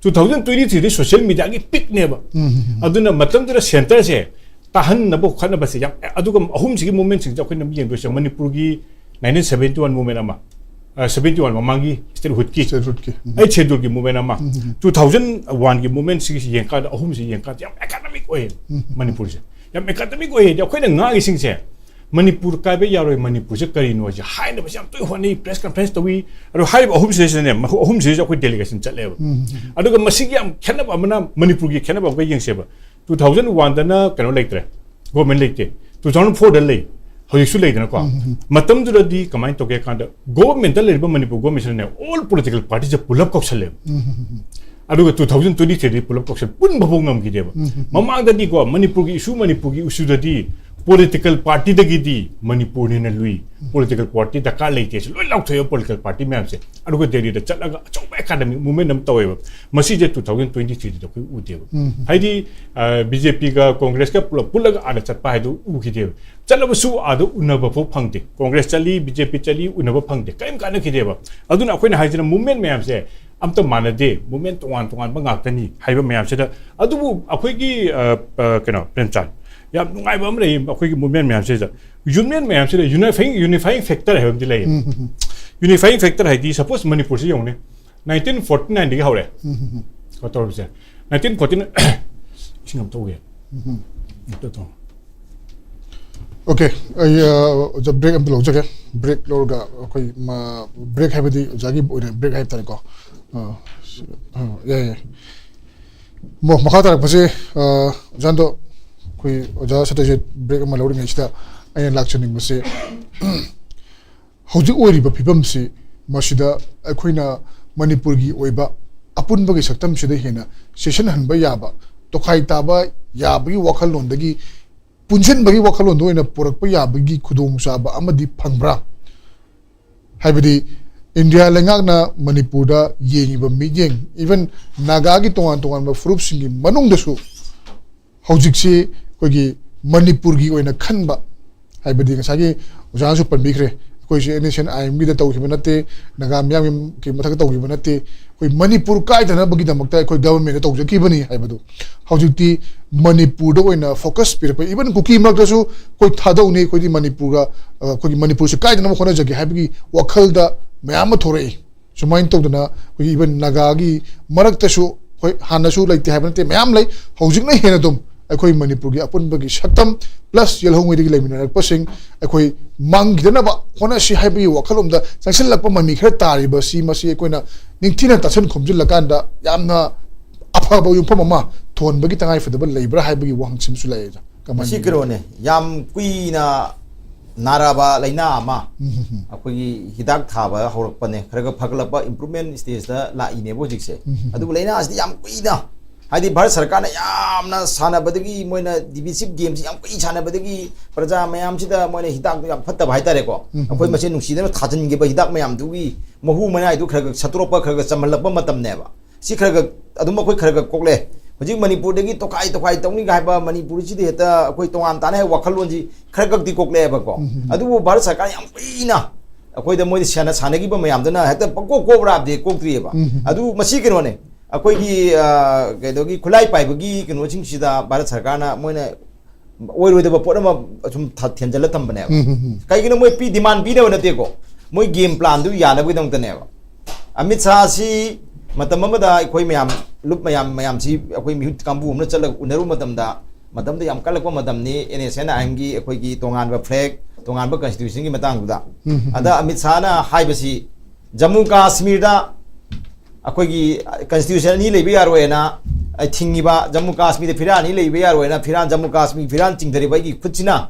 ꯇꯨ ꯊꯥꯎꯖꯟ ꯇ꯭ꯋꯦꯟꯇꯤ ꯊ꯭ꯔꯤꯗꯤ ꯁꯣꯁꯤꯌꯦꯜ ꯃꯤꯗꯤꯌꯥꯒꯤ ꯄꯤꯛꯅꯦꯕ꯫ ꯑꯗꯨꯅ ꯃꯇꯝꯗꯨꯗ ꯁꯦꯟꯇꯔꯁꯦ ꯇꯥꯍꯟꯅꯕ ꯍꯣꯠꯅꯕꯁꯦ ꯌꯥꯝ, ꯑꯗꯨꯒ ꯑꯍꯨꯝꯁꯤꯒꯤ ꯃꯨꯚꯃꯦꯟꯁꯤꯡꯁꯦ ꯑꯩꯈꯣꯏꯅ ꯌꯦꯡꯗꯣꯏꯁꯦ ꯃꯅꯤꯄꯨꯔꯒꯤ ꯅꯥꯏꯟꯇꯤꯟ ꯁꯚꯦꯟꯇꯤ ꯋꯥꯟ ꯃꯨꯚꯃꯦꯟ ꯑꯃ, ꯁꯚꯦꯟꯇꯤ ꯋꯥꯟ ꯃꯃꯥꯡꯒꯤ ꯁ꯭ꯇꯦꯠꯍꯨꯗꯀꯤ, ꯁ꯭ꯇꯦꯠꯍꯨꯗꯀꯤ ꯑꯩꯠ ꯁꯦꯗꯨꯜꯒꯤ ꯃꯨꯚꯃꯦꯟ ꯑꯃ, ꯇꯨ ꯊꯥꯎꯖꯟ ꯋꯥꯟꯒꯤ ꯃꯨꯚꯃꯦꯟꯁꯤꯒꯤ ꯌꯦꯡꯀꯥꯟꯗ, ꯑꯍꯨꯝꯁꯤ ꯌꯦꯡꯀꯥꯟꯗ ꯌꯥꯝ ꯑꯦꯀꯥꯗꯃꯤꯛ ꯑꯣꯏꯌꯦ꯫ ꯃꯅꯤꯄꯨꯔꯁꯦ ꯌꯥꯝ ꯑꯦꯀꯥꯗꯃꯤꯛ ꯑꯣꯏꯌꯦ꯫ ꯑꯩꯈꯣꯏꯅ ꯉꯥꯡꯉꯤꯁꯤꯡꯁꯦ ꯃꯅꯤꯄꯨꯔ ꯀꯥꯏꯕ ꯌꯥꯔꯣꯏ, ꯃꯅꯤꯄꯨꯔꯁꯦ ꯀꯔꯤꯅꯣꯁꯦ ꯍꯥꯏꯅꯕꯁꯦ ꯌꯥꯝ ꯇꯣꯏ ꯍꯣꯠꯅꯩ, ꯄ꯭ꯔꯦꯁ ꯀꯟꯐ꯭ꯔꯦꯟꯁ ꯇꯧꯏ꯫ ꯑꯗꯣ ꯍꯥꯏꯔꯤꯕ ꯑꯍꯨꯝꯁꯤꯗꯩꯁꯤꯗꯅꯦ, ꯃꯈꯣꯏ ꯑꯍꯨꯝꯁꯤꯗꯩꯁꯤꯗ ꯑꯩꯈꯣꯏ ꯗꯦꯂꯤꯒꯦꯁꯟ ꯆꯠꯂꯦꯕ꯫ ꯑꯗꯨꯒ ꯃꯁꯤꯒꯤ ꯌꯥꯝ ꯈꯦꯠꯅꯕ ꯑꯃꯅ, ꯃꯅꯤꯄꯨꯔꯒꯤ ꯈꯦꯠꯅꯕ ꯑꯃꯒ ꯌꯦꯡꯁꯦꯕ꯫ ꯇꯨ ꯊꯥꯎꯖꯟ ꯋꯥꯟꯗꯅ ꯀꯩꯅꯣ ꯂꯩꯇ꯭ꯔꯦ, ꯒꯣꯔꯃꯦꯟ ꯂꯩꯇꯦ꯫ ꯇꯨ ꯊꯥꯎꯖꯟ ꯐꯣꯔꯗ ꯂꯩ, ꯍꯧꯖꯤꯛꯁꯨ ꯂꯩꯗꯅꯀꯣ꯫ ꯃꯇꯝꯗꯨꯗꯗꯤ ꯀꯃꯥꯏꯅ ꯇꯧꯒꯦ ꯍꯥꯏ ꯀꯥꯟꯗ, ꯒꯣꯔꯃꯦꯟꯇ ꯂꯩꯔꯤꯕ ꯃꯅꯤꯄꯨꯔ ꯒꯣꯔꯃꯦꯟꯁꯤꯅꯅꯦ, ꯑꯣꯜ ꯄꯣꯂꯤꯇꯤꯀꯦꯜ ꯄꯥꯔꯇꯤꯁꯦ ꯄꯨꯂꯞ ꯀꯧꯁꯜꯂꯦꯕ꯫ ꯑꯗꯨꯒ ꯇꯨ ꯊꯥꯎꯖꯟ ꯇ꯭ꯋꯦꯟꯇꯤ ꯊ꯭ꯔꯤꯗꯤ ꯄꯨꯂꯞ ꯀꯧꯁꯜ, ꯄꯨꯟꯕ ꯐꯥꯎ ꯉꯝꯈꯤꯗꯦꯕ꯫ ꯃꯃꯥꯡꯗꯗꯤꯀꯣ, ꯃꯅꯤꯄꯨꯔꯒꯤ ꯏꯁꯨ, ꯃꯅꯤꯄꯨꯔꯒꯤ ꯏꯁꯨꯗꯗꯤ ꯄꯣꯂꯤꯇꯤꯀꯦꯜ ꯄꯥꯔꯇꯤꯗꯒꯤꯗꯤ ꯃꯅꯤꯄꯨꯔꯅ ꯍꯦꯟꯅ ꯂꯨꯏ, ꯄꯣꯂꯤꯇꯤꯀꯦꯜ ꯄꯥꯔꯇꯤ ꯗꯔꯀꯥꯔ ꯂꯩꯇꯦ, ꯁꯤ ꯂꯣꯏ ꯂꯥꯎꯊꯣꯛꯑꯦꯕ ꯄꯣꯂꯤꯇꯤꯀꯦꯜ ꯄꯥꯔꯇꯤ ꯃꯌꯥꯝꯁꯦ꯫ ꯑꯗꯨꯒ ꯗꯦꯜꯂꯤꯗ ꯆꯠꯂꯒ ꯑꯆꯧꯕ ꯑꯦꯀꯥꯗꯃꯤꯛ ꯃꯨꯚꯃꯦꯟ ꯑꯃ ꯇꯧꯋꯦꯕ꯫ ꯃꯁꯤꯁꯦ ꯇꯨ ꯊꯥꯎꯖꯟ ꯇ꯭ꯋꯦꯟꯇꯤ ꯊ꯭ꯔꯤꯗ ꯑꯩꯈꯣꯏ ꯎꯗꯦꯕ꯫ ꯍꯥꯏꯗꯤ, ꯕꯤ ꯖꯦ ꯄꯤꯒ ꯀꯣꯡꯒ꯭ꯔꯦꯁꯀ ꯄꯨꯂꯞ ꯄꯨꯜꯂꯒ ꯑꯥꯗ ꯆꯠꯄ ꯍꯥꯏꯗꯨ ꯎꯈꯤꯗꯦꯕ꯫ ꯆꯠꯂꯕꯁꯨ ꯑꯥꯗ ꯎꯅꯕ ꯐꯥꯎ ꯐꯪꯗꯦ꯫ ꯀꯣꯡꯒ꯭ꯔꯦꯁ ꯆꯠꯂꯤ, ꯕꯤ ꯖꯦ ꯄꯤ ꯆꯠꯂꯤ, ꯎꯅꯕ ꯐꯪꯗꯦ꯫ ꯀꯔꯤꯝ ꯀꯥꯟꯅꯈꯤꯗꯦꯕ꯫ ꯑꯗꯨꯅ ꯑꯩꯈꯣꯏꯅ ꯍꯥꯏꯁꯤꯅ ꯃꯨꯚꯃꯦꯟ ꯃꯌꯥꯝꯁꯦ ꯑꯝꯇ ꯃꯥꯟꯅꯗꯦ, ꯃꯨꯚꯃꯦꯟ ꯇꯣꯉꯥꯟ ꯇꯣꯉꯥꯟꯕ ꯉꯥꯛꯇꯅꯤ ꯍꯥꯏꯕ ꯃꯌꯥꯝꯁꯤꯗ꯫ ꯑꯗꯨꯕꯨ ꯑꯩꯈꯣꯏꯒꯤ, ꯑ, ꯑ, ꯀꯩꯅꯣ, ꯄ꯭ꯔꯦꯝꯆꯥꯟ, ꯌꯥꯝ ꯅꯨꯡꯉꯥꯏꯕ ꯑꯃ ꯂꯩ ꯑꯩꯈꯣꯏꯒꯤ ꯃꯨꯚꯃꯦꯟ ꯃꯌꯥꯝꯁꯤꯗ꯫ ꯌꯨꯅꯤꯌꯟ ꯃꯌꯥꯝꯁꯤꯗ ꯌꯨꯅꯤꯐꯥꯏꯡ, ꯌꯨꯅꯤꯐꯥꯏꯡ ꯐꯦꯛꯇꯔ ꯍꯥꯏꯕ ꯑꯃꯗꯤ ꯂꯩꯌꯦꯕ꯫ ꯌꯨꯅꯤꯐꯥꯏꯡ ꯐꯦꯛꯇꯔ ꯍꯥꯏꯗꯤ, ꯁꯄꯣꯁ ꯃꯅꯤꯄꯨꯔꯁꯤ ꯌꯦꯡꯉꯨꯅꯦ, ꯅꯥꯏꯟꯇꯤꯟ ꯐꯣꯔꯇꯤ ꯅꯥꯏꯟꯗꯒꯤ ꯍꯧꯔꯦ꯫ ꯀꯩꯅꯣ ꯇꯧꯔꯕꯁꯦ, ꯅꯥꯏꯟꯇꯤꯟ ꯐꯣꯔꯇꯤ ꯅꯥꯏꯟ, ꯏꯁꯤꯡ ꯑꯝꯇ ꯊꯛꯎꯒꯦ꯫ ꯑꯝꯇ ꯊꯛꯎ꯫ ꯑꯣꯀꯦ, ꯑꯩ, ꯑ, ꯑꯣꯖꯥ, ꯕ꯭ꯔꯦꯛ ꯑꯝꯇ ꯂꯧꯖꯒꯦ꯫ ꯕ꯭ꯔꯦꯛ ꯂꯧꯔꯒ ꯑꯩꯈꯣꯏ ꯃ-, ꯕ꯭ꯔꯦꯛ ꯍꯥꯏꯕꯗꯤ ꯑꯣꯖꯥꯒꯤ ꯑꯣꯏꯅ ꯕ꯭ꯔꯦꯛ ꯍꯥꯏꯕ ꯇꯥꯔꯦꯀꯣ꯫ ꯑ, ꯁꯤ, ꯑ, ꯌꯥꯏ, ꯌꯥꯏ꯫ ꯃ-, ꯃꯈꯥ ꯇꯥꯔꯛꯄꯁꯦ, ꯑ, ꯑꯣꯖꯥꯗꯣ, ꯑꯩꯈꯣꯏ ꯑꯣꯖꯥ ꯁꯇ꯭ꯌꯖꯤꯠ ꯕ꯭ꯔꯦꯛ ꯑꯃ ꯂꯧꯔꯤꯉꯩꯁꯤꯗ ꯑꯩꯅ ꯂꯥꯛꯆꯅꯤꯡꯕꯁꯦ, ꯍꯧꯖꯤꯛ ꯑꯣꯏꯔꯤꯕ ꯐꯤꯕꯝꯁꯤ, ꯃꯁꯤꯗ ꯑꯩꯈꯣꯏꯅ ꯃꯅꯤꯄꯨꯔꯒꯤ ꯑꯣꯏꯕ ꯑꯄꯨꯟꯕꯒꯤ ꯁꯛꯇꯝꯁꯤꯗ ꯍꯦꯟꯅ ꯆꯦꯠꯁꯤꯟꯍꯟꯕ ꯌꯥꯕ, ꯇꯣꯈꯥꯏ ꯇꯥꯕ ꯌꯥꯕꯒꯤ ꯋꯥꯈꯜꯂꯣꯟꯗꯒꯤ ꯄꯨꯟꯁꯤꯟꯕꯒꯤ ꯋꯥꯈꯜꯂꯣꯟꯗ ꯑꯣꯏꯅ ꯄꯨꯔꯛꯄ ꯌꯥꯕꯒꯤ ꯈꯨꯗꯣꯡꯆꯥꯕ ꯑꯃꯗꯤ ꯐꯪꯕ꯭ꯔꯥ? ꯍꯥꯏꯕꯗꯤ, ꯏꯟꯗꯤꯌꯥ ꯂꯩꯉꯥꯛꯅ ꯃꯅꯤꯄꯨꯔꯗ ꯌꯦꯡꯉꯤꯕ ꯃꯤꯠꯌꯦꯡ, even ꯅꯥꯒꯥꯒꯤ ꯇꯣꯉꯥꯟ ꯇꯣꯉꯥꯟꯕ ꯐꯨꯔꯨꯞꯁꯤꯡꯒꯤ ꯃꯅꯨꯡꯗꯁꯨ ꯍꯧꯖꯤꯛꯁꯤ ꯑꯩꯈꯣꯏꯒꯤ ꯃꯅꯤꯄꯨꯔꯒꯤ ꯑꯣꯏꯅ ꯈꯟꯕ, ꯍꯥꯏꯕꯗꯤ ꯉꯁꯥꯏꯒꯤ ꯑꯣꯖꯥꯅꯁꯨ ꯄꯟꯕꯤꯈ꯭ꯔꯦ, ꯑꯩꯈꯣꯏꯁꯤ ꯑꯦꯟ ꯑꯦꯁ ꯑꯦꯟ ꯑꯥꯏ ꯑꯦꯝꯒꯤꯗ ꯇꯧꯈꯤꯕ ꯅꯠꯇꯦ, ꯅꯥꯒꯥ ꯃꯤꯌꯥꯝꯒꯤ ꯃꯊꯛꯇ ꯇꯧꯈꯤꯕ ꯅꯠꯇꯦ, ꯑꯩꯈꯣꯏ ꯃꯅꯤꯄꯨꯔ ꯀꯥꯏꯗꯅꯕꯒꯤꯗꯃꯛꯇ ꯑꯩꯈꯣꯏ ꯒꯚꯔꯟꯃꯦꯟꯠꯅ ꯇꯧꯖꯈꯤꯕꯅꯤ ꯍꯥꯏꯕꯗꯨ ꯍꯧꯖꯤꯛꯇꯤ ꯃꯅꯤꯄꯨꯔꯗ ꯑꯣꯏꯅ ꯐꯣꯀꯁ ꯄꯤꯔꯛꯄ, ꯏꯚꯟ ꯀꯨꯀꯤ ꯃꯔꯛꯇꯁꯨ ꯑꯩꯈꯣꯏ ꯊꯥꯗꯧꯅꯤ, ꯑꯩꯈꯣꯏꯗꯤ ꯃꯅꯤꯄꯨꯔꯒ, ꯑ, ꯑꯩꯈꯣꯏꯒꯤ ꯃꯅꯤꯄꯨꯔꯁꯦ ꯀꯥꯏꯗꯅꯕ ꯍꯣꯠꯅꯖꯒꯦ ꯍꯥꯏꯕꯒꯤ ꯋꯥꯈꯜꯗ ꯃꯌꯥꯝ ꯑꯃ ꯊꯣꯔꯛꯏ꯫ ꯁꯨꯃꯥꯏꯅ ꯇꯧꯗꯅ ꯑꯩꯈꯣꯏꯒꯤ ꯏꯚꯟ ꯅꯥꯒꯥꯒꯤ ꯃꯔꯛꯇꯁꯨ, ꯍꯣꯏ, ꯍꯥꯟꯅꯁꯨ ꯂꯩꯇꯦ ꯍꯥꯏꯕ ꯅꯠꯇꯦ, ꯃꯌꯥꯝ ꯂꯩ꯫ ꯍꯧꯖꯤꯛꯅ ꯍꯦꯟꯅ ꯑꯗꯨꯝ ꯑꯩꯈꯣꯏ ꯃꯅꯤꯄꯨꯔꯒꯤ ꯑꯄꯨꯟꯕꯒꯤ ꯁꯛꯇꯝ ꯄ꯭ꯂꯁ ꯌꯦꯜꯍꯧꯉꯩꯗꯒꯤ ꯂꯩꯃꯤꯟꯅꯔꯛꯄꯁꯤꯡ ꯑꯩꯈꯣꯏ ꯃꯥꯡꯈꯤꯗꯅꯕ ꯍꯣꯠꯅꯁꯤ ꯍꯥꯏꯕꯒꯤ ꯋꯥꯈꯜꯂꯣꯝꯗ ꯆꯪꯁꯤꯜꯂꯛꯄ ꯃꯃꯤ ꯈꯔ ꯇꯥꯔꯤꯕꯁꯤ, ꯃꯁꯤ ꯑꯩꯈꯣꯏꯅ ꯅꯤꯡꯊꯤꯅ ꯇꯥꯁꯤꯟ ꯈꯣꯝꯖꯤꯜꯂꯀꯥꯟꯗ ꯌꯥꯝꯅ ꯑꯐꯕ ꯌꯨꯝꯐꯝ ꯑꯃ ꯊꯣꯟꯕꯒꯤ ꯇꯉꯥꯏꯐꯗꯕ ꯂꯩꯕ꯭ꯔꯥ ꯍꯥꯏꯕꯒꯤ ꯋꯥꯍꯪꯁꯤꯃꯁꯨ ꯂꯩ꯫ ꯀꯃꯥꯏꯅ ꯃꯁꯤ ꯇꯧꯒꯦ? ꯀꯩꯅꯣꯅꯦ, ꯌꯥꯝ ꯀꯨꯏꯅ ꯅꯥꯔꯛꯑꯕ ꯂꯥꯏꯅꯥ ꯑꯃ ꯎꯝ, ꯎꯝ, ꯎꯝ꯫ ꯑꯩꯈꯣꯏꯒꯤ ꯍꯤꯗꯥꯛ ꯊꯥꯕ ꯍꯧꯔꯛꯄꯅꯦ, ꯈꯔ ꯈꯔ ꯐꯒꯠꯂꯛꯄ, ꯏꯝꯄ꯭ꯔꯨꯚꯃꯦꯟ ꯁ꯭ꯇꯦꯖꯇ ꯂꯥꯛꯏꯅꯦꯕ ꯍꯧꯖꯤꯛꯁꯦ꯫ ꯎꯝ, ꯎꯝ, ꯎꯝ꯫ ꯑꯗꯨꯕꯨ ꯂꯥꯏꯅꯥꯁꯤꯗꯤ ꯌꯥꯝ ꯀꯨꯏꯅ, ꯍꯥꯏꯗꯤ ꯚꯥꯔꯠ ꯁꯔꯀꯥꯔꯅ ꯌꯥꯝꯅ ꯁꯥꯟꯅꯕꯗꯒꯤ, ꯃꯣꯏꯅ ꯗꯤꯚꯤꯖꯤꯞ ꯒꯦꯝꯁꯤ ꯌꯥꯝ ꯀꯨꯏꯅ ꯁꯥꯟꯅꯕꯗꯒꯤ ꯄ꯭ꯔꯖꯥ ꯃꯌꯥꯝꯁꯤꯗ ꯃꯣꯏꯅ ꯍꯤꯗꯥꯛꯇꯣ ꯌꯥꯝ ꯐꯠꯇꯕ ꯍꯥꯏꯇꯥꯔꯦꯀꯣ, ꯎꯝ, ꯑꯩꯈꯣꯏ ꯎꯝ꯫ ꯃꯁꯦꯟ ꯅꯨꯡꯁꯤꯗꯅ ꯊꯥꯖꯤꯟꯈꯤꯕ ꯍꯤꯗꯥꯛ ꯃꯌꯥꯝꯗꯨꯒꯤ ꯃꯍꯨ ꯃꯅꯥꯏꯗꯨ ꯈꯔ ꯈꯔ ꯁꯠꯇꯣꯔꯛꯄ, ꯈꯔ ꯈꯔ ꯆꯝꯍꯜꯂꯛꯄ ꯃꯇꯝꯅꯦꯕ꯫ ꯁꯤ ꯈꯔ ꯈꯔ ꯑꯗꯨꯝ ꯑꯩꯈꯣꯏ ꯈꯔ ꯈꯔ ꯀꯣꯛꯂꯦ꯫ ꯍꯧꯖꯤꯛ ꯃꯅꯤꯄꯨꯔꯗꯒꯤ ꯇꯣꯈꯥꯏ ꯇꯣꯈꯥꯏ ꯇꯧꯅꯤꯒ ꯍꯥꯏꯕ, ꯃꯅꯤꯄꯨꯔꯁꯤꯗ ꯍꯦꯛꯇ ꯑꯩꯈꯣꯏ ꯇꯣꯉꯥꯟ ꯇꯥꯅ ꯍꯦꯛ ꯋꯥꯈꯜꯂꯣꯟꯁꯤ ꯈꯔ ꯈꯛꯇꯤ ꯀꯣꯛꯂꯛꯑꯦꯕꯀꯣ꯫ ꯎꯝ, ꯎꯝ, ꯎꯝ꯫ ꯑꯗꯨꯕꯨ ꯚꯥꯔꯠ ꯁꯔꯀꯥꯔꯅ ꯌꯥꯝ ꯀꯨꯏꯅ ꯑꯩꯈꯣꯏꯗ ꯃꯣꯏꯗ ꯁꯦꯟꯅ ꯁꯥꯟꯅꯈꯤꯕ ꯃꯌꯥꯝꯗꯨꯅ ꯍꯦꯛꯇ ꯄꯪꯀꯣꯛ ꯀꯣꯛꯄ꯭ꯔꯥꯕꯗꯤ ꯀꯣꯛꯇ꯭ꯔꯤꯑꯕ꯫ ꯎꯝ, ꯎꯝ, ꯎꯝ꯫ ꯑꯗꯨ ꯃꯁꯤ ꯀꯩꯅꯣꯅꯦ, ꯑꯩꯈꯣꯏꯒꯤ, ꯑ, ꯀꯩꯅꯣꯒꯤ ꯈꯨꯠꯂꯥꯏ ꯄꯥꯏꯕꯒꯤ ꯀꯩꯅꯣꯁꯤꯡꯁꯤꯗ ꯚꯥꯔꯠ ꯁꯔꯀꯥꯔꯅ ꯃꯣꯏꯅ ꯑꯣꯏꯔꯣꯏꯗꯕ ꯄꯣꯠ ꯑꯃ ꯁꯨꯝ ꯊ-, ꯊꯦꯟꯖꯜꯂ ꯊꯝꯕꯅꯦꯕ꯫ ꯎꯝ, ꯎꯝ, ꯎꯝ꯫ ꯀꯩꯒꯤꯅꯣ, ꯃꯣꯏ ꯄꯤ, ꯗꯤꯃꯥꯟ ꯄꯤꯅꯕ ꯅꯠꯇꯦꯀꯣ, ꯃꯣꯏ ꯒꯦꯝ ꯄ꯭ꯂꯥꯟꯗꯨ ꯌꯥꯅꯕꯒꯤꯗꯃꯛꯇꯅꯦꯕ꯫ ꯑꯃꯤꯠ ꯁꯥꯍꯁꯤ ꯃꯇꯝ ꯑꯃꯗ ꯑꯩꯈꯣꯏ ꯃꯌꯥꯝ, ꯂꯨꯞ ꯃꯌꯥꯝ, ꯃꯌꯥꯝꯁꯤ ꯑꯩꯈꯣꯏ ꯃꯤꯍꯨꯠ ꯀꯥꯡꯕꯨ ꯑꯃꯅ ꯆꯠꯂꯒ ꯎꯅꯔꯨꯕ ꯃꯇꯝꯗ, ꯃꯇꯝꯗ ꯌꯥꯝ ꯀꯜꯂꯛꯄ ꯃꯇꯝꯅꯤ, ꯑꯦꯟ ꯑꯦꯁ ꯑꯦꯟ ꯑꯥꯏ ꯑꯦꯝꯒꯤ ꯑꯩꯈꯣꯏꯒꯤ ꯇꯣꯉꯥꯟꯕ ꯐ꯭ꯂꯦꯒ, ꯇꯣꯉꯥꯟꯕ ꯀꯟꯁꯇꯤꯇ꯭ꯌꯨꯁꯟꯒꯤ ꯃꯇꯥꯡꯗꯨꯗ꯫ ꯎꯝ, ꯎꯝ, ꯎꯝ꯫ ꯑꯗ ꯑꯃꯤꯠ ꯁꯥꯍꯅ ꯍꯥꯏꯕꯁꯤ, ꯖꯝꯃꯨ ꯀꯥꯁꯃꯤꯔꯗ ꯑꯩꯈꯣꯏꯒꯤ ꯀꯟꯁꯇꯤꯇ꯭ꯌꯨꯁꯟ ꯑꯅꯤ ꯂꯩꯕ ꯌꯥꯔꯣꯏꯅ, ꯑꯩ ꯊꯤꯡꯉꯤꯕ, ꯖꯝꯃꯨ ꯀꯥꯁꯃꯤꯔꯗ ꯐꯤꯔꯥ ꯑꯅꯤ ꯂꯩꯕ ꯌꯥꯔꯣꯏꯅ, ꯐꯤꯔꯥ, ꯖꯝꯃꯨ ꯀꯥꯁꯃꯤꯔ ꯐꯤꯔꯥ ꯆꯤꯡꯊꯔꯤꯕ ꯑꯩꯒꯤ ꯈꯨꯠꯁꯤꯅ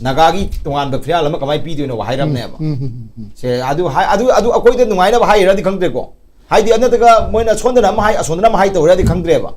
ꯅꯥꯒꯥꯒꯤ ꯇꯣꯉꯥꯟꯕ ꯐꯤꯔꯥ ꯑꯃ ꯀꯃꯥꯏꯅ ꯄꯤꯗꯣꯏꯅꯣ ꯍꯥꯏꯔꯝꯅꯦꯕ꯫ ꯎꯝ, ꯎꯝ, ꯎꯝ, ꯎꯝ꯫ ꯁꯦ, ꯑꯗꯨ ꯍꯥꯏ-, ꯑꯗꯨ, ꯑꯗꯨ ꯑꯩꯈꯣꯏꯗ ꯅꯨꯡꯉꯥꯏꯅꯕ ꯍꯥꯏꯔꯤꯔꯗꯤ ꯈꯪꯗ꯭ꯔꯦꯀꯣ, ꯍꯥꯏꯗꯤ ꯑꯅꯠꯇꯒ ꯃꯣꯏꯅ ꯁꯣꯝꯗꯅ ꯑꯃ ꯍꯥꯏ, ꯑꯁꯣꯝꯗꯅ ꯑꯃ ꯍꯥꯏ ꯇꯧꯔꯗꯤ ꯈꯪꯗ꯭ꯔꯦꯕ꯫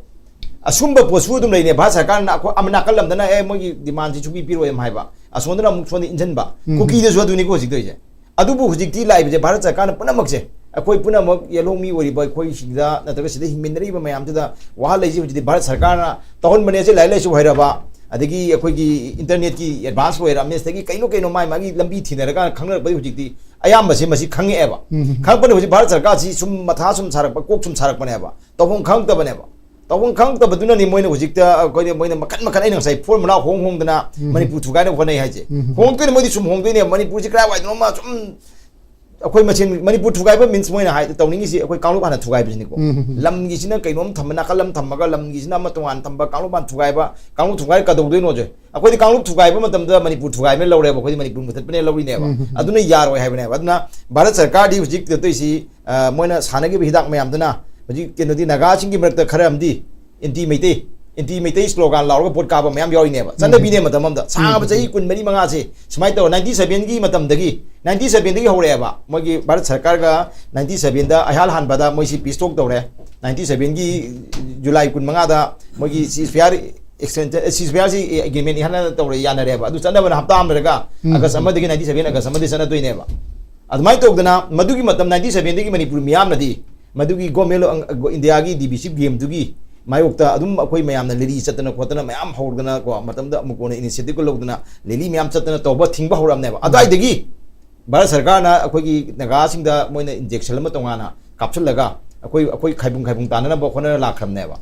ꯑꯁꯨꯝꯕ ꯄꯣꯠꯁꯨ ꯑꯗꯨꯝ ꯂꯩꯅꯦ꯫ ꯚꯥꯔꯠ ꯁꯔꯀꯥꯔꯅ ꯑꯩꯈꯣꯏ ꯑꯃ ꯅꯥꯀꯜ ꯑꯃꯗꯅ, "ꯑꯦ, ꯃꯣꯏꯒꯤ ꯗꯤꯃꯥꯟꯁꯤ ꯁꯨꯡꯄꯤ ꯄꯤꯔꯣꯏ" ꯑꯃ ꯍꯥꯏꯕ, ꯑꯁꯣꯝꯗꯅ ꯑꯃꯨꯛ ꯁꯣꯝꯗ ꯏꯟꯁꯤꯟꯕ꯫ ꯎꯝ꯫ ꯀꯨꯀꯤꯗꯁꯨ ꯑꯗꯨꯅꯤꯀꯣ ꯍꯧꯖꯤꯛ ꯇꯧꯔꯤꯁꯦ꯫ ꯑꯗꯨꯕꯨ ꯍꯧꯖꯤꯛꯇꯤ ꯂꯥꯛꯏꯕꯁꯦ ꯚꯥꯔꯠ ꯁꯔꯀꯥꯔꯅ ꯄꯨꯝꯅꯃꯛꯁꯦ, ꯑꯩꯈꯣꯏ ꯄꯨꯝꯅꯃꯛ ꯌꯦꯜꯍꯧꯃꯤ ꯑꯣꯏꯔꯤꯕ ꯑꯩꯈꯣꯏꯁꯤꯡꯗ, ꯅꯠꯇ꯭ꯔꯒ ꯁꯤꯗ ꯍꯤꯡꯃꯤꯟꯅꯔꯤꯕ ꯃꯌꯥꯝꯗꯨꯗ ꯋꯥꯍꯜꯂꯛꯏꯁꯦ ꯍꯧꯖꯤꯛꯇꯤ ꯚꯥꯔꯠ ꯁꯔꯀꯥꯔꯅ ꯇꯧꯍꯟꯕꯅꯦ꯫ ꯁꯤ ꯂꯥꯏꯔꯤꯛ ꯂꯥꯏꯁꯨ ꯍꯩꯔꯕ, ꯑꯗꯒꯤ ꯑꯩꯈꯣꯏꯒꯤ ꯏꯟꯇꯔꯅꯦꯠꯀꯤ ꯑꯦꯗꯚꯥꯟꯁ ꯑꯣꯏꯔꯕꯅꯤ, ꯁꯤꯗꯒꯤ ꯀꯩꯅꯣ ꯀꯩꯅꯣ ꯃꯥꯏ ꯃꯥꯒꯤ ꯂꯝꯕꯤ ꯊꯤꯅꯔꯀꯥꯟꯗ ꯈꯪꯅꯔꯛꯄꯗꯒꯤ ꯍꯧꯖꯤꯛꯇꯤ ꯑꯌꯥꯝꯕꯁꯤ ꯃꯁꯤ ꯈꯪꯉꯛꯑꯦꯕ꯫ ꯎꯝ꯫ ꯈꯪꯉꯛꯄꯅ ꯍꯧꯖꯤꯛ ꯚꯥꯔꯠ ꯁꯔꯀꯥꯔꯁꯤ ꯁꯨꯝ ꯃꯊꯥ ꯁꯨꯝ ꯁꯥꯔꯛꯄ, ꯀꯣꯛ ꯁꯨꯝ ꯁꯥꯔꯛꯄꯅꯦꯕ, ꯇꯧꯐꯝ ꯈꯪꯉꯛꯇꯕꯅꯦꯕ꯫ ꯇꯧꯐꯝ ꯈꯪꯉꯛꯇꯕꯗꯨꯅꯅꯤ ꯃꯣꯏꯅ ꯍꯧꯖꯤꯛꯇ ꯑꯩꯈꯣꯏꯅ, ꯃꯣꯏꯅ ꯃꯈꯟ ꯃꯈꯟ, ꯑꯩꯅ ꯉꯁꯥꯏ ꯐꯣꯔꯃꯨꯂꯥ ꯍꯣꯡ ꯍꯣꯡꯗꯅ ꯎꯝ꯫ ꯃꯅꯤꯄꯨꯔ ꯊꯨꯒꯥꯏꯅꯕ ꯍꯣꯠꯅꯩ ꯍꯥꯏꯁꯦ꯫ ꯎꯝ꯫ ꯍꯣꯡꯉꯛꯇꯣꯏꯅꯦ, ꯃꯣꯏꯗꯤ ꯁꯨꯝ ꯍꯣꯡꯗꯣꯏꯅꯦꯕ꯫ ꯃꯅꯤꯄꯨꯔꯁꯤ ꯀꯗꯥꯏꯋꯥꯏꯗꯅꯣꯃ ꯁꯨꯝ ꯑꯩꯈꯣꯏ ꯃꯁꯦꯟ, ꯃꯅꯤꯄꯨꯔ ꯊꯨꯒꯥꯏꯕ means ꯃꯣꯏꯅ ꯍꯥꯏ, ꯇꯧꯅꯤꯡꯉꯤꯁꯤ ꯑꯩꯈꯣꯏ ꯀꯥꯡꯂꯨꯞ ꯍꯥꯟꯅ ꯊꯨꯒꯥꯏꯕꯁꯤꯅꯤꯀꯣ꯫ ꯎꯝ꯫ ꯂꯝꯒꯤꯁꯤꯅ ꯀꯩꯅꯣꯝ ꯊꯝꯕ, ꯅꯥꯀꯜ ꯑꯃ ꯊꯝꯃꯒ, ꯂꯝꯒꯤꯁꯤꯅ ꯑꯃ ꯇꯣꯉꯥꯟ ꯊꯝꯕ, ꯀꯥꯡꯂꯨꯞ ꯍꯥꯟꯅ ꯊꯨꯒꯥꯏꯕ, ꯀꯥꯡꯂꯨꯞ ꯊꯨꯒꯥꯏꯔ ꯀꯩꯗꯧꯗꯣꯏꯅꯣꯁꯦ꯫ ꯑꯩꯈꯣꯏꯗꯤ ꯀꯥꯡꯂꯨꯞ ꯊꯨꯒꯥꯏꯕ ꯃꯇꯝꯗ ꯃꯅꯤꯄꯨꯔ ꯊꯨꯒꯥꯏꯕꯅ ꯂꯧꯔꯦꯕ, ꯑꯩꯈꯣꯏꯗꯤ ꯃꯅꯤꯄꯨꯔ ꯃꯨꯊꯠꯄꯅꯦ ꯂꯧꯔꯤꯅꯦꯕ꯫ ꯎꯝ꯫ ꯑꯗꯨꯅ ꯌꯥꯔꯣꯏ ꯍꯥꯏꯕꯅꯦꯕ꯫ ꯑꯗꯨꯅ ꯚꯥꯔꯠ ꯁꯔꯀꯥꯔꯗꯤ ꯍꯧꯖꯤꯛ ꯇꯧꯔꯤꯁꯤ, ꯑ, ꯃꯣꯏꯅ ꯁꯥꯟꯅꯈꯤꯕ ꯍꯤꯗꯥꯛ ꯃꯌꯥꯝꯗꯨꯅ ꯍꯧꯖꯤꯛ ꯀꯩꯅꯣꯗꯤ ꯅꯥꯒꯥꯁꯤꯡꯒꯤ ꯃꯔꯛꯇ ꯈꯔ ꯑꯃꯗꯤ anti Meitei, anti Meitei slogan ꯂꯥꯎꯔꯒ ꯚꯣꯠ ꯀꯥꯕ ꯃꯌꯥꯝ ꯌꯥꯎꯔꯤꯅꯦꯕ꯫ ꯎꯝ꯫ ꯆꯠꯅꯕꯤꯅꯦ ꯃꯇꯝ ꯑꯃꯗ꯫ ꯁꯥꯡꯉꯕ ꯎꯝ꯫ ꯆꯍꯤ ꯀꯨꯟ ꯃꯔꯤ ꯃꯉꯥꯁꯦ ꯁꯨꯃꯥꯏꯅ ꯇꯧꯔ, ninety seven ꯒꯤ ꯃꯇꯝꯗꯒꯤ, ninety seven ꯗꯒꯤ ꯍꯧꯔꯛꯑꯦꯕ꯫ ꯃꯣꯏꯒꯤ ꯚꯥꯔꯠ ꯁꯔꯀꯥꯔꯒ ninety seven ꯗ ꯑꯩꯍꯥꯜ ꯍꯥꯟꯕꯗ ꯃꯣꯏꯁꯤ peace talk ꯇꯧꯔꯦ꯫ ninety seven ꯒꯤ ꯖꯨꯂꯥꯏ ꯀꯨꯟ ꯃꯉꯥꯗ ꯃꯣꯏꯒꯤ ceasefire extension, ceasefire ꯁꯤ agreement ꯏꯍꯟ ꯍꯟꯅ ꯇꯧꯔꯦ, ꯌꯥꯅꯔꯦꯕ꯫ ꯑꯗꯨ ꯆꯠꯅꯕꯅ ꯍꯞꯇꯥ ꯑꯃ ꯂꯩꯔꯒ ꯎꯝ꯫ ꯑꯥꯒꯁ ꯑꯃꯗꯒꯤ ninety seven ꯑꯥꯒꯁ ꯑꯃꯗꯒꯤ ꯆꯠꯅꯗꯣꯏꯅꯦꯕ꯫ ꯑꯗꯨꯃꯥꯏꯅ ꯇꯧꯗꯅ ꯃꯗꯨꯒꯤ ꯃꯇꯝ ninety seven ꯗꯒꯤ ꯃꯅꯤꯄꯨꯔ ꯃꯤꯌꯥꯝꯅꯗꯤ ꯃꯗꯨꯒꯤ government of Ang-, ꯏꯟꯗꯤꯌꯥꯒꯤ divisive game ꯗꯨꯒꯤ ꯃꯥꯌꯣꯛꯇ ꯑꯗꯨꯝ ꯑꯩꯈꯣꯏ ꯃꯌꯥꯝꯅ rally ꯆꯠꯇꯅ ꯈꯣꯠꯇꯅ ꯃꯌꯥꯝ ꯍꯧꯗꯅ ꯀꯣ, ꯃꯇꯝꯗ ꯑꯃꯨꯛ ꯀꯣꯟꯅ initiative ꯀ ꯂꯧꯗꯅ rally ꯃꯌꯥꯝ ꯆꯠꯇꯅ ꯇꯧꯕ ꯊꯤꯡꯕ ꯍꯧꯔꯝꯅꯦꯕ꯫ ꯑꯗꯨꯋꯥꯏꯗꯒꯤ ꯚꯥꯔꯠ ꯁꯔꯀꯥꯔꯅ ꯑꯩꯈꯣꯏꯒꯤ ꯅꯥꯒꯥꯁꯤꯡꯗ ꯃꯣꯏꯅ injection ꯑꯃ ꯇꯣꯉꯥꯟꯅ ꯀꯥꯞꯁꯤꯜꯂꯒ ꯑꯩꯈꯣꯏ, ꯑꯩꯈꯣꯏ ꯈꯥꯏꯕꯨꯡ ꯈꯥꯏꯕꯨꯡ ꯇꯥꯅꯅꯕ ꯍꯣꯠꯅꯔ ꯂꯥꯛꯈ꯭ꯔꯕꯅꯦꯕ꯫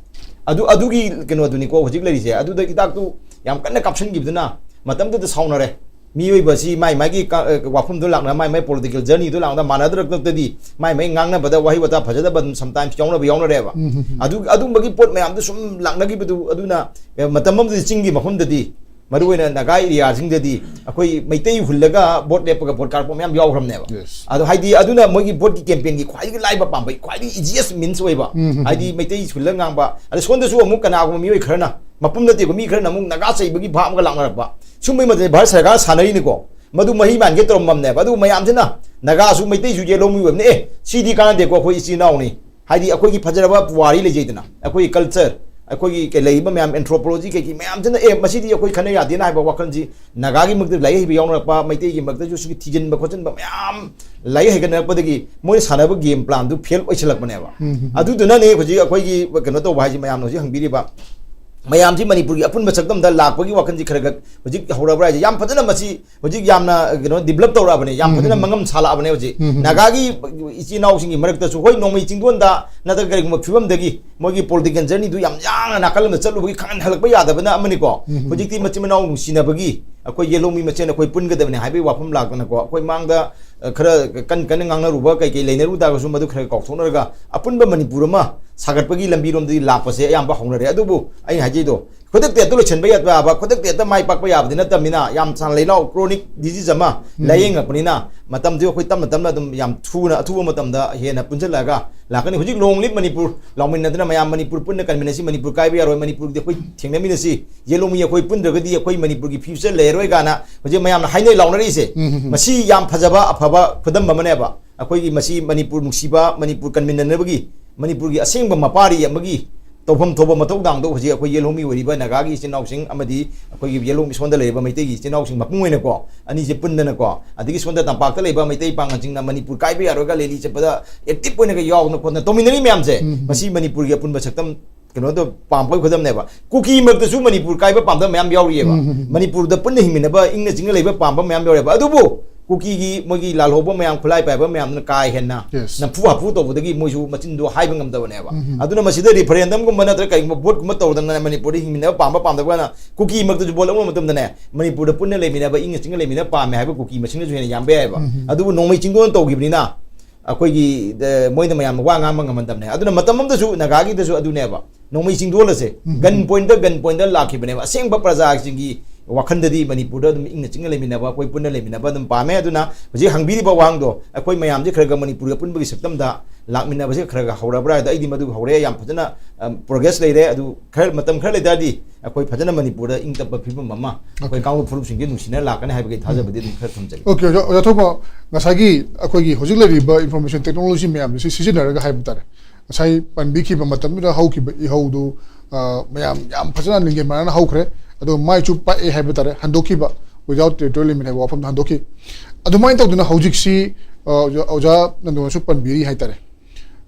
ꯑꯗꯨ, ꯑꯗꯨꯒꯤ ꯀꯩꯅꯣꯗꯨꯅꯤꯀꯣ ꯍꯧꯖꯤꯛ ꯂꯩꯔꯤꯁꯦ꯫ ꯑꯗꯨꯗ ꯍꯤꯗꯥꯛꯇꯨ ꯌꯥꯝ ꯀꯟꯅ ꯀꯥꯞꯁꯤꯟꯈꯤꯕꯗꯨꯅ ꯃꯇꯝꯗꯨꯗ ꯁꯥꯎꯅꯔꯦ꯫ ꯃꯤꯑꯣꯏꯕꯁꯤ ꯃꯥꯏ ꯃꯥꯏꯒꯤ ꯀ-, ꯑ, ꯋꯥꯐꯝꯗꯣ ꯂꯥꯛꯅ, ꯃꯥꯏ ꯃꯥꯏ political journey ꯗꯣ ꯂꯥꯛꯅ ꯃꯥꯟꯅꯗ꯭ꯔꯛꯇꯗꯤ ꯃꯥꯏ ꯃꯥꯏ ꯉꯥꯡꯅꯕꯗ ꯋꯥꯍꯩ ꯋꯥꯇꯥ ꯐꯖꯗꯕ ꯑꯗꯨꯝ sometimes ꯌꯥꯎꯅꯕ ꯌꯥꯎꯅꯔꯦꯕ꯫ ꯎꯝ, ꯎꯝ, ꯎꯝ꯫ ꯑꯗꯨ, ꯑꯗꯨꯝꯕꯒꯤ ꯄꯣꯠ ꯃꯌꯥꯝꯗꯨ ꯁꯨꯝ ꯂꯥꯛꯅꯈꯤꯕꯗꯨ, ꯑꯗꯨꯅ, ꯑ, ꯃꯇꯝ ꯑꯃꯗꯗꯤ ꯆꯤꯡꯒꯤ ꯃꯐꯝꯗꯗꯤ, ꯃꯔꯨꯑꯣꯏꯅ ꯅꯥꯒꯥ area ꯁꯤꯡꯗꯗꯤ ꯑꯩꯈꯣꯏ ꯃꯩꯇꯩ ꯍꯨꯜꯂꯒ ꯚꯣꯠ ꯂꯦꯞꯄꯒ ꯚꯣꯠ ꯀꯥꯔꯛꯄ ꯃꯌꯥꯝ ꯌꯥꯎꯈ꯭ꯔꯕꯅꯦꯕ꯫ Yes. ꯑꯗꯣ ꯍꯥꯏꯗꯤ ꯑꯗꯨꯅ ꯃꯣꯏꯒꯤ ꯚꯣꯠꯀꯤ campaign ꯒꯤ ꯈ꯭ꯋꯥꯏꯗꯒꯤ ꯂꯥꯏꯕ ꯄꯥꯝꯕꯩ, ꯈ꯭ꯋꯥꯏꯗꯒꯤ easiest means ꯑꯣꯏꯕ, ꯎꯝ, ꯎꯝ, ꯎꯝ꯫ ꯍꯥꯏꯗꯤ ꯃꯩꯇꯩ ꯍꯨꯜꯂꯒ ꯉꯥꯡꯕ, ꯑꯗ ꯁꯣꯝꯗꯁꯨ ꯑꯃꯨꯛ ꯀꯅꯥꯒꯨꯝꯕ ꯃꯤꯑꯣꯏ ꯈꯔꯅ, ꯃꯄꯨꯝ ꯅꯠꯇꯦꯀꯣ, ꯃꯤ ꯈꯔꯅ ꯑꯃꯨꯛ ꯅꯥꯒꯥ ꯆꯩꯕꯒꯤ ꯚꯥꯞ ꯑꯃꯒ ꯂꯥꯛꯅꯔꯛꯄ, ꯁꯨꯝꯕꯒꯤ ꯃꯇꯝꯗ ꯚꯥꯔꯠ ꯁꯔꯀꯥꯔ ꯁꯥꯟꯅꯔꯤꯅꯤꯀꯣ꯫ ꯃꯗꯨ ꯃꯍꯩ ꯃꯥꯟꯒꯦ ꯇꯧꯔꯝꯃꯕꯅꯦꯕ꯫ ꯑꯗꯨꯕꯨ ꯃꯌꯥꯝꯁꯤꯅ ꯅꯥꯒꯥꯁꯨ ꯃꯩꯇꯩꯁꯨ ꯌꯦꯠꯂꯣꯝꯒꯤ ꯑꯣꯏꯕꯅꯤ, "ꯑꯦ, ꯁꯤꯗꯤ ꯀꯥꯟꯅꯗꯦꯀꯣ, ꯑꯩꯈꯣꯏ ꯏꯆꯤꯜ ꯏꯅꯥꯎꯅꯤ"꯫ ꯍꯥꯏꯗꯤ ꯑꯩꯈꯣꯏꯒꯤ ꯐꯖꯔꯕ ꯄꯨꯋꯥꯔꯤ ꯂꯩꯖꯩꯗꯅ, ꯑꯩꯈꯣꯏꯒꯤ culture, ꯑꯩꯈꯣꯏꯒꯤ ꯀꯩ ꯂꯩꯔꯤꯕ ꯃꯌꯥꯝ, anthropology ꯀꯩꯀꯩ ꯃꯌꯥꯝꯁꯤꯅ, "ꯑꯦ, ꯃꯁꯤꯗꯤ ꯑꯩꯈꯣꯏ ꯈꯟꯅ ꯌꯥꯗꯦꯅ" ꯍꯥꯏꯕ ꯋꯥꯈꯜꯁꯤ ꯅꯥꯒꯥꯒꯤ ꯃꯔꯛꯇ ꯂꯥꯏꯔꯤꯛ ꯍꯩꯕ ꯌꯥꯎꯅꯔꯛꯄ, ꯃꯩꯇꯩꯒꯤ ꯃꯔꯛꯇꯁꯨ ꯁꯤꯒꯤ ꯊꯤꯖꯤꯟꯕ ꯈꯣꯠꯆꯤꯟꯕ ꯃꯌꯥꯝ ꯂꯥꯏꯔꯤꯛ ꯍꯩꯒꯠꯅꯔꯛꯄꯗꯒꯤ ꯃꯣꯏꯅ ꯁꯥꯟꯅꯕ game plan ꯗꯨ fail ꯑꯣꯏꯁꯤꯜꯂꯛꯄꯅꯦꯕ꯫ ꯎꯝ, ꯎꯝ, ꯎꯝ꯫ ꯑꯗꯨꯗꯨꯅꯅꯦ ꯍꯧꯖꯤꯛ ꯑꯩꯈꯣꯏꯒꯤ ꯀꯩꯅꯣ ꯇꯧꯕ ꯍꯥꯏꯁꯤ, ꯃꯌꯥꯝꯅ ꯍꯧꯖꯤꯛ ꯍꯪꯕꯤꯔꯤꯕ ꯃꯌꯥꯝꯁꯤ ꯃꯅꯤꯄꯨꯔꯒꯤ ꯑꯄꯨꯟꯕ ꯁꯛꯇꯝꯗ ꯂꯥꯛꯄꯒꯤ ꯋꯥꯈꯜꯁꯤ ꯈꯔ ꯈꯔ ꯍꯧꯖꯤꯛ ꯍꯧꯔꯕ꯭ꯔꯥ ꯍꯥꯏꯁꯦ꯫ ꯌꯥꯝ ꯐꯖꯅ ꯃꯁꯤ ꯍꯧꯖꯤꯛ ꯌꯥꯝꯅ ꯀꯩꯅꯣ develop ꯇꯧꯔꯛꯑꯕꯅꯦ, ꯌꯥꯝ ꯐꯖꯅ ꯎꯝ꯫ ꯃꯉꯝ ꯁꯥꯠꯂꯛꯑꯕꯅꯦ ꯍꯧꯖꯤꯛ꯫ ꯎꯝ꯫ ꯅꯥꯒꯥꯒꯤ ꯏꯆꯤꯜ ꯏꯅꯥꯎꯁꯤꯡꯒꯤ ꯃꯔꯛꯇꯁꯨ, ꯍꯣꯏ, ꯅꯣꯡꯃꯩ ꯆꯤꯡꯗꯣꯟꯗ ꯅꯠꯇ꯭ꯔꯒ ꯀꯔꯤꯒꯨꯝꯕ ꯐꯤꯕꯝꯗꯒꯤ ꯃꯣꯏꯒꯤ political journey ꯗꯨ ꯌꯥꯝ ꯌꯥꯡꯅ ꯅꯥꯀꯜ ꯑꯃꯗ ꯆꯠꯂꯨꯕꯒꯤ ꯈꯪꯍꯟ ꯍꯜꯂꯛꯄ ꯌꯥꯗꯕꯅ ꯑꯃꯅꯤꯀꯣ꯫ ꯎꯝ꯫ ꯍꯧꯖꯤꯛꯇꯤ ꯃꯆꯤꯟ ꯃꯅꯥꯎ ꯅꯨꯡꯁꯤꯅꯕꯒꯤ ꯑꯩꯈꯣꯏ ꯌꯦꯜꯍꯧꯃꯤ ꯃꯁꯦꯟ ꯑꯩꯈꯣꯏ ꯄꯨꯟꯒꯗꯕꯅꯤ ꯍꯥꯏꯕꯒꯤ ꯋꯥꯐꯝ ꯂꯥꯛꯇꯅꯀꯣ, ꯑꯩꯈꯣꯏ ꯃꯥꯡꯗ, ꯑ, ꯈꯔ ꯀꯟ ꯀꯟꯅ ꯉꯥꯡꯅꯔꯨꯕ ꯀꯩ ꯀꯩ ꯂꯩꯅꯔꯨ ꯇꯥꯔꯒꯁꯨ ꯃꯗꯨ ꯈꯔ ꯀꯥꯎꯊꯣꯛꯅꯔꯒ ꯑꯄꯨꯟꯕ ꯃꯅꯤꯄꯨꯔ ꯑꯃ ꯁꯥꯒꯠꯄꯒꯤ ꯂꯝꯕꯤꯔꯣꯝꯗꯗꯤ ꯂꯥꯛꯄꯁꯦ ꯑꯌꯥꯝꯕ ꯍꯧꯅꯔꯦ꯫ ꯑꯗꯨꯕꯨ ꯑꯩꯅ ꯍꯥꯏꯖꯩꯗꯣ, ꯈꯨꯗꯛꯇ ꯍꯦꯛꯇ ꯂꯣꯏꯁꯤꯟꯕ ꯌꯥꯕ, ꯈꯨꯗꯛꯇ ꯍꯦꯛꯇ ꯃꯥꯏ ꯄꯥꯛꯄ ꯌꯥꯕꯗꯤ ꯅꯠꯇꯕꯅꯤꯅ, ꯌꯥꯝ ꯁꯥꯡꯅ ꯂꯩꯅꯥꯎ chronic disease ꯑꯃ ꯎꯝ꯫ ꯂꯥꯏꯌꯦꯡꯉꯛꯄꯅꯤꯅ, ꯃꯇꯝꯁꯦ ꯑꯩꯈꯣꯏ ꯇꯞꯅ ꯇꯞꯅ ꯑꯗꯨꯝ ꯌꯥꯝ ꯊꯨꯅ ꯑꯊꯨꯕ ꯃꯇꯝꯗ ꯍꯦꯟꯅ ꯄꯨꯟꯁꯤꯜꯂꯛꯑꯒ ꯂꯥꯛꯀꯅꯤ꯫ ꯍꯧꯖꯤꯛ Long Live Manipur ꯂꯥꯎꯃꯤꯟꯅꯗꯅ ꯃꯌꯥꯝ ꯃꯅꯤꯄꯨꯔ ꯄꯨꯟꯅ ꯀꯟꯃꯤꯟꯅꯁꯤ, ꯃꯅꯤꯄꯨꯔ ꯀꯥꯏꯕ ꯌꯥꯔꯣꯏ, ꯃꯅꯤꯄꯨꯔꯗꯤ ꯑꯩꯈꯣꯏ ꯊꯦꯡꯅꯃꯤꯟꯅꯁꯤ, ꯌꯦꯜꯍꯧꯃꯤ ꯑꯩꯈꯣꯏ ꯄꯨꯟꯗ꯭ꯔꯒꯗꯤ ꯑꯩꯈꯣꯏ ꯃꯅꯤꯄꯨꯔꯒꯤ future ꯂꯩꯔꯔꯣꯏ ꯀꯥꯏꯅ ꯍꯧꯖꯤꯛ ꯃꯌꯥꯝꯅ ꯍꯥꯏꯅꯩ ꯂꯥꯎꯅꯔꯤꯁꯦ꯫ ꯎꯝ, ꯎꯝ, ꯎꯝ꯫ ꯃꯁꯤ ꯌꯥꯝ ꯐꯖꯕ ꯑꯐꯕ ꯈꯨꯗꯝ ꯑꯃꯅꯦꯕ꯫ ꯑꯩꯈꯣꯏꯒꯤ ꯃꯁꯤ ꯃꯅꯤꯄꯨꯔ ꯅꯨꯡꯁꯤꯕ, ꯃꯅꯤꯄꯨꯔ ꯀꯟꯃꯤꯟꯅꯅꯕꯒꯤ, ꯃꯅꯤꯄꯨꯔꯒꯤ ꯑꯁꯦꯡꯕ ꯃꯄꯥꯔꯤ ꯑꯃꯒꯤ ꯇꯧꯐꯝ ꯊꯣꯛꯄ ꯃꯊꯧ ꯗꯥꯡꯗꯣ ꯍꯧꯖꯤꯛ ꯑꯩꯈꯣꯏ ꯌꯦꯜꯍꯧꯃꯤ ꯑꯣꯏꯔꯤꯕ ꯅꯥꯒꯥꯒꯤ ꯏꯆꯤꯟ ꯏꯅꯥꯎꯁꯤꯡ ꯑꯃꯗꯤ ꯑꯩꯈꯣꯏꯒꯤ ꯌꯦꯜꯍꯧꯃꯤ ꯁꯣꯝꯗ ꯂꯩꯔꯤꯕ ꯃꯩꯇꯩꯒꯤ ꯏꯆꯤꯟ ꯏꯅꯥꯎꯁꯤꯡ ꯃꯄꯨꯡ ꯑꯣꯏꯅꯀꯣ, ꯑꯅꯤꯁꯦ ꯄꯨꯟꯗꯅꯀꯣ, ꯑꯗꯒꯤ ꯁꯣꯝꯗ ꯇꯝꯄꯥꯛꯇ ꯂꯩꯕ ꯃꯩꯇꯩ ꯄꯥꯡꯒꯜꯁꯤꯡꯅ ꯃꯅꯤꯄꯨꯔ ꯀꯥꯏꯕ ꯌꯥꯔꯣꯏꯒ rally ꯆꯠꯄꯗ active ꯑꯣꯏꯅꯒ ꯌꯥꯎꯗꯅ ꯈꯣꯠꯇꯅ ꯇꯧꯃꯤꯟꯅꯔꯤ ꯃꯌꯥꯝꯁꯦ, ꯎꯝ꯫ ꯃꯁꯤ ꯃꯅꯤꯄꯨꯔꯒꯤ ꯑꯄꯨꯟꯕ ꯁꯛꯇꯝ ꯀꯩꯅꯣꯗꯣ ꯄꯥꯝꯕꯒꯤ ꯈꯨꯗꯝꯅꯦꯕ꯫ ꯀꯨꯀꯤ ꯃꯔꯛꯇꯁꯨ ꯃꯅꯤꯄꯨꯔ ꯀꯥꯏꯕ ꯄꯥꯝꯗꯕ ꯃꯌꯥꯝ ꯌꯥꯎꯔꯤꯑꯕ꯫ ꯎꯝ, ꯎꯝ, ꯎꯝ꯫ ꯃꯅꯤꯄꯨꯔꯗ ꯄꯨꯟꯅ ꯍꯤꯡꯃꯤꯟꯅꯕ, ꯏꯪꯅ ꯆꯤꯛꯅ ꯂꯩꯕ ꯄꯥꯝꯕ ꯃꯌꯥꯝ ꯌꯥꯎꯔꯦꯕ꯫ ꯑꯗꯨꯕꯨ ꯀꯨꯀꯤꯒꯤ ꯃꯣꯏꯒꯤ ꯂꯥꯜꯍꯧꯕ ꯃꯌꯥꯝ, ꯈꯨꯠꯂꯥꯏ ꯄꯥꯏꯕ ꯃꯌꯥꯝꯗꯨꯅ ꯀꯥ ꯍꯦꯟꯅ Yes. ꯅꯝꯐꯨ ꯍꯥꯐꯨ ꯇꯧꯕꯗꯒꯤ ꯃꯣꯏꯁꯨ ꯃꯆꯤꯟꯗꯣ ꯍꯥꯏꯕ ꯉꯝꯗꯕꯅꯦꯕ꯫ ꯎꯝ, ꯎꯝ꯫ ꯑꯗꯨꯅ ꯃꯁꯤꯗ referendum ꯒꯨꯝꯕ ꯅꯠꯇ꯭ꯔꯒ ꯀꯔꯤꯒꯨꯝꯕ vote ꯀꯨꯝꯕ ꯇꯧꯗꯅ ꯃꯅꯤꯄꯨꯔꯗ ꯍꯤꯡꯃꯤꯟꯅꯕ ꯄꯥꯝꯕ ꯄꯥꯝꯗꯕ ꯀꯥꯏꯅ ꯀꯨꯀꯤ ꯃꯔꯛꯇꯁꯨ vote ꯂꯧꯅꯕ ꯃꯇꯝꯗꯅꯦ, ꯃꯅꯤꯄꯨꯔꯗ ꯄꯨꯟꯅ ꯂꯩꯃꯤꯟꯅꯕ, ꯏꯪꯅ ꯆꯤꯛꯅ ꯂꯩꯃꯤꯟꯅꯕ ꯄꯥꯝꯃꯦ ꯍꯥꯏꯕ ꯀꯨꯀꯤ ꯃꯁꯤꯡꯅꯁꯨ ꯍꯦꯟꯅ ꯌꯥꯝꯕ ꯌꯥꯏꯑꯕ꯫ ꯎꯝ, ꯎꯝ꯫ ꯑꯗꯨꯕꯨ ꯅꯣꯡꯃꯩ ꯆꯤꯡꯗꯣꯟ ꯇꯧꯈꯤꯕꯅꯤꯅ ꯑꯩꯈꯣꯏꯒꯤ, ꯑ, ꯃꯣꯏꯅ ꯃꯌꯥꯝ ꯋꯥ ꯉꯥꯡꯕ ꯉꯝꯍꯟꯗꯕꯅꯦ꯫ ꯑꯗꯨꯅ ꯃꯇꯝ ꯑꯃꯗꯁꯨ ꯅꯥꯒꯥꯒꯤꯗꯁꯨ ꯑꯗꯨꯅꯦꯕ, ꯅꯣꯡꯃꯩ ꯆꯤꯡꯗꯣꯜ ꯑꯁꯦ ꯎꯝ꯫ Gun point ꯇ, gun point ꯇ ꯂꯥꯛꯈꯤꯕꯅꯦꯕ꯫ ꯑꯁꯦꯡꯕ ꯄ꯭ꯔꯖꯥꯁꯤꯡꯒꯤ ꯋꯥꯈꯜꯗꯗꯤ ꯃꯅꯤꯄꯨꯔꯗ ꯑꯗꯨꯝ ꯏꯪꯅ ꯆꯤꯛꯅ ꯂꯩꯃꯤꯟꯅꯕ, ꯑꯩꯈꯣꯏ ꯄꯨꯟꯅ ꯂꯩꯃꯤꯟꯅꯕ ꯑꯗꯨꯝ ꯄꯥꯝꯃꯦ꯫ ꯑꯗꯨꯅ ꯍꯧꯖꯤꯛ ꯍꯪꯕꯤꯔꯤꯕ ꯋꯥꯍꯪꯗꯣ, ꯑꯩꯈꯣꯏ ꯃꯌꯥꯝꯁꯦ ꯈꯔ ꯈꯔ ꯃꯅꯤꯄꯨꯔꯒꯤ ꯑꯄꯨꯟꯕꯒꯤ ꯁꯛꯇꯝꯗ ꯂꯥꯛꯃꯤꯟꯅꯕꯁꯦ ꯈꯔ ꯈꯔ ꯍꯧꯔꯕ꯭ꯔꯥ ꯍꯥꯏꯗꯣ, ꯑꯩꯗꯤ ꯃꯗꯨ ꯍꯧꯔꯦ, ꯌꯥꯝ ꯐꯖꯅ, ꯑ, progress ꯂꯩꯔꯦ꯫ ꯑꯗꯨ ꯈꯔ, ꯃꯇꯝ ꯈꯔ ꯂꯩꯇꯥꯔꯗꯤ ꯑꯩꯈꯣꯏ ꯐꯖꯅ ꯃꯅꯤꯄꯨꯔꯗ ꯏꯪ ꯇꯞꯄ ꯐꯤꯕꯝ ꯑꯃ, ꯑꯩꯈꯣꯏ Okay. ꯀꯥꯡꯂꯨꯞ ꯐꯨꯔꯨꯞꯁꯤꯡꯁꯦ ꯅꯨꯡꯁꯤꯅ ꯂꯥꯛꯀꯅꯤ ꯍꯥꯏꯕꯒꯤ ꯊꯥꯖꯕꯗꯤ ꯑꯗꯨꯝ ꯈꯔ ꯊꯝꯖꯒꯦ꯫ Okay, ꯑꯣꯖꯥ, ꯑꯣꯖꯥ ꯊꯣꯛꯄ, ꯉꯁꯥꯏꯒꯤ ꯑꯩꯈꯣꯏꯒꯤ ꯍꯧꯖꯤꯛ ꯂꯩꯔꯤꯕ information technology ꯃꯌꯥꯝꯁꯦ ꯁꯤ ꯁꯤꯖꯤꯟꯅꯔꯒ ꯍꯥꯏꯕ ꯇꯥꯔꯦ, ꯉꯁꯥꯏ ꯄꯟꯕꯤꯈꯤꯕ ꯃꯇꯝꯗꯨꯗ ꯍꯧꯈꯤꯕ ꯏꯍꯧꯗꯨ, ꯑ, ꯃꯌꯥꯝ ꯌꯥꯝ ꯐꯖꯅ ꯂꯤꯡꯖꯦꯜ ꯃꯥꯟꯅꯅ ꯍꯧꯈ꯭ꯔꯦ꯫ ꯑꯗꯣ ꯃꯥꯏꯁꯨ ꯄꯥꯛꯑꯦ ꯍꯥꯏꯕ ꯇꯥꯔꯦ, ꯍꯟꯗꯣꯛꯈꯤꯕ, without territorial limit ꯍꯥꯏꯕ ꯋꯥꯐꯝꯗꯣ ꯍꯟꯗꯣꯛꯈꯤ꯫ ꯑꯗꯨꯃꯥꯏꯅ ꯇꯧꯗꯅ ꯍꯧꯖꯤꯛꯁꯤ, ꯑ, ꯑꯣꯖꯥ, ꯑꯣꯖꯥ ꯅꯟꯗꯣꯅꯁꯨ ꯄꯟꯕꯤꯔꯤ ꯍꯥꯏ ꯇꯥꯔꯦ,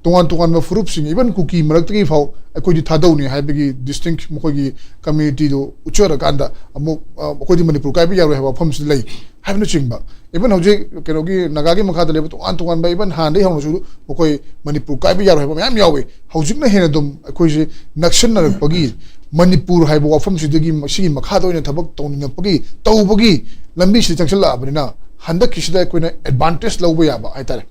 ꯇꯣꯉꯥꯟ ꯇꯣꯉꯥꯟꯕ ꯐꯨꯔꯨꯞꯁꯤꯡ, even ꯀꯨꯀꯤ ꯃꯔꯛꯇꯒꯤ ꯐꯥꯎ ꯑꯩꯈꯣꯏꯗꯤ ꯊꯥꯗꯧꯅꯤ ꯍꯥꯏꯕꯒꯤ ꯗꯤꯁꯇꯤꯡ ꯃꯈꯣꯏꯒꯤ ꯀꯝꯃ꯭ꯌꯨꯅꯤꯇꯤꯗꯨ ꯎꯠꯆꯔꯀꯥꯟꯗ ꯑꯃꯨꯛ, ꯑ, ꯑꯩꯈꯣꯏꯗꯤ ꯃꯅꯤꯄꯨꯔ ꯀꯥꯏꯕ ꯌꯥꯔꯣꯏ ꯍꯥꯏꯕ ꯋꯥꯐꯝꯁꯤ ꯂꯩ ꯍꯥꯏꯕꯅꯆꯤꯡꯕ꯫ Even ꯍꯧꯖꯤꯛ ꯀꯩꯅꯣꯒꯤ ꯅꯥꯒꯥꯒꯤ ꯃꯈꯥꯗ ꯂꯩꯕ ꯇꯣꯉꯥꯟ ꯇꯣꯉꯥꯟꯕ, even ꯍꯥꯟꯅꯗꯒꯤ ꯍꯧꯅꯁꯨ ꯃꯈꯣꯏ ꯃꯅꯤꯄꯨꯔ ꯀꯥꯏꯕ ꯌꯥꯔꯣꯏ ꯍꯥꯏꯕ ꯃꯌꯥꯝ ꯌꯥꯎꯋꯤ꯫ ꯍꯧꯖꯤꯛꯅ ꯍꯦꯟꯅ ꯑꯗꯨꯝ ꯑꯩꯈꯣꯏꯁꯦ ꯅꯛꯁꯤꯟꯅꯔꯛꯄꯒꯤ, ꯃꯅꯤꯄꯨꯔ ꯍꯥꯏꯕ ꯋꯥꯐꯝꯁꯤꯗꯒꯤ ꯃꯁꯤꯒꯤ ꯃꯈꯥꯗ ꯑꯣꯏꯅ ꯊꯕꯛ ꯇꯧꯅꯤꯡꯉꯛꯄꯒꯤ, ꯇꯧꯕꯒꯤ ꯂꯝꯕꯤꯁꯤꯗ ꯆꯪꯁꯤꯜꯂꯛꯑꯕꯅꯤꯅ, ꯍꯟꯗꯛꯀꯤꯁꯤꯗ ꯑꯩꯈꯣꯏꯅ ꯑꯦꯗꯚꯥꯟꯇꯦꯖ ꯂꯧꯕ ꯌꯥꯕ ꯍꯥꯏꯇꯥꯔꯦ꯫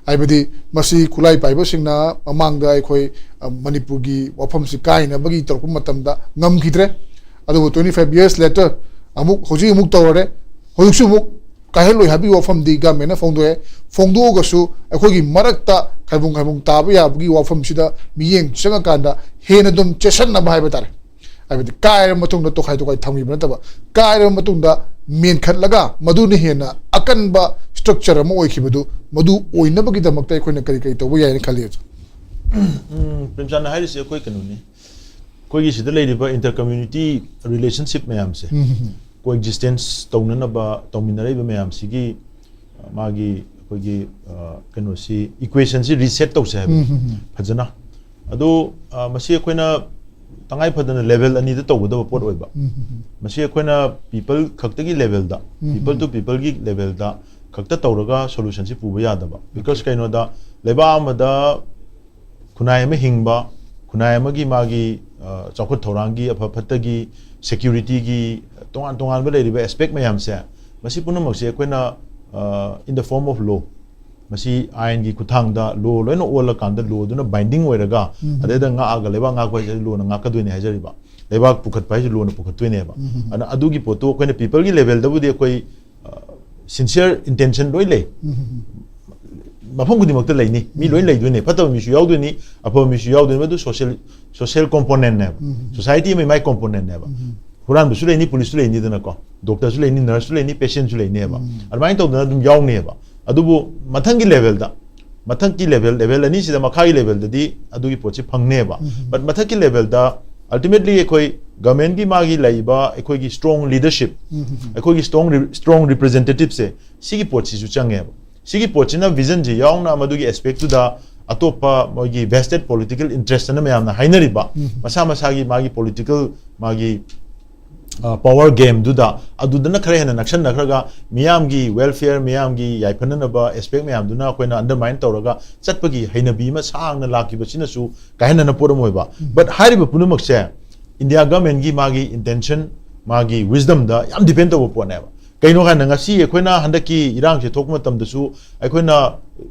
ꯍꯥꯏꯕꯗꯤ ꯃꯁꯤ ꯈꯨꯠꯂꯥꯏ ꯄꯥꯏꯕꯁꯤꯡꯅ ꯃꯃꯥꯡꯗ ꯑꯩꯈꯣꯏ, ꯑ, ꯃꯅꯤꯄꯨꯔꯒꯤ ꯋꯥꯐꯝꯁꯤ ꯀꯥꯏꯅꯕꯒꯤ ꯇꯧꯔꯛꯄ ꯃꯇꯝꯗ ꯉꯝꯈꯤꯗ꯭ꯔꯦ꯫ ꯑꯗꯨꯕꯨ twenty five years later ꯑꯃꯨꯛ, ꯍꯧꯖꯤꯛ ꯑꯃꯨꯛ ꯇꯧꯔꯔꯦ꯫ ꯍꯧꯖꯤꯛꯁꯨ ꯑꯃꯨꯛ ꯀꯥꯏꯍꯜꯂꯣꯏ ꯍꯥꯏꯕꯒꯤ ꯋꯥꯐꯝꯗꯤ ꯒꯃꯦꯟꯅ ꯐꯣꯡꯗꯣꯛꯑꯦ꯫ ꯐꯣꯡꯗꯣꯛꯑꯒꯁꯨ ꯑꯩꯈꯣꯏꯒꯤ ꯃꯔꯛꯇ ꯈꯥꯏꯕꯨꯡ ꯈꯥꯏꯕꯨꯡ ꯇꯥꯕ ꯌꯥꯕꯒꯤ ꯋꯥꯐꯝꯁꯤꯗ ꯃꯤꯠꯌꯦꯡ ꯆꯪꯉꯀꯥꯟꯗ ꯍꯦꯟꯅ ꯑꯗꯨꯝ ꯆꯦꯠꯁꯟꯅꯕ ꯍꯥꯏꯕ ꯇꯥꯔꯦ꯫ ꯍꯥꯏꯕꯗꯤ ꯀꯥꯏꯔꯕ ꯃꯇꯨꯡꯗ ꯇꯣꯈꯥꯏ ꯇꯣꯈꯥꯏ ꯊꯝꯈꯤꯕ ꯅꯠꯇꯕ, ꯀꯥꯏꯔꯕ ꯃꯇꯨꯡꯗ ꯃꯦꯟꯈꯠꯂꯒ ꯃꯗꯨꯅ ꯍꯦꯟꯅ ꯑꯀꯟꯕ ꯁ꯭ꯇ꯭ꯔꯛꯆꯔ ꯑꯃ ꯑꯣꯏꯈꯤꯕꯗꯨ, ꯃꯗꯨ ꯑꯣꯏꯅꯕꯒꯤꯗꯃꯛꯇ ꯑꯩꯈꯣꯏꯅ ꯀꯔꯤ ꯀꯔꯤ ꯇꯧꯕ ꯌꯥꯏꯅ ꯈꯜꯂꯤ? ꯎꯝ, ꯄ꯭ꯔꯦꯝꯆꯥꯟꯅ ꯍꯥꯏꯔꯤꯁꯦ ꯑꯩꯈꯣꯏ ꯀꯩꯅꯣꯅꯤ, ꯑꯩꯈꯣꯏꯒꯤ ꯁꯤꯗ ꯂꯩꯔꯤꯕ ꯏꯟꯇꯔ ꯀꯝꯃ꯭ꯌꯨꯅꯤꯇꯤ ꯔꯤꯂꯦꯁꯟꯁꯤꯞ ꯃꯌꯥꯝꯁꯦ, ꯎꯝ, ꯎꯝ, ꯎꯝ꯫ ꯀꯣ ꯑꯦꯛꯖꯤꯁꯇꯦꯟꯁ ꯇꯧꯅꯅꯕ ꯇꯧꯃꯤꯟꯅꯔꯛꯏꯕ ꯃꯌꯥꯝꯁꯤꯒꯤ, ꯑ, ꯃꯥꯒꯤ ꯑꯩꯈꯣꯏꯒꯤ, ꯑ, ꯀꯩꯅꯣꯁꯤ, ꯏꯀ꯭ꯋꯦꯁꯟꯁꯤ ꯔꯤꯁꯦꯠ ꯇꯧꯁꯦ ꯍꯥꯏꯕꯅꯤ꯫ ꯎꯝ, ꯎꯝ, ꯎꯝ꯫ ꯐꯖꯅ꯫ ꯑꯗꯣ, ꯑ, ꯃꯁꯤ ꯑꯩꯈꯣꯏꯅ ꯇꯉꯥꯏ ꯐꯗꯅ ꯂꯦꯚꯦꯜ ꯑꯅꯤꯗ ꯇꯧꯒꯗꯕ ꯄꯣꯠ ꯑꯣꯏꯕ꯫ ꯎꯝ, ꯎꯝ, ꯎꯝ꯫ ꯃꯁꯤ ꯑꯩꯈꯣꯏꯅ ꯄꯤꯄꯜ ꯈꯛꯇꯒꯤ ꯂꯦꯚꯦꯜꯗ, ꯎꯝ, ꯄꯤꯄꯜ ꯎꯝ꯫ ꯇꯨ ꯄꯤꯄꯜꯒꯤ ꯂꯦꯚꯦꯜꯗ ꯈꯛꯇ ꯇꯧꯔꯒ ꯁꯣꯂꯨꯁꯟꯁꯤ ꯄꯨꯕ ꯌꯥꯗꯕ꯫ ꯕꯤꯀꯣꯁ ꯀꯩꯅꯣꯗ, ꯂꯩꯕꯥꯛ ꯑꯃꯗ ꯈꯨꯟꯅꯥꯏ ꯑꯃ ꯍꯤꯡꯕ, ꯈꯨꯟꯅꯥꯏ ꯑꯃꯒꯤ ꯃꯥꯒꯤ, ꯑ, ꯆꯥꯎꯈꯠ ꯊꯧꯔꯥꯡꯒꯤ, ꯑꯐ ꯐꯠꯇꯒꯤ, ꯁꯦꯀ꯭ꯌꯨꯔꯤꯇꯤꯒꯤ, ꯇꯣꯉꯥꯟ ꯇꯣꯉꯥꯟꯕ ꯂꯩꯔꯤꯕ ꯑꯦꯁꯄꯦꯛ ꯃꯌꯥꯝꯁꯦ, ꯃꯁꯤ ꯄꯨꯝꯅꯃꯛꯁꯦ ꯑꯩꯈꯣꯏꯅ, ꯑ, in the form of law, ꯃꯁꯤ ꯑꯥꯏꯟꯒꯤ ꯈꯨꯠꯊꯥꯡꯗ ꯂꯣ ꯂꯣꯏꯅ ꯑꯣꯜꯂꯀꯥꯟꯗ ꯂꯣꯗꯨꯅ ꯕꯥꯏꯟꯗꯤꯡ ꯑꯣꯏꯔꯒ, ꯎꯝ꯫ ꯑꯗꯩꯗ ꯉꯥꯛꯑꯒ, ꯂꯩꯕꯥꯛ ꯉꯥꯛꯄ ꯍꯥꯏꯁꯦ ꯂꯣꯅ ꯉꯥꯛꯀꯗꯣꯏꯅꯦ ꯍꯥꯏꯖꯔꯤꯕ꯫ ꯂꯩꯕꯥꯛ ꯄꯨꯈꯠꯄ ꯍꯥꯏꯁꯦ ꯂꯣꯅ ꯄꯨꯈꯠꯇꯣꯏꯅꯦꯕ꯫ ꯎꯝ꯫ ꯑꯗꯨꯅ ꯑꯗꯨꯒꯤ ꯄꯣꯠꯇꯨ ꯑꯩꯈꯣꯏꯅ ꯄꯤꯄꯜꯒꯤ ꯂꯦꯚꯦꯜꯗꯕꯨꯗꯤ ꯑꯩꯈꯣꯏ, ꯑ, ꯁꯤꯟꯁꯤꯌꯔ ꯏꯟꯇꯦꯟꯁꯟ ꯂꯣꯏ ꯂꯩ꯫ ꯎꯝ, ꯎꯝ, ꯎꯝ꯫ ꯃꯐꯝ ꯈꯨꯗꯤꯡꯃꯛꯇ ꯂꯩꯅꯤ, ꯃꯤ ꯂꯣꯏ ꯂꯩꯗꯣꯏꯅꯤ, ꯐꯠꯇꯕ ꯃꯤꯁꯨ ꯌꯥꯎꯗꯣꯏꯅꯤ, ꯑꯐꯕ ꯃꯤꯁꯨ ꯌꯥꯎꯗꯣꯏꯅꯤ, ꯃꯗꯨ ꯁꯣꯁꯤꯌꯦꯜ, ꯁꯣꯁꯤꯌꯦꯜ ꯀꯣꯝꯄꯣꯅꯦꯟꯅꯦꯕ꯫ ꯎꯝ꯫ ꯁꯣꯁꯥꯏꯇꯤ ꯑꯃꯒꯤ ꯃꯥꯏ ꯀꯣꯝꯄꯣꯅꯦꯟꯅꯦꯕ꯫ ꯎꯝ꯫ ꯍꯨꯔꯥꯟꯕꯁꯨ ꯂꯩꯅꯤ, ꯄꯨꯂꯤꯁꯁꯨ ꯂꯩꯅꯤꯗꯅꯀꯣ, ꯗꯣꯛꯇꯔꯁꯨ ꯂꯩꯅꯤ, ꯅꯔꯁꯁꯨ ꯂꯩꯅꯤ, ꯄꯦꯁꯦꯟꯁꯨ ꯂꯩꯅꯦꯕ꯫ ꯎꯝ꯫ ꯑꯗꯨꯃꯥꯏꯅ ꯇꯧꯗꯅ ꯑꯗꯨꯝ ꯌꯥꯎꯅꯦꯕ꯫ ꯑꯗꯨꯕꯨ ꯃꯊꯪꯒꯤ ꯂꯦꯚꯦꯜꯗ, ꯃꯊꯛꯀꯤ ꯂꯦꯚꯦꯜ, ꯂꯦꯚꯦꯜ ꯑꯅꯤꯁꯤꯗ, ꯃꯈꯥꯒꯤ ꯂꯦꯚꯦꯜꯗꯗꯤ ꯑꯗꯨꯒꯤ ꯄꯣꯠꯁꯤ ꯐꯪꯅꯦꯕ꯫ ꯎꯝ꯫ But ꯃꯊꯛꯀꯤ ꯂꯦꯚꯦꯜꯗ ultimately ꯑꯩꯈꯣꯏ ꯒꯚꯔꯟꯃꯦꯟꯠꯀꯤ ꯃꯥꯒꯤ ꯂꯩꯔꯤꯕ ꯑꯩꯈꯣꯏꯒꯤ ꯁ꯭ꯇ꯭ꯔꯣꯡ ꯂꯤꯗꯔꯁꯤꯞ, ꯎꯝ꯫ ꯑꯩꯈꯣꯏꯒꯤ ꯁ꯭ꯇ꯭ꯔꯣꯡ, ꯁ꯭ꯇ꯭ꯔꯣꯡ ꯔꯤꯄ꯭ꯔꯖꯦꯟꯇꯦꯇꯤꯞꯁꯦ, ꯁꯤꯒꯤ ꯄꯣꯠꯁꯤꯁꯨ ꯆꯪꯉꯦꯕ꯫ ꯁꯤꯒꯤ ꯄꯣꯠꯁꯤꯅ ꯚꯤꯖꯟꯁꯤ ꯌꯥꯎꯅ ꯃꯗꯨꯒꯤ ꯑꯦꯁꯄꯦꯛꯇꯨꯗ ꯑꯇꯣꯞꯄ ꯃꯣꯏꯒꯤ vested political interest ꯑꯅ ꯃꯌꯥꯝꯅ ꯍꯥꯏꯅꯔꯤꯕ, ꯎꯝ꯫ ꯃꯁꯥ ꯃꯁꯥꯒꯤ ꯃꯥꯒꯤ political, ꯃꯥꯒꯤ, ꯑ, power game ꯗꯨꯗ, ꯑꯗꯨꯗꯅ ꯈꯔ ꯍꯦꯟꯅ ꯅꯛꯁꯟꯅꯈ꯭ꯔꯒ, ꯃꯤꯌꯥꯝꯒꯤ welfare, ꯃꯤꯌꯥꯝꯒꯤ ꯌꯥꯏꯐꯅꯅꯕ aspect ꯃꯌꯥꯝꯗꯨꯅ ꯑꯩꯈꯣꯏꯅ undermine ꯇꯧꯔꯒ ꯆꯠꯄꯒꯤ ꯍꯩꯅꯕꯤ ꯑꯃ ꯁꯥꯡꯅ ꯂꯥꯛꯈꯤꯕꯁꯤꯅꯁꯨ ꯀꯥꯏꯍꯟꯅꯅ ꯄꯣꯠ ꯑꯃ ꯑꯣꯏꯕ꯫ ꯎꯝ꯫ But ꯍꯥꯏꯔꯤꯕ ꯄꯨꯝꯅꯃꯛꯁꯦ India government ꯀꯤ ꯃꯥꯒꯤ intention, ꯃꯥꯒꯤ wisdom ꯗ ꯌꯥꯝ depend ꯇꯧꯕ ꯄꯣꯠꯅꯦꯕ꯫ ꯀꯩꯅꯣ ꯍꯥꯏꯅ, ꯉꯁꯤ ꯑꯩꯈꯣꯏꯅ ꯍꯟꯗꯛꯀꯤ ꯏꯔꯥꯡꯁꯦ ꯊꯣꯛꯄ ꯃꯇꯝꯗꯁꯨ ꯑꯩꯈꯣꯏꯅ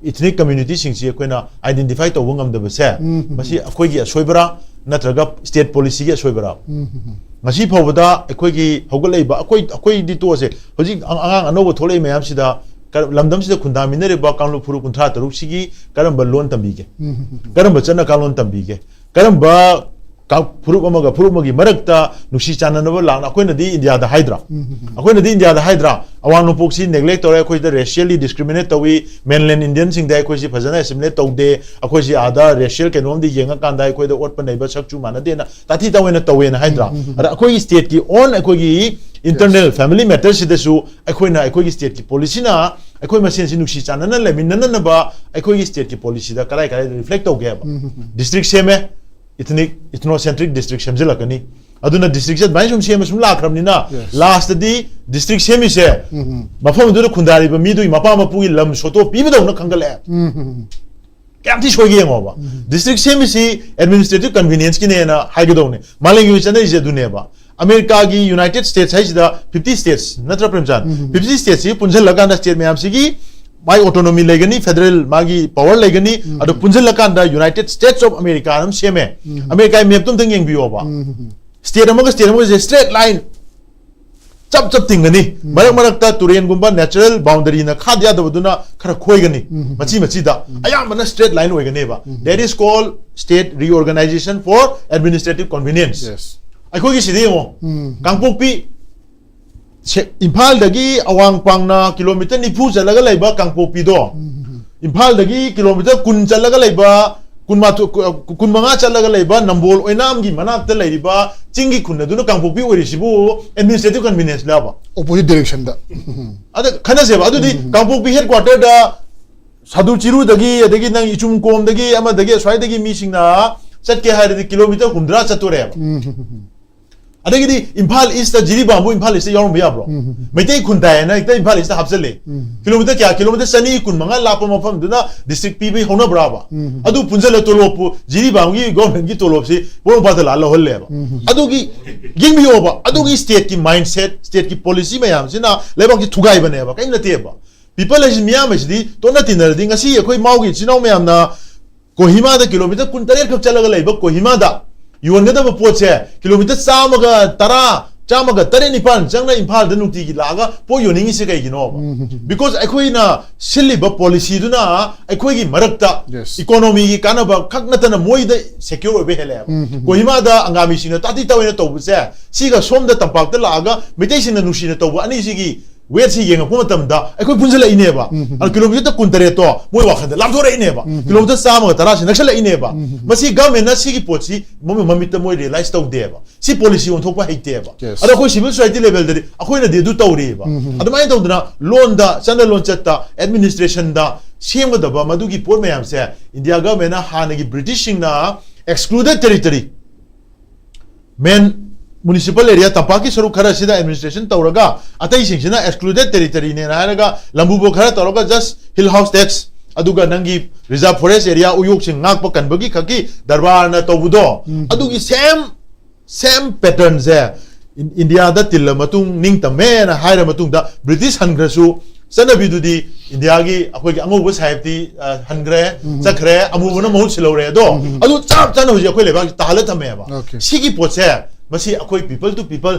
ethnic community ꯁꯤꯡꯁꯤ ꯑꯩꯈꯣꯏꯅ identify ꯇꯧꯕ ꯉꯝꯗꯕꯁꯦ, ꯎꯝ꯫ ꯃꯁꯤ ꯑꯩꯈꯣꯏꯒꯤ ꯑꯁꯣꯏꯕꯔꯥ ꯅꯠꯇ꯭ꯔꯒ state policy ꯒꯤ ꯑꯁꯣꯏꯕꯔꯥ? ꯎꯝ꯫ ꯉꯁꯤ ꯐꯥꯎꯕꯗ ꯑꯩꯈꯣꯏꯒꯤ ꯍꯧꯒꯠꯂꯛꯏꯕ, ꯑꯩꯈꯣꯏ, ꯑꯩꯈꯣꯏꯗꯤ ꯇꯣꯛꯑꯁꯦ, ꯍꯧꯖꯤꯛ ꯑꯉ-, ꯑꯉꯥꯡ ꯑꯅꯧꯕ ꯊꯣꯛꯂꯛꯏ ꯃꯌꯥꯝꯁꯤꯗ, ꯀ-, ꯂꯝꯗꯝꯁꯤꯗ ꯈꯨꯟꯗꯥꯃꯤꯟꯅꯔꯤꯕ ꯀꯥꯡꯂꯨꯞ ꯐꯨꯔꯨꯞ ꯀꯨꯟꯊ꯭ꯔꯥ ꯇꯔꯨꯛ ꯁꯤꯒꯤ ꯀꯔꯝꯕ ꯂꯣꯟ ꯇꯝꯕꯤꯒꯦ? ꯎꯝ꯫ ꯀꯔꯝꯕ ꯆꯠꯅ ꯀꯥꯡꯂꯣꯟ ꯇꯝꯕꯤꯒꯦ? ꯀꯔꯝꯕ ꯀꯥ-, ꯐꯨꯔꯨꯞ ꯑꯃꯒ ꯐꯨꯔꯨꯞ ꯑꯃꯒꯤ ꯃꯔꯛꯇ ꯅꯨꯡꯁꯤ ꯆꯥꯟꯅꯅꯕ ꯂꯥꯛꯅ, ꯑꯩꯈꯣꯏꯅꯗꯤ ꯏꯟꯗꯤꯌꯥꯗ ꯍꯥꯏꯗ꯭ꯔꯥ? ꯎꯝ, ꯎꯝ, ꯎꯝ꯫ ꯑꯩꯈꯣꯏꯅꯗꯤ ꯏꯟꯗꯤꯌꯥꯗ ꯍꯥꯏꯗ꯭ꯔꯥ? ꯑꯋꯥꯡ ꯅꯣꯡꯄꯣꯛꯁꯤ neglect ꯇꯧꯔꯦ, ꯑꯩꯈꯣꯏꯗ racially discriminate ꯇꯧꯏ, mainland Indian ꯁꯤꯡꯗ ꯑꯩꯈꯣꯏꯁꯤ ꯐꯖꯅ assimilate ꯇꯧꯗꯦ, ꯑꯩꯈꯣꯏꯁꯤ ꯑꯥꯗ racial ꯀꯩꯅꯣꯝꯗꯤ ꯌꯦꯡꯉꯀꯥꯟꯗ ꯑꯩꯈꯣꯏꯗ ꯑꯣꯠꯄ ꯅꯩꯕ ꯁꯛ ꯆꯨ ꯃꯥꯟꯅꯗꯦꯅ ꯇꯥꯊꯤ ꯇꯥꯑꯣꯏꯅ ꯇꯧꯋꯦꯅ ꯍꯥꯏꯗ꯭ꯔꯥ? ꯎꯝ, ꯎꯝ, ꯎꯝ꯫ ꯑꯗ ꯑꯩꯈꯣꯏꯒꯤ state ꯀꯤ own, ꯑꯩꯈꯣꯏꯒꯤ internal family matter ꯁꯤꯗꯁꯨ ꯑꯩꯈꯣꯏꯅ ꯑꯩꯈꯣꯏꯒꯤ state ꯀꯤ policy ꯅ ꯑꯩꯈꯣꯏ ꯃꯁꯦꯟꯁꯤ ꯅꯨꯡꯁꯤ ꯆꯥꯟꯅꯅ ꯂꯩꯃꯤꯟꯅꯅꯅꯕ ꯑꯩꯈꯣꯏꯒꯤ state ꯀꯤ policy ꯗ ꯀꯗꯥꯏ ꯀꯗꯥꯏꯗ reflect ꯇꯧꯒꯦ ꯍꯥꯏꯕ? ꯎꯝ, ꯎꯝ, ꯎꯝ꯫ District ꯁꯦꯝꯃꯦ, ethnic, ethnocentric district ꯁꯦꯝꯖꯤꯜꯂꯛꯀꯅꯤ꯫ ꯑꯗꯨꯅ district ꯁꯦ ꯑꯗꯨꯃꯥꯏꯅ ꯁꯨꯝ ꯁꯦꯝꯃ ꯁꯨꯝ ꯂꯥꯛꯈ꯭ꯔꯕꯅꯤꯅ, Yes. last ꯇꯗꯤ district ꯁꯦꯝꯃꯤꯁꯦ ꯎꯝ, ꯎꯝ꯫ ꯃꯐꯝ ꯑꯗꯨꯗ ꯈꯨꯟꯗꯥꯔꯤꯕ ꯃꯤꯗꯨꯒꯤ ꯃꯄꯥ ꯃꯄꯨꯒꯤ ꯂꯝ ꯁꯣꯇꯣ ꯄꯤꯕꯗꯧꯅ ꯈꯟꯒꯠꯂꯛꯑꯦ꯫ ꯎꯝ, ꯎꯝ, ꯎꯝ꯫ ꯀꯌꯥꯝ ꯊꯤ ꯁꯣꯏꯒꯦ ꯌꯦꯡꯉꯣꯕ꯫ ꯎꯝ꯫ District ꯁꯦꯝꯃꯤꯁꯤ administrative convenience ꯀꯤꯅꯦꯅ ꯍꯥꯏꯒꯗꯧꯅꯦ꯫ ꯃꯥꯂꯦꯝꯒꯤ ꯑꯣꯏꯅ ꯆꯠꯅꯔꯤꯁꯦ ꯑꯗꯨꯅꯦꯕ꯫ ꯑꯃꯦꯔꯤꯀꯥꯒꯤ United States ꯍꯥꯏꯁꯤꯗ fifty states ꯅꯠꯇ꯭ꯔꯥ, ꯄ꯭ꯔꯦꯝꯆꯥꯟ? ꯎꯝ꯫ Fifty states ꯁꯤ ꯄꯨꯟꯁꯤꯜꯂꯀꯥꯟꯗ state ꯃꯌꯥꯝꯁꯤꯒꯤ ꯃꯥꯒꯤ autonomy ꯂꯩꯒꯅꯤ, federal ꯃꯥꯒꯤ power ꯂꯩꯒꯅꯤ꯫ ꯎꯝ꯫ ꯑꯗꯣ ꯄꯨꯟꯁꯤꯜꯂꯀꯥꯟꯗ United States of America ꯑꯃ ꯁꯦꯝꯃꯦ꯫ ꯎꯝ꯫ ꯑꯃꯦꯔꯤꯀꯥꯒꯤ map ꯇꯣ ꯑꯝꯇꯪ ꯌꯦꯡꯕꯤꯌꯣꯕ꯫ ꯎꯝ꯫ State ꯑꯃꯒ state ꯑꯃꯒꯁꯦ straight line ꯆꯞ ꯆꯞ ꯇꯤꯡꯒꯅꯤ꯫ ꯎꯝ꯫ ꯃꯔꯛ ꯃꯔꯛꯇ ꯇꯨꯔꯦꯟꯒꯨꯝꯕ natural boundary ꯅ ꯈꯥꯗ ꯌꯥꯗꯕꯗꯨꯅ ꯈꯔ ꯈꯣꯏꯒꯅꯤ꯫ ꯎꯝ꯫ ꯃꯆꯤ ꯃꯆꯤꯗ꯫ ꯎꯝ꯫ ꯑꯌꯥꯝꯕꯅ straight line ꯑꯣꯏꯒꯅꯦꯕ꯫ Um. That is called state reorganization for administrative convenience꯫ Yes꯫ ꯑꯩꯈꯣꯏꯒꯤ ꯁꯤꯗ ꯌꯦꯡꯉꯣ꯫ ꯎꯝ꯫ ꯀꯥꯡꯄꯣꯛꯄꯤ ꯁꯦ-, ꯏꯝꯐꯥꯜꯗꯒꯤ ꯑꯋꯥꯡ ꯄꯥꯡꯅ kilometre ꯅꯤꯐꯨ ꯆꯠꯂꯒ ꯂꯩꯕ ꯀꯥꯡꯄꯣꯛꯄꯤꯗꯣ, ꯎꯝ꯫ ꯏꯝꯐꯥꯜꯗꯒꯤ kilometre ꯀꯨꯟ ꯆꯠꯂꯒ ꯂꯩꯕ, ꯀꯨꯟꯃꯥꯊꯣꯏ, ꯀꯨ-, ꯀꯨꯟꯃꯉꯥ ꯆꯠꯂꯒ ꯂꯩꯕ ꯅꯝꯕꯣꯜ ꯑꯣꯏꯅꯥꯝꯒꯤ ꯃꯅꯥꯛꯇ ꯂꯩꯔꯤꯕ ꯆꯤꯡꯒꯤ ꯈꯨꯟ ꯑꯗꯨꯅ ꯀꯥꯡꯄꯣꯛꯄꯤ ꯑꯣꯏꯔꯤꯁꯤꯕꯨ administrative convenience love? Opposite direction ꯗ꯫ ꯑꯗ ꯈꯟꯅꯁꯦꯕ꯫ ꯑꯗꯨꯗꯤ ꯎꯝ꯫ ꯀꯥꯡꯄꯣꯛꯄꯤ headquarter ꯗ ꯁꯥꯗꯨ ꯆꯤꯔꯨꯗꯒꯤ, ꯑꯗꯒꯤ ꯅꯪ ꯏꯆꯨꯝ ꯀꯣꯝꯗꯒꯤ, ꯑꯃꯗꯒꯤ ꯑꯁ꯭ꯋꯥꯏꯗꯒꯤ ꯃꯤꯁꯤꯡꯅ ꯆꯠꯀꯦ ꯍꯥꯏꯔꯗꯤ ꯀꯤꯂꯣꯃꯤꯇꯔ ꯍꯨꯝꯗ꯭ꯔꯥ ꯆꯠꯇꯣꯔꯦꯕ꯫ ꯑꯗꯒꯤꯗꯤ ꯏꯝꯐꯥꯜ ꯏꯁꯇ ꯖꯤꯔꯤꯕꯥꯝꯕꯨ ꯏꯝꯐꯥꯜ ꯏꯁꯇ ꯌꯥꯎꯔꯝꯕ ꯌꯥꯕ꯭ꯔꯣ? ꯃꯩꯇꯩ ꯈꯨꯟꯗꯥꯏ ꯍꯥꯏꯅ ꯍꯦꯛꯇ ꯏꯝꯐꯥꯜ ꯏꯁꯇ ꯍꯥꯞꯆꯜꯂꯦ꯫ ꯀꯤꯂꯣꯃꯤꯇꯔ ꯀꯌꯥ? ꯀꯤꯂꯣꯃꯤꯇꯔ ꯆꯅꯤ ꯀꯨꯟ ꯃꯉꯥ ꯂꯥꯞꯄ ꯃꯐꯝꯗꯨꯅ ꯗꯤꯁꯇ꯭ꯔꯤꯛ ꯄꯤꯕꯩ ꯍꯧꯅꯕ꯭ꯔꯥꯕ? ꯑꯗꯨ ꯄꯨꯟꯁꯤꯜꯂ ꯇꯣꯂꯣꯞꯄꯨ, ꯖꯤꯔꯤꯕꯥꯝꯒꯤ ꯒꯣꯔꯃꯦꯟꯒꯤ ꯇꯣꯂꯣꯞꯁꯤ ꯄꯣꯔꯣꯝꯄꯥꯠꯇ ꯂꯥꯛꯑ ꯂꯧꯍꯜꯂꯦꯕ꯫ ꯑꯗꯨꯒꯤ, ꯌꯦꯡꯕꯤꯌꯣꯕ, ꯑꯗꯨꯒꯤ ꯁ꯭ꯇꯦꯠꯀꯤ ꯃꯥꯏꯟꯁꯦꯠ, ꯁ꯭ꯇꯦꯠꯀꯤ ꯄꯣꯂꯤꯁꯤ ꯃꯌꯥꯝꯁꯤꯅ ꯂꯩꯕꯥꯛꯁꯤ ꯊꯨꯒꯥꯏꯕꯅꯦꯕ, ꯀꯔꯤꯝ ꯅꯠꯇꯦꯕ꯫ ꯄꯤꯄꯜ ꯍꯥꯏꯁꯤ ꯃꯤꯌꯥꯝ ꯍꯥꯏꯁꯤꯗꯤ ꯇꯣꯠꯅ ꯇꯤꯟꯅꯔꯗꯤ, ꯉꯁꯤ ꯑꯩꯈꯣꯏ ꯃꯥꯎꯒꯤ ꯏꯆꯤꯟ ꯏꯅꯥꯎ ꯃꯌꯥꯝꯅ ꯀꯣꯍꯤꯃꯥꯗ ꯀꯤꯂꯣꯃꯤꯇꯔ ꯀꯨꯟꯇꯔꯦꯠ ꯈꯛ ꯆꯠꯂꯒ ꯂꯩꯕ ꯀꯣꯍꯤꯃꯥꯗ ꯌꯣꯟꯒꯗꯕ ꯄꯣꯠꯁꯦ ꯀꯤꯂꯣꯃꯤꯇꯔ ꯆꯥꯝꯃꯒ ꯇꯔꯥ, ꯆꯥꯝꯃꯒ ꯇꯔꯦꯠ ꯅꯤꯄꯥꯟ ꯆꯪꯅ ꯏꯝꯐꯥꯜꯗ ꯅꯨꯡꯇꯤꯒꯤ ꯂꯥꯛꯑꯒ ꯄꯣꯠ ꯌꯣꯟꯅꯤꯡꯉꯤꯁꯦ ꯀꯩꯒꯤꯅꯣꯕ? Because ꯑꯩꯈꯣꯏꯅ ꯁꯤꯜꯂꯤꯕ ꯄꯣꯂꯤꯁꯤꯗꯨꯅ ꯑꯩꯈꯣꯏꯒꯤ ꯃꯔꯛꯇ Yes. ꯏꯀꯣꯅꯣꯃꯤꯒꯤ ꯀꯥꯟꯅꯕ ꯈꯛ ꯅꯠꯇꯅ ꯃꯣꯏꯗ ꯁꯦꯀ꯭ꯌꯣꯔ ꯑꯣꯏꯕ ꯍꯦꯜꯂꯦꯕ꯫ ꯀꯣꯍꯤꯃꯥꯗ ꯑꯪꯒꯥꯃꯤꯁꯤꯡꯅ ꯇꯥꯇꯤ ꯇꯥꯋꯦꯅ ꯇꯧꯕꯁꯦ, ꯁꯤꯒ ꯁꯣꯝꯗ ꯇꯝꯄꯥꯛꯇ ꯂꯥꯛꯑꯒ ꯃꯩꯇꯩꯁꯤꯡꯅ ꯅꯨꯡꯁꯤꯅ ꯇꯧꯕ ꯑꯅꯤꯁꯤꯒꯤ ꯋꯦꯠꯁꯤ ꯌꯦꯡꯉꯛꯄ ꯃꯇꯝꯗ ꯑꯩꯈꯣꯏ ꯄꯨꯟꯁꯤꯜꯂꯛꯏꯅꯦꯕ꯫ ꯑꯗꯣ ꯀꯤꯂꯣꯃꯤꯇꯔ ꯀꯨꯟꯇꯔꯦꯠꯇꯣ ꯃꯣꯏ ꯋꯥꯈꯜꯗ ꯂꯥꯞꯊꯣꯔꯛꯏꯅꯦꯕ꯫ ꯀꯤꯂꯣꯃꯤꯇꯔ ꯆꯥꯝꯃꯒ ꯇꯔꯥꯁꯤ ꯅꯛꯁꯜꯂꯛꯏꯅꯦꯕ꯫ ꯃꯁꯤ ꯒꯚꯔꯟꯃꯦꯟꯅ ꯁꯤꯒꯤ ꯄꯣꯠꯁꯤ ꯃꯃꯤꯠ ꯃꯃꯤꯠꯇ ꯃꯣꯏ ꯔꯤꯌꯦꯂꯥꯏꯁ ꯇꯧꯗꯦꯕ꯫ ꯁꯤ ꯄꯣꯂꯤꯁꯤ ꯑꯣꯟꯊꯣꯛꯄ ꯍꯩꯇꯦꯕ꯫ Yes. ꯑꯗꯣ ꯑꯩꯈꯣꯏ ꯁꯤꯚꯤꯜ ꯁꯣꯁꯥꯏꯇꯤ ꯂꯦꯚꯦꯜꯗꯗꯤ ꯑꯩꯈꯣꯏꯅꯗꯤ ꯑꯗꯨ ꯇꯧꯔꯤꯕ꯫ ꯑꯗꯨꯃꯥꯏꯅ ꯇꯧꯗꯅ ꯂꯣꯟꯗ, ꯆꯠꯅ ꯂꯣꯟꯆꯠꯇ, ꯑꯦꯗꯃꯤꯅꯤꯁꯇ꯭ꯔꯦꯁꯟꯗ ꯁꯦꯝꯒꯗꯕ ꯃꯗꯨꯒꯤ ꯄꯣꯠ ꯃꯌꯥꯝꯁꯦ ꯏꯟꯗꯤꯌꯥ ꯒꯚꯔꯟꯃꯦꯟꯅ ꯍꯥꯟꯅꯒꯤ ꯕ꯭ꯔꯤꯇꯤꯁꯁꯤꯡꯅ excluded territory, main municipal area, ꯇꯝꯄꯥꯛꯀꯤ ꯁꯔꯨꯛ ꯈꯔꯁꯤꯗ ꯑꯦꯗꯃꯤꯅꯤꯁꯇ꯭ꯔꯦꯁꯟ ꯇꯧꯔꯒ, ꯑꯇꯩꯁꯤꯡꯁꯤꯅ excluded territoryꯅꯦꯅ ꯍꯥꯏꯔꯒ, ꯂꯝꯕꯨꯕ ꯈꯔ ꯇꯧꯔꯒ just hill house tax, ꯑꯗꯨꯒ ꯅꯪꯒꯤ reserve forest area, ꯎꯌꯣꯛꯁꯤꯡ ꯉꯥꯛꯄ ꯀꯟꯕꯒꯤ ꯈꯛꯀꯤ ꯗꯔꯕꯥꯔꯅ ꯇꯧꯕꯗꯣ, ꯑꯗꯨꯒꯤ same, same patternꯁꯦ ꯏꯟ-, ꯏꯟꯗꯤꯌꯥꯗ ꯇꯤꯜꯂ ꯃꯇꯨꯡ, ꯅꯤꯡꯇꯝꯃꯦꯅ ꯍꯥꯏꯔ ꯃꯇꯨꯡꯗ, ꯕ꯭ꯔꯤꯇꯤꯁ ꯍꯟꯈ꯭ꯔꯁꯨ, ꯆꯠꯅꯕꯤꯗꯨꯗꯤ ꯏꯟꯗꯤꯌꯥꯒꯤ ꯑꯩꯈꯣꯏꯒꯤ ꯑꯉꯧꯕ ꯁꯥꯍꯦꯕꯇꯤ, ꯑ, ꯍꯟꯈ꯭ꯔꯦ, ꯆꯠꯈ꯭ꯔꯦ, ꯑꯃꯨꯕꯅ ꯃꯍꯨꯠ ꯁꯤꯜꯍꯧꯔꯦ꯫ ꯑꯗꯣ ꯑꯗꯨ ꯆꯞ ꯆꯥꯅ ꯍꯧꯖꯤꯛ ꯑꯩꯈꯣꯏ ꯂꯩꯕꯥꯛꯁꯤ ꯇꯥꯍꯜꯂ ꯊꯝꯃꯦꯕ꯫ Okay. ꯁꯤꯒꯤ ꯄꯣꯠꯁꯦ, ꯃꯁꯤ ꯑꯩꯈꯣꯏ people to people,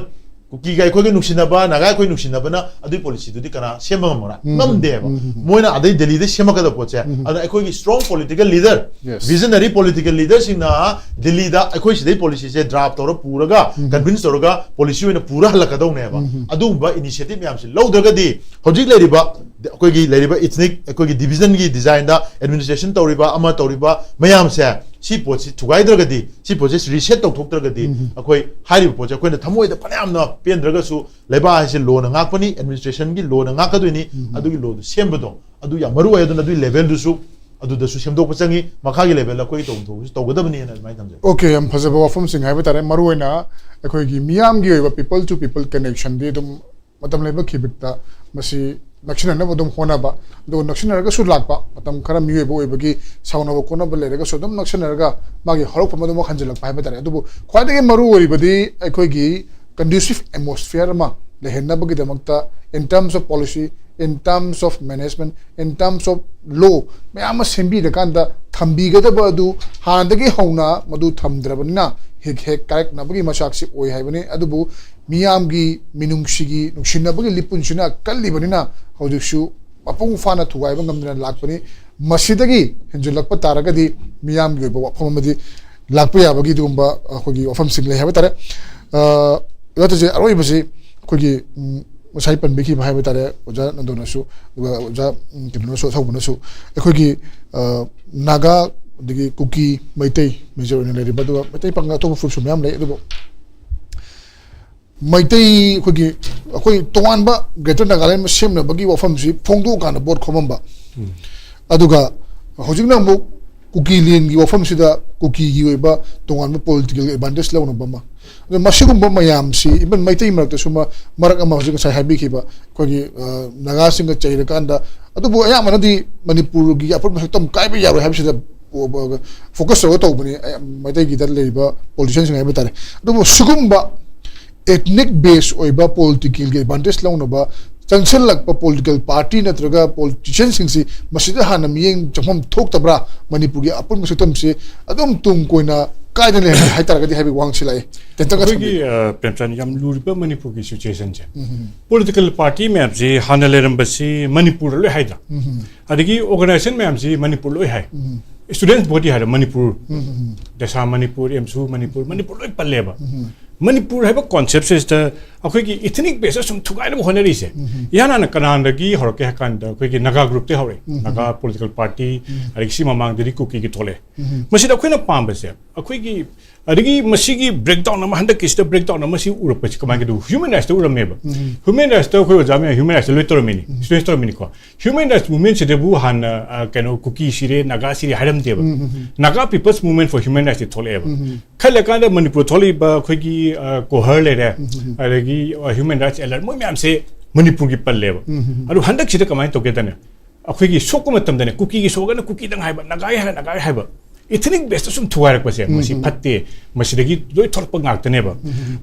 ꯀꯨꯀꯤꯒ ꯑꯩꯈꯣꯏꯒ ꯅꯨꯡꯁꯤꯅꯕ, ꯅꯥꯒꯥ ꯑꯩꯈꯣꯏ ꯅꯨꯡꯁꯤꯅꯕꯅ ꯑꯗꯨꯒꯤ ꯄꯣꯂꯤꯁꯤꯗꯨꯗꯤ ꯀꯅꯥ ꯁꯦꯝꯕ ꯉꯝꯃꯔꯣꯏ? ꯉꯝꯗꯦꯕ꯫ ꯃꯣꯏꯅ ꯑꯗꯩ ꯗꯦꯜꯂꯤꯗ ꯁꯦꯝꯃꯛꯀꯗꯕ ꯄꯣꯠꯁꯦ, ꯑꯗꯨꯅ ꯑꯩꯈꯣꯏꯒꯤ strong political leader, Yes. visionary political leaderꯁꯤꯡꯅ ꯗꯦꯜꯂꯤꯗ ꯑꯩꯈꯣꯏ ꯁꯤꯗꯩ ꯄꯣꯂꯤꯁꯤꯁꯦ draft ꯇꯧꯔ ꯄꯨꯔꯒ, convince ꯇꯧꯔꯒ ꯄꯣꯂꯤꯁꯤ ꯑꯣꯏꯅ ꯄꯨꯔ ꯍꯜꯂꯛꯀꯗꯧꯅꯦꯕ꯫ ꯑꯗꯨꯒꯨꯝꯕ initiative ꯃꯌꯥꯝꯁꯤ ꯂꯧꯗ꯭ꯔꯒꯗꯤ, ꯍꯧꯖꯤꯛ ꯂꯩꯔꯤꯕ ꯑꯩꯈꯣꯏꯒꯤ ꯂꯩꯔꯤꯕ ethnic, ꯑꯩꯈꯣꯏꯒꯤ divisionꯒꯤ designꯗ administration ꯇꯧꯔꯤꯕ, ꯑꯃ ꯇꯧꯔꯤꯕ ꯃꯌꯥꯝꯁꯦ, ꯁꯤ ꯄꯣꯠꯁꯤ ꯊꯨꯒꯥꯏꯗ꯭ꯔꯒꯗꯤ, ꯁꯤ ꯄꯣꯠꯁꯦ reset ꯇꯧꯊꯣꯛꯇ꯭ꯔꯒꯗꯤ, ꯑꯩꯈꯣꯏ ꯍꯥꯏꯔꯤꯕ ꯄꯣꯠꯁꯦ ꯑꯩꯈꯣꯏꯅ ꯊꯃꯣꯏꯗ ꯐꯅꯌꯥꯝꯅ ꯄꯦꯟꯗ꯭ꯔꯒꯁꯨ, ꯂꯩꯕꯥꯛ ꯍꯥꯏꯁꯦ lawꯅ ꯉꯥꯛꯄꯅꯤ, administrationꯒꯤ lawꯅ ꯉꯥꯛꯀꯗꯣꯏꯅꯤ꯫ ꯑꯗꯨꯒꯤ lawꯗꯨ ꯁꯦꯝꯕꯗꯣ ꯑꯗꯨ ꯌꯥꯝ ꯃꯔꯨ ꯑꯣꯏ꯫ ꯑꯗꯨꯅ ꯑꯗꯨꯒꯤ ꯂꯦꯚꯦꯜꯗꯨꯁꯨ ꯑꯗꯨꯗꯁꯨ ꯁꯦꯝꯗꯣꯛꯄ ꯆꯪꯉꯤ꯫ ꯃꯈꯥꯒꯤ ꯂꯦꯚꯦꯜꯗ ꯑꯩꯈꯣꯏ ꯇꯧꯐꯝ ꯊꯣꯛꯄꯁꯨ ꯇꯧꯒꯗꯕꯅꯤꯅ ꯑꯗꯨꯃꯥꯏꯅ ꯊꯝꯖꯩ꯫ ꯑꯣꯀꯦ, ꯌꯥꯝ ꯐꯖꯕ ꯋꯥꯐꯝꯁꯤꯡ ꯍꯥꯏꯕ ꯇꯥꯔꯦ꯫ ꯃꯔꯨꯑꯣꯏꯅ ꯑꯩꯈꯣꯏꯒꯤ ꯃꯤꯌꯥꯝꯒꯤ ꯑꯣꯏꯕ people to people connectionꯗꯤ ꯑꯗꯨꯝ ꯃꯇꯝ ꯂꯩꯕ ꯈꯤꯕꯤꯛꯇ ꯃꯁꯤ ꯅꯛꯁꯤꯟꯅꯅꯕ ꯑꯗꯨꯝ ꯍꯣꯠꯅꯕ, ꯑꯗꯨꯒ ꯅꯛꯁꯤꯟꯅꯔꯒꯁꯨ ꯂꯥꯛꯄ, ꯃꯇꯝ ꯈꯔ ꯃꯤꯑꯣꯏꯕ ꯑꯣꯏꯕꯒꯤ ꯁꯥꯎꯅꯕ ꯈꯣꯠꯅꯕ ꯂꯩꯔꯒꯁꯨ ꯑꯗꯨꯝ ꯅꯛꯁꯤꯟꯅꯔꯒ ꯃꯥꯒꯤ ꯍꯧꯔꯛꯐꯝ ꯑꯗꯨꯃꯛ ꯍꯟꯖꯤꯜꯂꯛꯄ ꯍꯥꯏꯕ ꯇꯥꯔꯦ꯫ ꯑꯗꯨꯕꯨ ꯈ꯭ꯋꯥꯏꯗꯒꯤ ꯃꯔꯨ ꯑꯣꯏꯔꯤꯕꯗꯤ ꯑꯩꯈꯣꯏꯒꯤ conducive atmosphere ꯑꯃ ꯂꯩꯍꯟꯅꯕꯒꯤꯗꯃꯛꯇ, in terms of policy, in terms of management, in terms of law, ꯃꯌꯥꯝ ꯑꯃ ꯁꯦꯝꯕꯤꯔꯀꯥꯟꯗ ꯊꯝꯕꯤꯒꯗꯕ ꯑꯗꯨ ꯍꯥꯟꯅꯗꯒꯤ ꯍꯧꯅ ꯃꯗꯨ ꯊꯝꯗ꯭ꯔꯕꯅꯤꯅ ꯍꯦꯛ ꯍꯦꯛ ꯀꯥꯏꯔꯛꯅꯕꯒꯤ ꯃꯆꯥꯛꯁꯤ ꯑꯣꯏ ꯍꯥꯏꯕꯅꯤ꯫ ꯑꯗꯨꯕꯨ ꯃꯤꯌꯥꯝꯒꯤ ꯃꯤꯅꯨꯡꯁꯤꯒꯤ ꯅꯨꯡꯁꯤꯅꯕꯒꯤ ꯂꯤꯄꯨꯟꯁꯤꯅ ꯀꯜꯂꯤꯕꯅꯤꯅ ꯍꯧꯖꯤꯛꯁꯨ ꯃꯄꯨꯡ ꯐꯥꯅ ꯊꯨꯒꯥꯏꯕ ꯉꯝꯗꯅ ꯂꯥꯛꯄꯅꯤ꯫ ꯃꯁꯤꯗꯒꯤ ꯍꯦꯟꯖꯤꯜꯂꯛꯄ ꯇꯥꯔꯒꯗꯤ ꯃꯤꯌꯥꯝꯒꯤ ꯑꯣꯏꯕ ꯋꯥꯐꯝ ꯑꯃꯗꯤ ꯂꯥꯛꯄ ꯌꯥꯕꯒꯤ ꯑꯗꯨꯒꯨꯝꯕ ꯑꯩꯈꯣꯏꯒꯤ ꯋꯥꯐꯝꯁꯤꯡ ꯂꯩ ꯍꯥꯏꯕ ꯇꯥꯔꯦ꯫ ꯑ, ꯑꯣꯖꯥ ꯇꯥꯖꯦ, ꯑꯔꯣꯏꯕꯁꯤ ꯑꯩꯈꯣꯏꯒꯤ, ꯎꯝ, ꯉꯁꯥꯏ ꯄꯟꯕꯤꯈꯤꯕ ꯍꯥꯏꯕ ꯇꯥꯔꯦ ꯑꯣꯖꯥ ꯅꯟꯗꯣꯅꯁꯨ, ꯑꯗꯨꯒ ꯑꯣꯖꯥ, ꯎꯝ, ꯀꯩꯅꯣꯅꯁꯨ, ꯑꯊꯧꯕꯅꯁꯨ ꯑꯩꯈꯣꯏꯒꯤ, ꯑ, ꯅꯥꯒꯥ, ꯑꯗꯒꯤ ꯀꯨꯀꯤ, ꯃꯩꯇꯩ ꯃꯦꯖꯔ ꯑꯣꯏꯅ ꯂꯩꯔꯤꯕ, ꯑꯗꯨꯒ ꯃꯩꯇꯩ ꯄꯥꯡꯒꯜ ꯑꯇꯣꯞꯄ ꯐꯨꯔꯨꯞꯁꯨ ꯃꯌꯥꯝ ꯂꯩ꯫ ꯑꯗꯨꯕꯨ ꯃꯩꯇꯩ ꯑꯩꯈꯣꯏꯒꯤ, ꯑꯩꯈꯣꯏ ꯇꯣꯉꯥꯟꯕ ꯒ꯭ꯔꯦꯇꯔ ꯅꯥꯒꯥꯂꯦꯟ ꯑꯃ ꯁꯦꯝꯅꯕꯒꯤ ꯋꯥꯐꯝꯁꯤ ꯐꯣꯡꯗꯣꯛꯑꯀꯥꯟꯗ ꯚꯣꯠ ꯈꯣꯝꯃꯝꯕ, ꯑꯗꯨꯒ ꯍꯧꯖꯤꯛꯅ ꯑꯃꯨꯛ ꯀꯨꯀꯤ ꯂꯦꯟꯒꯤ ꯋꯥꯐꯝꯁꯤꯗ ꯀꯨꯀꯤꯒꯤ ꯑꯣꯏꯕ ꯇꯣꯉꯥꯟꯕ ꯄꯣꯂꯤꯇꯤꯀꯦꯜ ꯑꯦꯗꯚꯥꯟꯇꯦꯖ ꯂꯧꯅꯕ ꯑꯃ, ꯑꯗꯣ ꯃꯁꯤꯒꯨꯝꯕ ꯃꯌꯥꯝꯁꯤ, even ꯃꯩꯇꯩ ꯃꯔꯛꯇꯁꯨ ꯃ-, ꯃꯔꯛ ꯑꯃ ꯍꯧꯖꯤꯛ ꯉꯁꯥꯏ ꯍꯥꯏꯕꯤꯈꯤꯕ ꯑꯩꯈꯣꯏꯒꯤ, ꯑ, ꯅꯥꯒꯥꯁꯤꯡꯒ ꯆꯩꯔꯀꯥꯟꯗ, ꯑꯗꯨꯕꯨ ꯑꯌꯥꯝꯕꯅꯗꯤ ꯃꯅꯤꯄꯨꯔꯒꯤ ꯑꯄꯨꯟꯕ ꯁꯛꯇꯝ ꯀꯥꯏꯕ ꯌꯥꯔꯣꯏ ꯍꯥꯏꯕꯁꯤꯗ ꯐꯣꯀꯁ ꯇꯧꯔꯒ ꯇꯧꯕꯅꯤ, ꯑ, ꯃꯩꯇꯩꯒꯤꯗ ꯂꯩꯔꯤꯕ ꯄꯣꯂꯤꯇꯤꯁꯤꯌꯟꯁꯤꯡ ꯍꯥꯏꯕ ꯇꯥꯔꯦ꯫ ꯑꯗꯨꯕꯨ ꯁꯤꯒꯨꯝꯕ ethnic base ꯑꯣꯏꯕ ꯄꯣꯂꯤꯇꯤꯀꯦꯜꯒꯤ ꯑꯦꯗꯚꯥꯟꯇꯦꯖ ꯂꯧꯅꯕ ꯆꯪꯁꯤꯜꯂꯛꯄ ꯄꯣꯂꯤꯇꯤꯀꯦꯜ ꯄꯥꯔꯇꯤ ꯅꯠꯇ꯭ꯔꯒ ꯄꯣꯂꯤꯇꯤꯁꯤꯌꯟꯁꯤꯡꯁꯤ ꯃꯁꯤꯗ ꯍꯥꯟꯅ ꯃꯤꯠꯌꯦꯡ ꯆꯪꯐꯝ ꯊꯣꯛꯇꯕ꯭ꯔꯥ? ꯃꯅꯤꯄꯨꯔꯒꯤ ꯑꯄꯨꯟꯕ ꯁꯛꯇꯝꯁꯤ ꯑꯗꯨꯝ ꯇꯨꯡ ꯀꯣꯏꯅ ꯀꯥꯏꯗꯅ ꯂꯩꯍꯟꯒꯦ ꯍꯥꯏꯇꯥꯔꯒꯗꯤ ꯍꯥꯏꯕꯒꯤ ꯋꯥꯍꯪꯁꯤ ꯂꯥꯛꯑꯦ꯫ ꯇꯦꯟꯇꯛꯅ ꯑꯩꯈꯣꯏꯒꯤ ꯊꯝꯕꯤꯌꯨ꯫ ꯑ, ꯄ꯭ꯔꯦꯝꯆꯟ, ꯌꯥꯝ ꯂꯨꯔꯤꯕ ꯃꯅꯤꯄꯨꯔꯒꯤ ꯁꯤꯆꯨꯋꯦꯁꯟꯁꯦ, ꯄꯣꯂꯤꯇꯤꯀꯦꯜ ꯄꯥꯔꯇꯤ ꯃꯌꯥꯝꯁꯤ ꯍꯥꯟꯅ ꯂꯩꯔꯝꯕꯁꯤ ꯃꯅꯤꯄꯨꯔꯗ ꯂꯣꯏ ꯍꯥꯏꯗ꯭ꯔꯥ? ꯑꯗꯒꯤ ꯑꯣꯔꯒꯅꯥꯏꯖꯦꯁꯟ ꯃꯌꯥꯝꯁꯤ ꯃꯅꯤꯄꯨꯔ ꯂꯣꯏ ꯍꯥꯏ꯫ ꯁ꯭ꯇꯨꯗꯦꯟꯠꯁ ꯕꯣꯗꯤ ꯍꯥꯏꯔ ꯃꯅꯤꯄꯨꯔ, ꯗꯦꯁꯥ ꯃꯅꯤꯄꯨꯔ, ꯑꯦꯝꯁꯨ ꯃꯅꯤꯄꯨꯔ, ꯃꯅꯤꯄꯨꯔ ꯂꯣꯏ ꯄꯜꯂꯦꯕ꯫ ꯃꯅꯤꯄꯨꯔ ꯍꯥꯏꯕ ꯀꯣꯟꯁꯦꯞꯁꯤꯗ ꯑꯩꯈꯣꯏꯒꯤ ꯏꯊꯅꯤꯛ ꯕꯦꯁꯇ ꯁꯨꯝ ꯊꯨꯒꯥꯏꯅꯕ ꯍꯣꯠꯅꯔꯤꯁꯦ, ꯏꯍꯥꯟ ꯍꯥꯟꯅ ꯀꯅꯥꯗꯒꯤ ꯍꯧꯔꯛꯀꯦ ꯍꯥꯏ ꯀꯥꯟꯗ ꯑꯩꯈꯣꯏꯒꯤ ꯅꯥꯒꯥ ꯒ꯭ꯔꯨꯞꯇꯒꯤ ꯍꯧꯔꯛꯑꯦ꯫ ꯅꯥꯒꯥ ꯄꯣꯂꯤꯇꯤꯀꯦꯜ ꯄꯥꯔꯇꯤ, ꯑꯗꯒꯤ ꯁꯤ ꯃꯃꯥꯡꯗꯗꯤ ꯀꯨꯀꯤꯒꯤ ꯊꯣꯛꯂꯛꯑꯦ꯫ ꯃꯁꯤꯗ ꯑꯩꯈꯣꯏꯅ ꯄꯥꯝꯕꯁꯦ, ꯑꯩꯈꯣꯏꯒꯤ ꯑꯗꯒꯤ ꯃꯁꯤꯒꯤ ꯕ꯭ꯔꯦꯛꯗꯥꯎꯟ ꯑꯃ, ꯍꯟꯗꯛꯀꯤꯁꯤꯗ ꯕ꯭ꯔꯦꯛꯗꯥꯎꯟ ꯑꯃ ꯁꯤ ꯎꯔꯛꯄꯁꯤ ꯀꯃꯥꯏꯅ ꯇꯧ? ꯍ꯭ꯌꯨꯃꯦꯟ ꯔꯥꯏꯠꯁꯇ ꯎꯔꯝꯃꯦꯕ꯫ ꯍ꯭ꯌꯨꯃꯦꯟ ꯔꯥꯏꯠꯁꯇ ꯑꯩꯈꯣꯏ ꯑꯣꯖꯥ ꯃꯌꯥꯝ ꯍ꯭ꯌꯨꯃꯦꯟ ꯔꯥꯏꯠꯁꯇ ꯂꯣꯏ ꯇꯧꯔꯝꯃꯤꯅꯤ, ꯁ꯭ꯇꯨꯗꯦꯟꯁ ꯇꯧꯔꯝꯃꯤꯅꯤꯀꯣ꯫ ꯍ꯭ꯌꯨꯃꯦꯟ ꯔꯥꯏꯠꯁ ꯃꯨꯚꯃꯦꯟꯁꯤꯗꯕꯨ ꯍꯥꯟꯅ ꯑ, ꯀꯩꯅꯣ ꯀꯨꯀꯤ ꯁꯤꯔꯦ, ꯅꯥꯒꯥ ꯁꯤꯔꯦ ꯍꯥꯏꯔꯝꯗꯦꯕ꯫ Naga People's Movement for Human Rightsꯇꯤ ꯊꯣꯛꯂꯛꯑꯦꯕ꯫ ꯈꯜꯂꯀꯥꯟꯗ Manipur ꯊꯣꯛꯂꯛꯏꯕ ꯑꯩꯈꯣꯏꯒꯤ ꯑ, ꯀꯣꯍꯔ ꯂꯩꯔꯦ, ꯑꯗꯒꯤ ꯍ꯭ꯌꯨꯃꯦꯟ ꯔꯥꯏꯠꯁ ꯑꯦꯂꯔꯠ, ꯃꯣꯏ ꯃꯌꯥꯝꯁꯦ ꯃꯅꯤꯄꯨꯔꯒꯤ ꯄꯜꯂꯦꯕ꯫ ꯑꯗꯨ ꯍꯟꯗꯛꯁꯤꯗ ꯀꯃꯥꯏꯅ ꯇꯧꯒꯦꯗꯅꯦ, ꯑꯩꯈꯣꯏꯒꯤ ꯁꯣꯛꯄ ꯃꯇꯝꯗꯅꯦ ꯀꯨꯀꯤꯒꯤ ꯁꯣꯛꯑꯒꯅ ꯀꯨꯀꯤꯗꯪ ꯍꯥꯏꯕ, ꯅꯥꯒꯥꯒꯤ ꯍꯥꯏꯔꯒꯅ ꯅꯥꯒꯥꯒꯤ ꯍꯥꯏꯕ, ꯏꯊꯅꯤꯛ ꯕꯦꯁꯇ ꯁꯨꯝ ꯊꯨꯒꯥꯏꯔꯛꯄꯁꯦ ꯃꯁꯤ ꯐꯠꯇꯦ꯫ ꯃꯁꯤꯗꯒꯤ ꯂꯣꯏ ꯊꯣꯛꯂꯛꯄ ꯉꯥꯛꯇꯅꯦꯕ꯫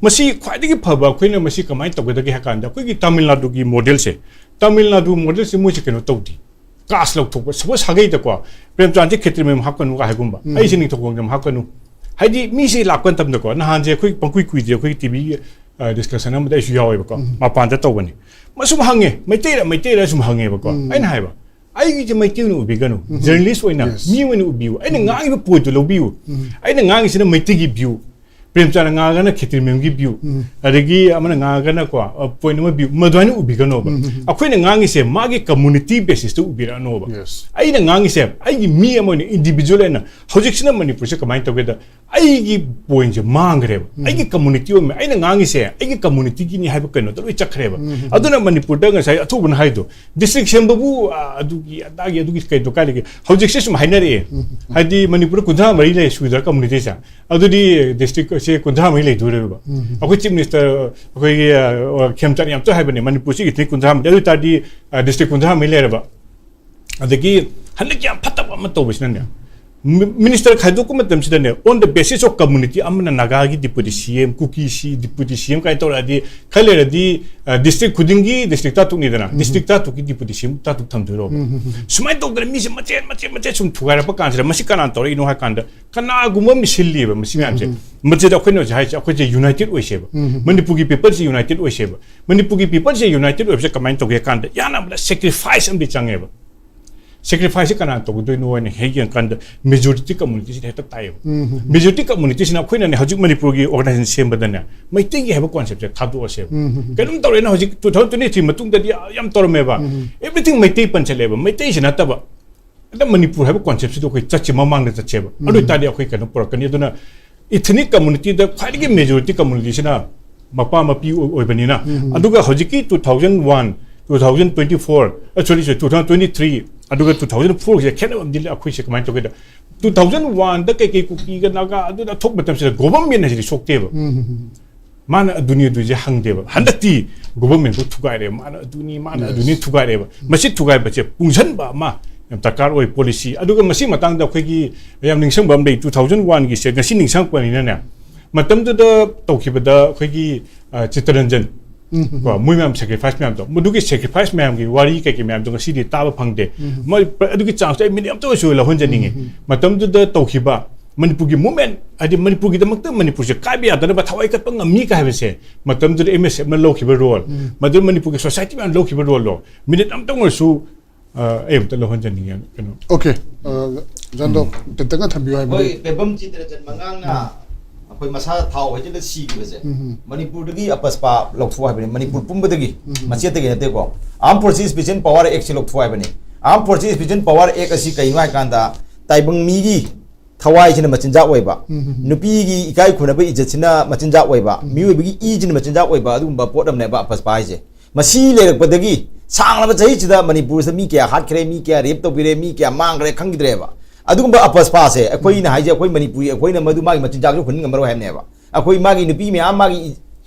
ꯃꯁꯤ ꯈ꯭ꯋꯥꯏꯗꯒꯤ ꯐꯕ ꯑꯩꯈꯣꯏꯅ ꯃꯁꯤ ꯀꯃꯥꯏꯅ ꯇꯧꯒꯗꯒꯦ ꯍꯥꯏ ꯀꯥꯟꯗ, ꯑꯩꯈꯣꯏꯒꯤ ꯇꯥꯃꯤꯜ ꯅꯥꯗꯨꯒꯤ ꯃꯣꯗꯦꯜꯁꯦ, ꯇꯥꯃꯤꯜ ꯅꯥꯗꯨ ꯃꯣꯗꯦꯜꯁꯦ ꯃꯣꯏꯁꯦ ꯀꯩꯅꯣ ꯇꯧꯗꯦ, ꯀꯥꯁ ꯂꯧꯊꯣꯛꯄ꯫ ꯁꯄꯣꯁ ꯁꯥꯒꯩꯗꯀꯣ, ꯄ꯭ꯔꯦꯝꯆꯥꯟꯁꯦ ꯈꯦꯇ꯭ꯔꯤ ꯃꯌꯨꯝ ꯍꯥꯞꯀꯅꯨꯒ ꯍꯥꯏꯒꯨꯝꯕ, ꯑꯩꯁꯦ ꯅꯤꯡꯊꯧꯈꯣꯡꯗ ꯍꯥꯞꯀꯅꯨ꯫ ꯍꯥꯏꯗꯤ ꯃꯤꯁꯦ ꯂꯥꯛꯄ ꯃꯇꯝꯗꯀꯣ, ꯅꯍꯥꯟꯁꯦ ꯑꯩꯈꯣꯏ ꯄꯪꯀꯨꯏ ꯀꯨꯏꯗꯦ, ꯑꯩꯈꯣꯏꯒꯤ ꯇꯤ ꯚꯤ ꯗꯤꯁꯀꯁꯟ ꯑꯃꯗ ꯑꯩꯁꯨ ꯌꯥꯎꯋꯦꯕꯀꯣ, ꯃꯄꯥꯟꯗ ꯇꯧꯕꯅꯤ꯫ ꯃꯁꯨꯝ ꯍꯪꯉꯦ, "ꯃꯩꯇꯩꯔ, ꯃꯩꯇꯩꯔ?" ꯁꯨꯝ ꯍꯪꯉꯦꯕꯀꯣ꯫ ꯑꯩꯅ ꯍꯥꯏꯕ, "ꯑꯩꯒꯤꯁꯦ ꯃꯩꯇꯩ ꯑꯣꯏꯅ ꯎꯕꯤꯒꯅꯨ, ꯖꯔꯅꯦꯂꯤꯁ ꯑꯣꯏꯅ ꯃꯤ ꯑꯣꯏꯅ ꯎꯕꯤꯌꯨ, ꯑꯩꯅ ꯉꯥꯡꯉꯤꯕ ꯄꯣꯏꯟꯠꯇꯨ ꯂꯧꯕꯤꯌꯨ꯫ ꯑꯩꯅ ꯉꯥꯡꯉꯤꯁꯤꯅ ꯃꯩꯇꯩꯒꯤ ꯚ꯭ꯌꯨ, ꯄ꯭ꯔꯦꯝꯆꯥꯟꯅ ꯉꯥꯡꯉꯒꯅ ꯈꯦꯇ꯭ꯔꯤ ꯃꯌꯨꯝꯒꯤ ꯚ꯭ꯌꯨ, ꯑꯗꯒꯤ ꯑꯃꯅ ꯉꯥꯡꯉꯒꯅꯀꯣ, ꯑ, ꯄꯣꯏꯟꯠ ꯑꯃ ꯚ꯭ꯌꯨ, ꯃꯗꯨꯃꯥꯏꯅ ꯎꯕꯤꯒꯅꯣꯕ꯫ ꯑꯩꯈꯣꯏꯅ ꯉꯥꯡꯉꯤꯁꯦ ꯃꯥꯒꯤ ꯀꯝꯃꯨꯅꯤꯇꯤ ꯕꯦꯁꯤꯁꯇ ꯎꯕꯤꯔꯛꯑꯅꯣꯕ꯫ ꯑꯩꯅ ꯉꯥꯡꯉꯤꯁꯦ ꯑꯩꯒꯤ ꯃꯤ ꯑꯃ ꯑꯣꯏꯅ, ꯏꯟꯗꯤꯚꯤꯖꯨꯋꯦꯜ ꯑꯣꯏꯅ, ꯍꯧꯖꯤꯛꯁꯤꯅ ꯃꯅꯤꯄꯨꯔꯁꯦ ꯀꯃꯥꯏꯅ ꯇꯧꯒꯦꯗ, ꯑꯩꯒꯤ ꯄꯣꯏꯟꯠꯁꯦ ꯃꯥꯡꯈ꯭ꯔꯦꯕ꯫ ꯑꯩꯒꯤ ꯀꯝꯃꯨꯅꯤꯇꯤ ꯑꯣꯏꯕ, ꯑꯩꯅ ꯉꯥꯡꯉꯤꯁꯦ ꯑꯩꯒꯤ ꯀꯝꯃꯨꯅꯤꯇꯤꯒꯤꯅꯤ ꯍꯥꯏꯕ ꯀꯩꯅꯣꯗ ꯂꯣꯏ ꯆꯠꯈ꯭ꯔꯦꯕ꯫ ꯑꯗꯨꯅ ꯃꯅꯤꯄꯨꯔꯗ ꯉꯁꯥꯏ ꯑꯊꯨꯕꯅ ꯍꯥꯏꯗꯣ, ꯗꯤꯁꯇ꯭ꯔꯤꯛ ꯁꯦꯝꯕꯕꯨ, ꯑ, ꯑꯗꯨꯒꯤ ꯑꯗꯥꯒꯤ ꯑꯗꯨꯒꯤ ꯀꯩꯗꯣ ꯀꯥꯏ ꯂꯩꯒꯦ? ꯍꯧꯖꯤꯛꯁꯦ ꯁꯨꯝ ꯍꯥꯏꯅꯔꯛꯑꯦ꯫ ꯍꯥꯏꯗꯤ ꯃꯅꯤꯄꯨꯔꯗ ꯀꯨꯟꯊ꯭ꯔꯥ ꯃꯔꯤ ꯂꯩ ꯁꯨꯗ꯭ꯔ ꯀꯝꯃꯨꯅꯤꯇꯤꯁꯦ꯫ ꯑꯗꯨꯗꯤ ꯗꯤꯁꯇ꯭ꯔꯤꯛꯁꯦ ꯀꯨꯟꯊ꯭ꯔꯥ ꯃꯔꯤ ꯂꯩꯗꯣꯔꯦꯕ꯫ ꯑꯩꯈꯣꯏ ꯆꯤꯐ ꯃꯤꯅꯤꯁꯇꯔ, ꯑꯩꯈꯣꯏꯒꯤ, ꯑ, ꯈꯦꯝꯆꯥꯟ ꯌꯥꯝ ꯇꯣꯏ ꯍꯥꯏꯕꯅꯦ, ꯃꯅꯤꯄꯨꯔꯁꯤ ꯏꯊꯅꯤꯛ ꯀꯨꯟꯊ꯭ꯔꯥ ꯃꯔꯤ, ꯑꯗꯨ ꯑꯣꯏ ꯇꯥꯔꯗꯤ, ꯑ, ꯗꯤꯁꯇ꯭ꯔꯤꯛ ꯀꯨꯟꯊ꯭ꯔꯥ ꯃꯔꯤ ꯂꯩꯔꯕ꯫ ꯑꯗꯒꯤ ꯍꯟꯗꯛꯀꯤ ꯌꯥꯝ ꯐꯠꯇꯕ ꯑꯃ ꯇꯧꯕꯁꯤꯅꯅꯦ, ꯃꯤ-, ꯃꯤꯅꯤꯁꯇꯔ ꯈꯥꯏꯗꯣꯛꯄ ꯃꯇꯝꯁꯤꯗꯅꯦ, on the basis of community, ꯑꯃꯅ ꯅꯥꯒꯥꯒꯤ ꯗꯤꯄꯨꯇꯤ ꯁꯤ ꯑꯦꯝ, ꯀꯨꯀꯤ ꯁꯤ ꯗꯤꯄꯨꯇꯤ ꯁꯤ ꯑꯦꯝ ꯀꯥꯏꯅ ꯇꯧꯔꯛꯑꯗꯤ, ꯈꯔ ꯂꯩꯔꯗꯤ, ꯑ, ꯗꯤꯁꯇ꯭ꯔꯤꯛ ꯈꯨꯗꯤꯡꯒꯤ ꯗꯤꯁꯇ꯭ꯔꯤꯛ ꯇꯥꯇꯨꯛꯅꯤꯗꯅ, ꯗꯤꯁꯇ꯭ꯔꯤꯛ ꯇꯥꯇꯨꯛꯀꯤ ꯗꯤꯄꯨꯇꯤ ꯁꯤ ꯑꯦꯝ ꯇꯥꯇꯨꯛ ꯊꯝꯗꯣꯏꯔꯣꯕ? ꯁꯨꯃꯥꯏꯅ ꯇꯧꯗꯅ ꯃꯤꯁꯦ ꯃꯆꯦꯠ ꯃꯆꯦꯠ ꯃꯆꯦꯠ ꯁꯨꯝ ꯊꯨꯒꯥꯏꯔꯛꯄ ꯀꯥꯟꯁꯤꯗ, ꯃꯁꯤ ꯀꯅꯥꯅ ꯇꯧꯔꯛꯏꯅꯣ ꯍꯥꯏ ꯀꯥꯟꯗ, ꯀꯅꯥꯒꯨꯝꯕ ꯑꯃꯅ ꯁꯤꯜꯂꯤꯕ ꯃꯁꯤ ꯃꯌꯥꯝꯁꯦ꯫ ꯃꯁꯤꯗ ꯑꯩꯈꯣꯏꯅ ꯍꯧꯖꯤꯛ ꯍꯥꯏꯁꯦ, ꯑꯩꯈꯣꯏꯁꯦ ꯌꯨꯅꯥꯏꯇꯦꯠ ꯑꯣꯏꯁꯦꯕ꯫ ꯃꯅꯤꯄꯨꯔꯒꯤ ꯄꯤꯄꯜꯁꯦ ꯌꯨꯅꯥꯏꯇꯦꯠ ꯑꯣꯏꯁꯦꯕ꯫ ꯃꯅꯤꯄꯨꯔꯒꯤ ꯄꯤꯄꯜꯁꯦ ꯌꯨꯅꯥꯏꯇꯦꯠ ꯑꯣꯏꯕꯁꯦ ꯀꯃꯥꯏꯅ ꯇꯧꯒꯦ ꯍꯥꯏ ꯀꯥꯟꯗ, ꯌꯥꯅꯕꯗ ꯁꯦꯀ꯭ꯔꯤꯐꯥꯏꯁ ꯑꯃꯗꯤ ꯆꯪꯉꯦꯕ꯫ ꯁꯦꯀ꯭ꯔꯤꯐꯥꯏꯁꯁꯦ ꯀꯅꯥꯅ ꯇꯧꯒꯗꯣꯏꯅꯣ ꯍꯥꯏꯅ ꯍꯦꯛ ꯌꯦꯡꯀꯥꯟꯗ, ꯃꯦꯖꯣꯔꯤꯇꯤ ꯀꯝꯃꯨꯅꯤꯇꯤꯁꯤꯗ ꯍꯦꯛꯇ ꯇꯥꯏꯌꯦꯕ꯫ ꯃꯦꯖꯣꯔꯤꯇꯤ ꯀꯝꯃꯨꯅꯤꯇꯤꯁꯤꯅ ꯑꯩꯈꯣꯏꯅꯅꯦ, ꯍꯧꯖꯤꯛ ꯃꯅꯤꯄꯨꯔꯒꯤ ꯑꯣꯔꯒꯅꯥꯏꯖꯦꯁꯟ ꯁꯦꯝꯕꯗꯅꯦ, ꯃꯩꯇꯩꯒꯤ ꯍꯥꯏꯕ ꯀꯣꯟꯁꯦꯞꯁꯦ ꯊꯥꯗꯣꯛꯑꯁꯦꯕ꯫ ꯀꯩꯅꯣꯝ ꯇꯧꯔꯦꯅ ꯍꯧꯖꯤꯛ two thousand twenty three ꯃꯇꯨꯡꯗꯗꯤ ꯌꯥꯝ ꯇꯧꯔꯝꯃꯦꯕ꯫ Everything ꯃꯩꯇꯩ ꯄꯟꯁꯜꯂꯦꯕ꯫ ꯃꯩꯇꯩꯁꯤ ꯅꯠꯇꯕ, ꯍꯦꯛꯇ ꯃꯅꯤꯄꯨꯔ ꯍꯥꯏꯕ ꯀꯣꯟꯁꯦꯞꯁꯤꯗ ꯑꯩꯈꯣꯏ ꯆꯠꯁꯤ, ꯃꯃꯥꯡꯗ ꯆꯠꯁꯦꯕ꯫ ꯑꯗꯨ ꯑꯣꯏꯇꯥꯔꯗꯤ ꯑꯩꯈꯣꯏ ꯀꯩꯅꯣ ꯄꯨꯔꯛꯀꯅꯤ꯫ ꯑꯗꯨꯅ Ethnic communityꯗ ꯈ꯭ꯋꯥꯏꯗꯒꯤ majority communityꯁꯤꯅ ꯃꯄꯥ ꯃꯄꯤ ꯑꯣꯏ- ꯑꯣꯏꯕꯅꯤꯅ, ꯑꯗꯨꯒ ꯍꯧꯖꯤꯛꯀꯤ two thousand one, two thousand twenty four, sorry, two thousand twenty three, ꯑꯗꯨꯒ two thousand fourꯒꯤꯁꯦ ꯈꯦꯠꯅꯕ ꯑꯃꯗꯤ ꯂꯩ꯫ ꯑꯩꯈꯣꯏꯁꯦ ꯀꯃꯥꯏꯅ ꯇꯧꯒꯦꯗ, two thousand oneꯗ ꯀꯩꯀꯩ ꯀꯨꯀꯤꯒ ꯅꯥꯒꯥ ꯑꯗꯨꯗ ꯊꯣꯛꯄ ꯃꯇꯝꯁꯤꯗ government ꯍꯥꯏꯁꯤꯗꯤ ꯁꯣꯛꯇꯦꯕ꯫ ꯃꯥꯅ ꯑꯗꯨꯅꯤ ꯑꯗꯨꯁꯦ ꯍꯪꯗꯦꯕ꯫ ꯍꯟꯗꯛꯇꯤ governmentꯕꯨ ꯊꯨꯒꯥꯏꯔꯦ, ꯃꯥꯅ ꯑꯗꯨꯅꯤ, ꯃꯥꯅ ꯑꯗꯨꯅꯤ ꯊꯨꯒꯥꯏꯔꯦꯕ꯫ ꯃꯁꯤ ꯊꯨꯒꯥꯏꯕꯁꯦ ꯄꯨꯟꯁꯤꯟꯕ ꯑꯃ ꯌꯥꯝ ꯗꯔꯀꯥꯔ ꯑꯣꯏ꯫ Policy, ꯑꯗꯨꯒ ꯃꯁꯤ ꯃꯇꯥꯡꯗ ꯑꯩꯈꯣꯏꯒꯤ ꯌꯥꯝ ꯅꯤꯡꯁꯤꯡꯕ ꯑꯃ ꯂꯩ꯫ Two thousand oneꯒꯤꯁꯦ ꯉꯁꯤ ꯅꯤꯡꯁꯤꯡꯉꯛꯄꯅꯤꯅꯅꯦ, ꯃꯇꯝꯗꯨꯗ ꯇꯧꯈꯤꯕꯗ ꯑꯩꯈꯣꯏꯒꯤ, ꯑ, ꯆꯤꯇꯔꯟꯖꯟ, ꯀꯣ, ꯃꯣꯏ ꯃꯌꯥꯝ sacrifice ꯃꯌꯥꯝꯗꯣ, ꯃꯗꯨꯒꯤ sacrifice ꯃꯌꯥꯝꯒꯤ ꯋꯥꯔꯤ ꯀꯩꯀꯩ ꯃꯌꯥꯝꯗꯣ ꯉꯁꯤꯗꯤ ꯇꯥꯕ ꯐꯪꯗꯦ꯫ ꯃꯣꯏ ꯄ-, ꯑꯗꯨꯒꯤ ꯆꯥꯡꯁꯦ ꯑꯩ ꯃꯤꯅꯤꯠ ꯑꯝꯇ ꯑꯣꯏꯔꯁꯨ ꯂꯧꯍꯟꯖꯅꯤꯡꯉꯤ꯫ ꯃꯇꯝꯗꯨꯗ ꯇꯧꯈꯤꯕ ꯃꯅꯤꯄꯨꯔꯒꯤ movement, ꯍꯥꯏꯗꯤ ꯃꯅꯤꯄꯨꯔꯒꯤꯗꯃꯛꯇ ꯃꯅꯤꯄꯨꯔꯁꯦ ꯀꯥꯏꯕ ꯌꯥꯗꯅꯕ ꯊꯋꯥꯏ ꯀꯠꯄ ꯉꯝꯃꯤ ꯀꯥꯏ ꯍꯥꯏꯕꯁꯦ, ꯃꯇꯝꯗꯨꯗ MSFꯅ ꯂꯧꯈꯤꯕ role, ꯃꯗꯨ ꯃꯅꯤꯄꯨꯔꯒꯤ society ꯃꯌꯥꯝ ꯂꯧꯈꯤꯕ roleꯗꯣ ꯃꯤꯅꯤꯠ ꯑꯝꯇꯪ ꯑꯣꯏꯔꯁꯨ, ꯑ, ꯑꯩ ꯑꯝꯇ ꯂꯧꯍꯟꯖꯅꯤꯡꯉꯦ꯫ ꯀꯩꯅꯣ, OK, ꯑ, ꯖꯟꯗꯣ, ꯇꯦꯟꯇꯛꯅ ꯊꯝꯕꯤꯌꯨ ꯍꯥꯏꯕꯗꯤ꯫ ꯍꯣꯏ, ꯄꯦꯕꯝ ꯆꯤꯇꯔꯟꯖꯟ ꯃꯉꯥꯡꯅ ꯑꯩꯈꯣꯏ ꯃꯁꯥ ꯊꯥꯎ ꯍꯩꯖꯤꯜꯂ ꯁꯤꯈꯤꯕꯁꯦ, ꯃꯅꯤꯄꯨꯔꯗꯒꯤ ꯑꯄꯁꯄꯥ ꯂꯧꯊꯣꯛ ꯍꯥꯏꯕꯅꯤ, ꯃꯅꯤꯄꯨꯔ ꯄꯨꯝꯕꯗꯒꯤ, ꯃꯆꯦꯠꯇꯒꯤ ꯅꯠꯇꯦꯀꯣ꯫ Armed Forces Special Power Actꯁꯦ ꯂꯧꯊꯣꯛ ꯍꯥꯏꯕꯅꯤ꯫ Armed Forces Special Power Act ꯑꯁꯤ ꯀꯩꯅꯣ ꯍꯥꯏꯀꯥꯟꯗ, ꯇꯥꯏꯕꯪ ꯃꯤꯒꯤ ꯊꯋꯥꯏꯁꯤꯅ ꯃꯆꯤꯟꯖꯥꯛ ꯑꯣꯏꯕ, ꯅꯨꯄꯤꯒꯤ ꯏꯀꯥꯏ ꯈꯨꯝꯅꯕ ꯏꯖꯠꯁꯤꯅ ꯃꯆꯤꯟꯖꯥꯛ ꯑꯣꯏꯕ, ꯃꯤꯑꯣꯏꯕꯒꯤ ꯏꯁꯤꯅ ꯃꯆꯤꯟꯖꯥꯛ ꯑꯣꯏꯕ, ꯑꯗꯨꯒꯨꯝꯕ ꯄꯣꯠ ꯑꯃꯅꯦꯕ ꯑꯄꯁꯄꯥ ꯍꯥꯏꯁꯦ꯫ ꯃꯁꯤ ꯂꯩꯔꯛꯄꯗꯒꯤ ꯁꯥꯡꯂꯕ ꯆꯍꯤꯁꯤꯗ ꯃꯅꯤꯄꯨꯔꯁꯤꯗ ꯃꯤ ꯀꯌꯥ ꯍꯥꯠꯈ꯭ꯔꯦ, ꯃꯤ ꯀꯌꯥ rape ꯇꯧꯕꯤꯔꯦ, ꯃꯤ ꯀꯌꯥ ꯃꯥꯡꯈ꯭ꯔꯦ ꯈꯪꯈꯤꯗ꯭ꯔꯦꯕ꯫ ꯑꯗꯨꯒꯨꯝꯕ ꯑꯄꯁꯄꯥꯁꯦ ꯑꯩꯈꯣꯏꯅ ꯍꯥꯏꯁꯦ, ꯑꯩꯈꯣꯏ ꯃꯅꯤꯄꯨꯔꯤ, ꯑꯩꯈꯣꯏꯅ ꯃꯗꯨ ꯃꯥꯒꯤ ꯃꯆꯤꯟꯖꯥꯛꯁꯨ ꯍꯨꯟ ꯉꯝꯃꯔꯣꯏ ꯍꯥꯏꯕꯅꯦꯕ꯫ ꯑꯩꯈꯣꯏ ꯃꯥꯒꯤ ꯅꯨꯄꯤ ꯃꯌꯥꯝ ꯃꯥꯒꯤ ꯏ-,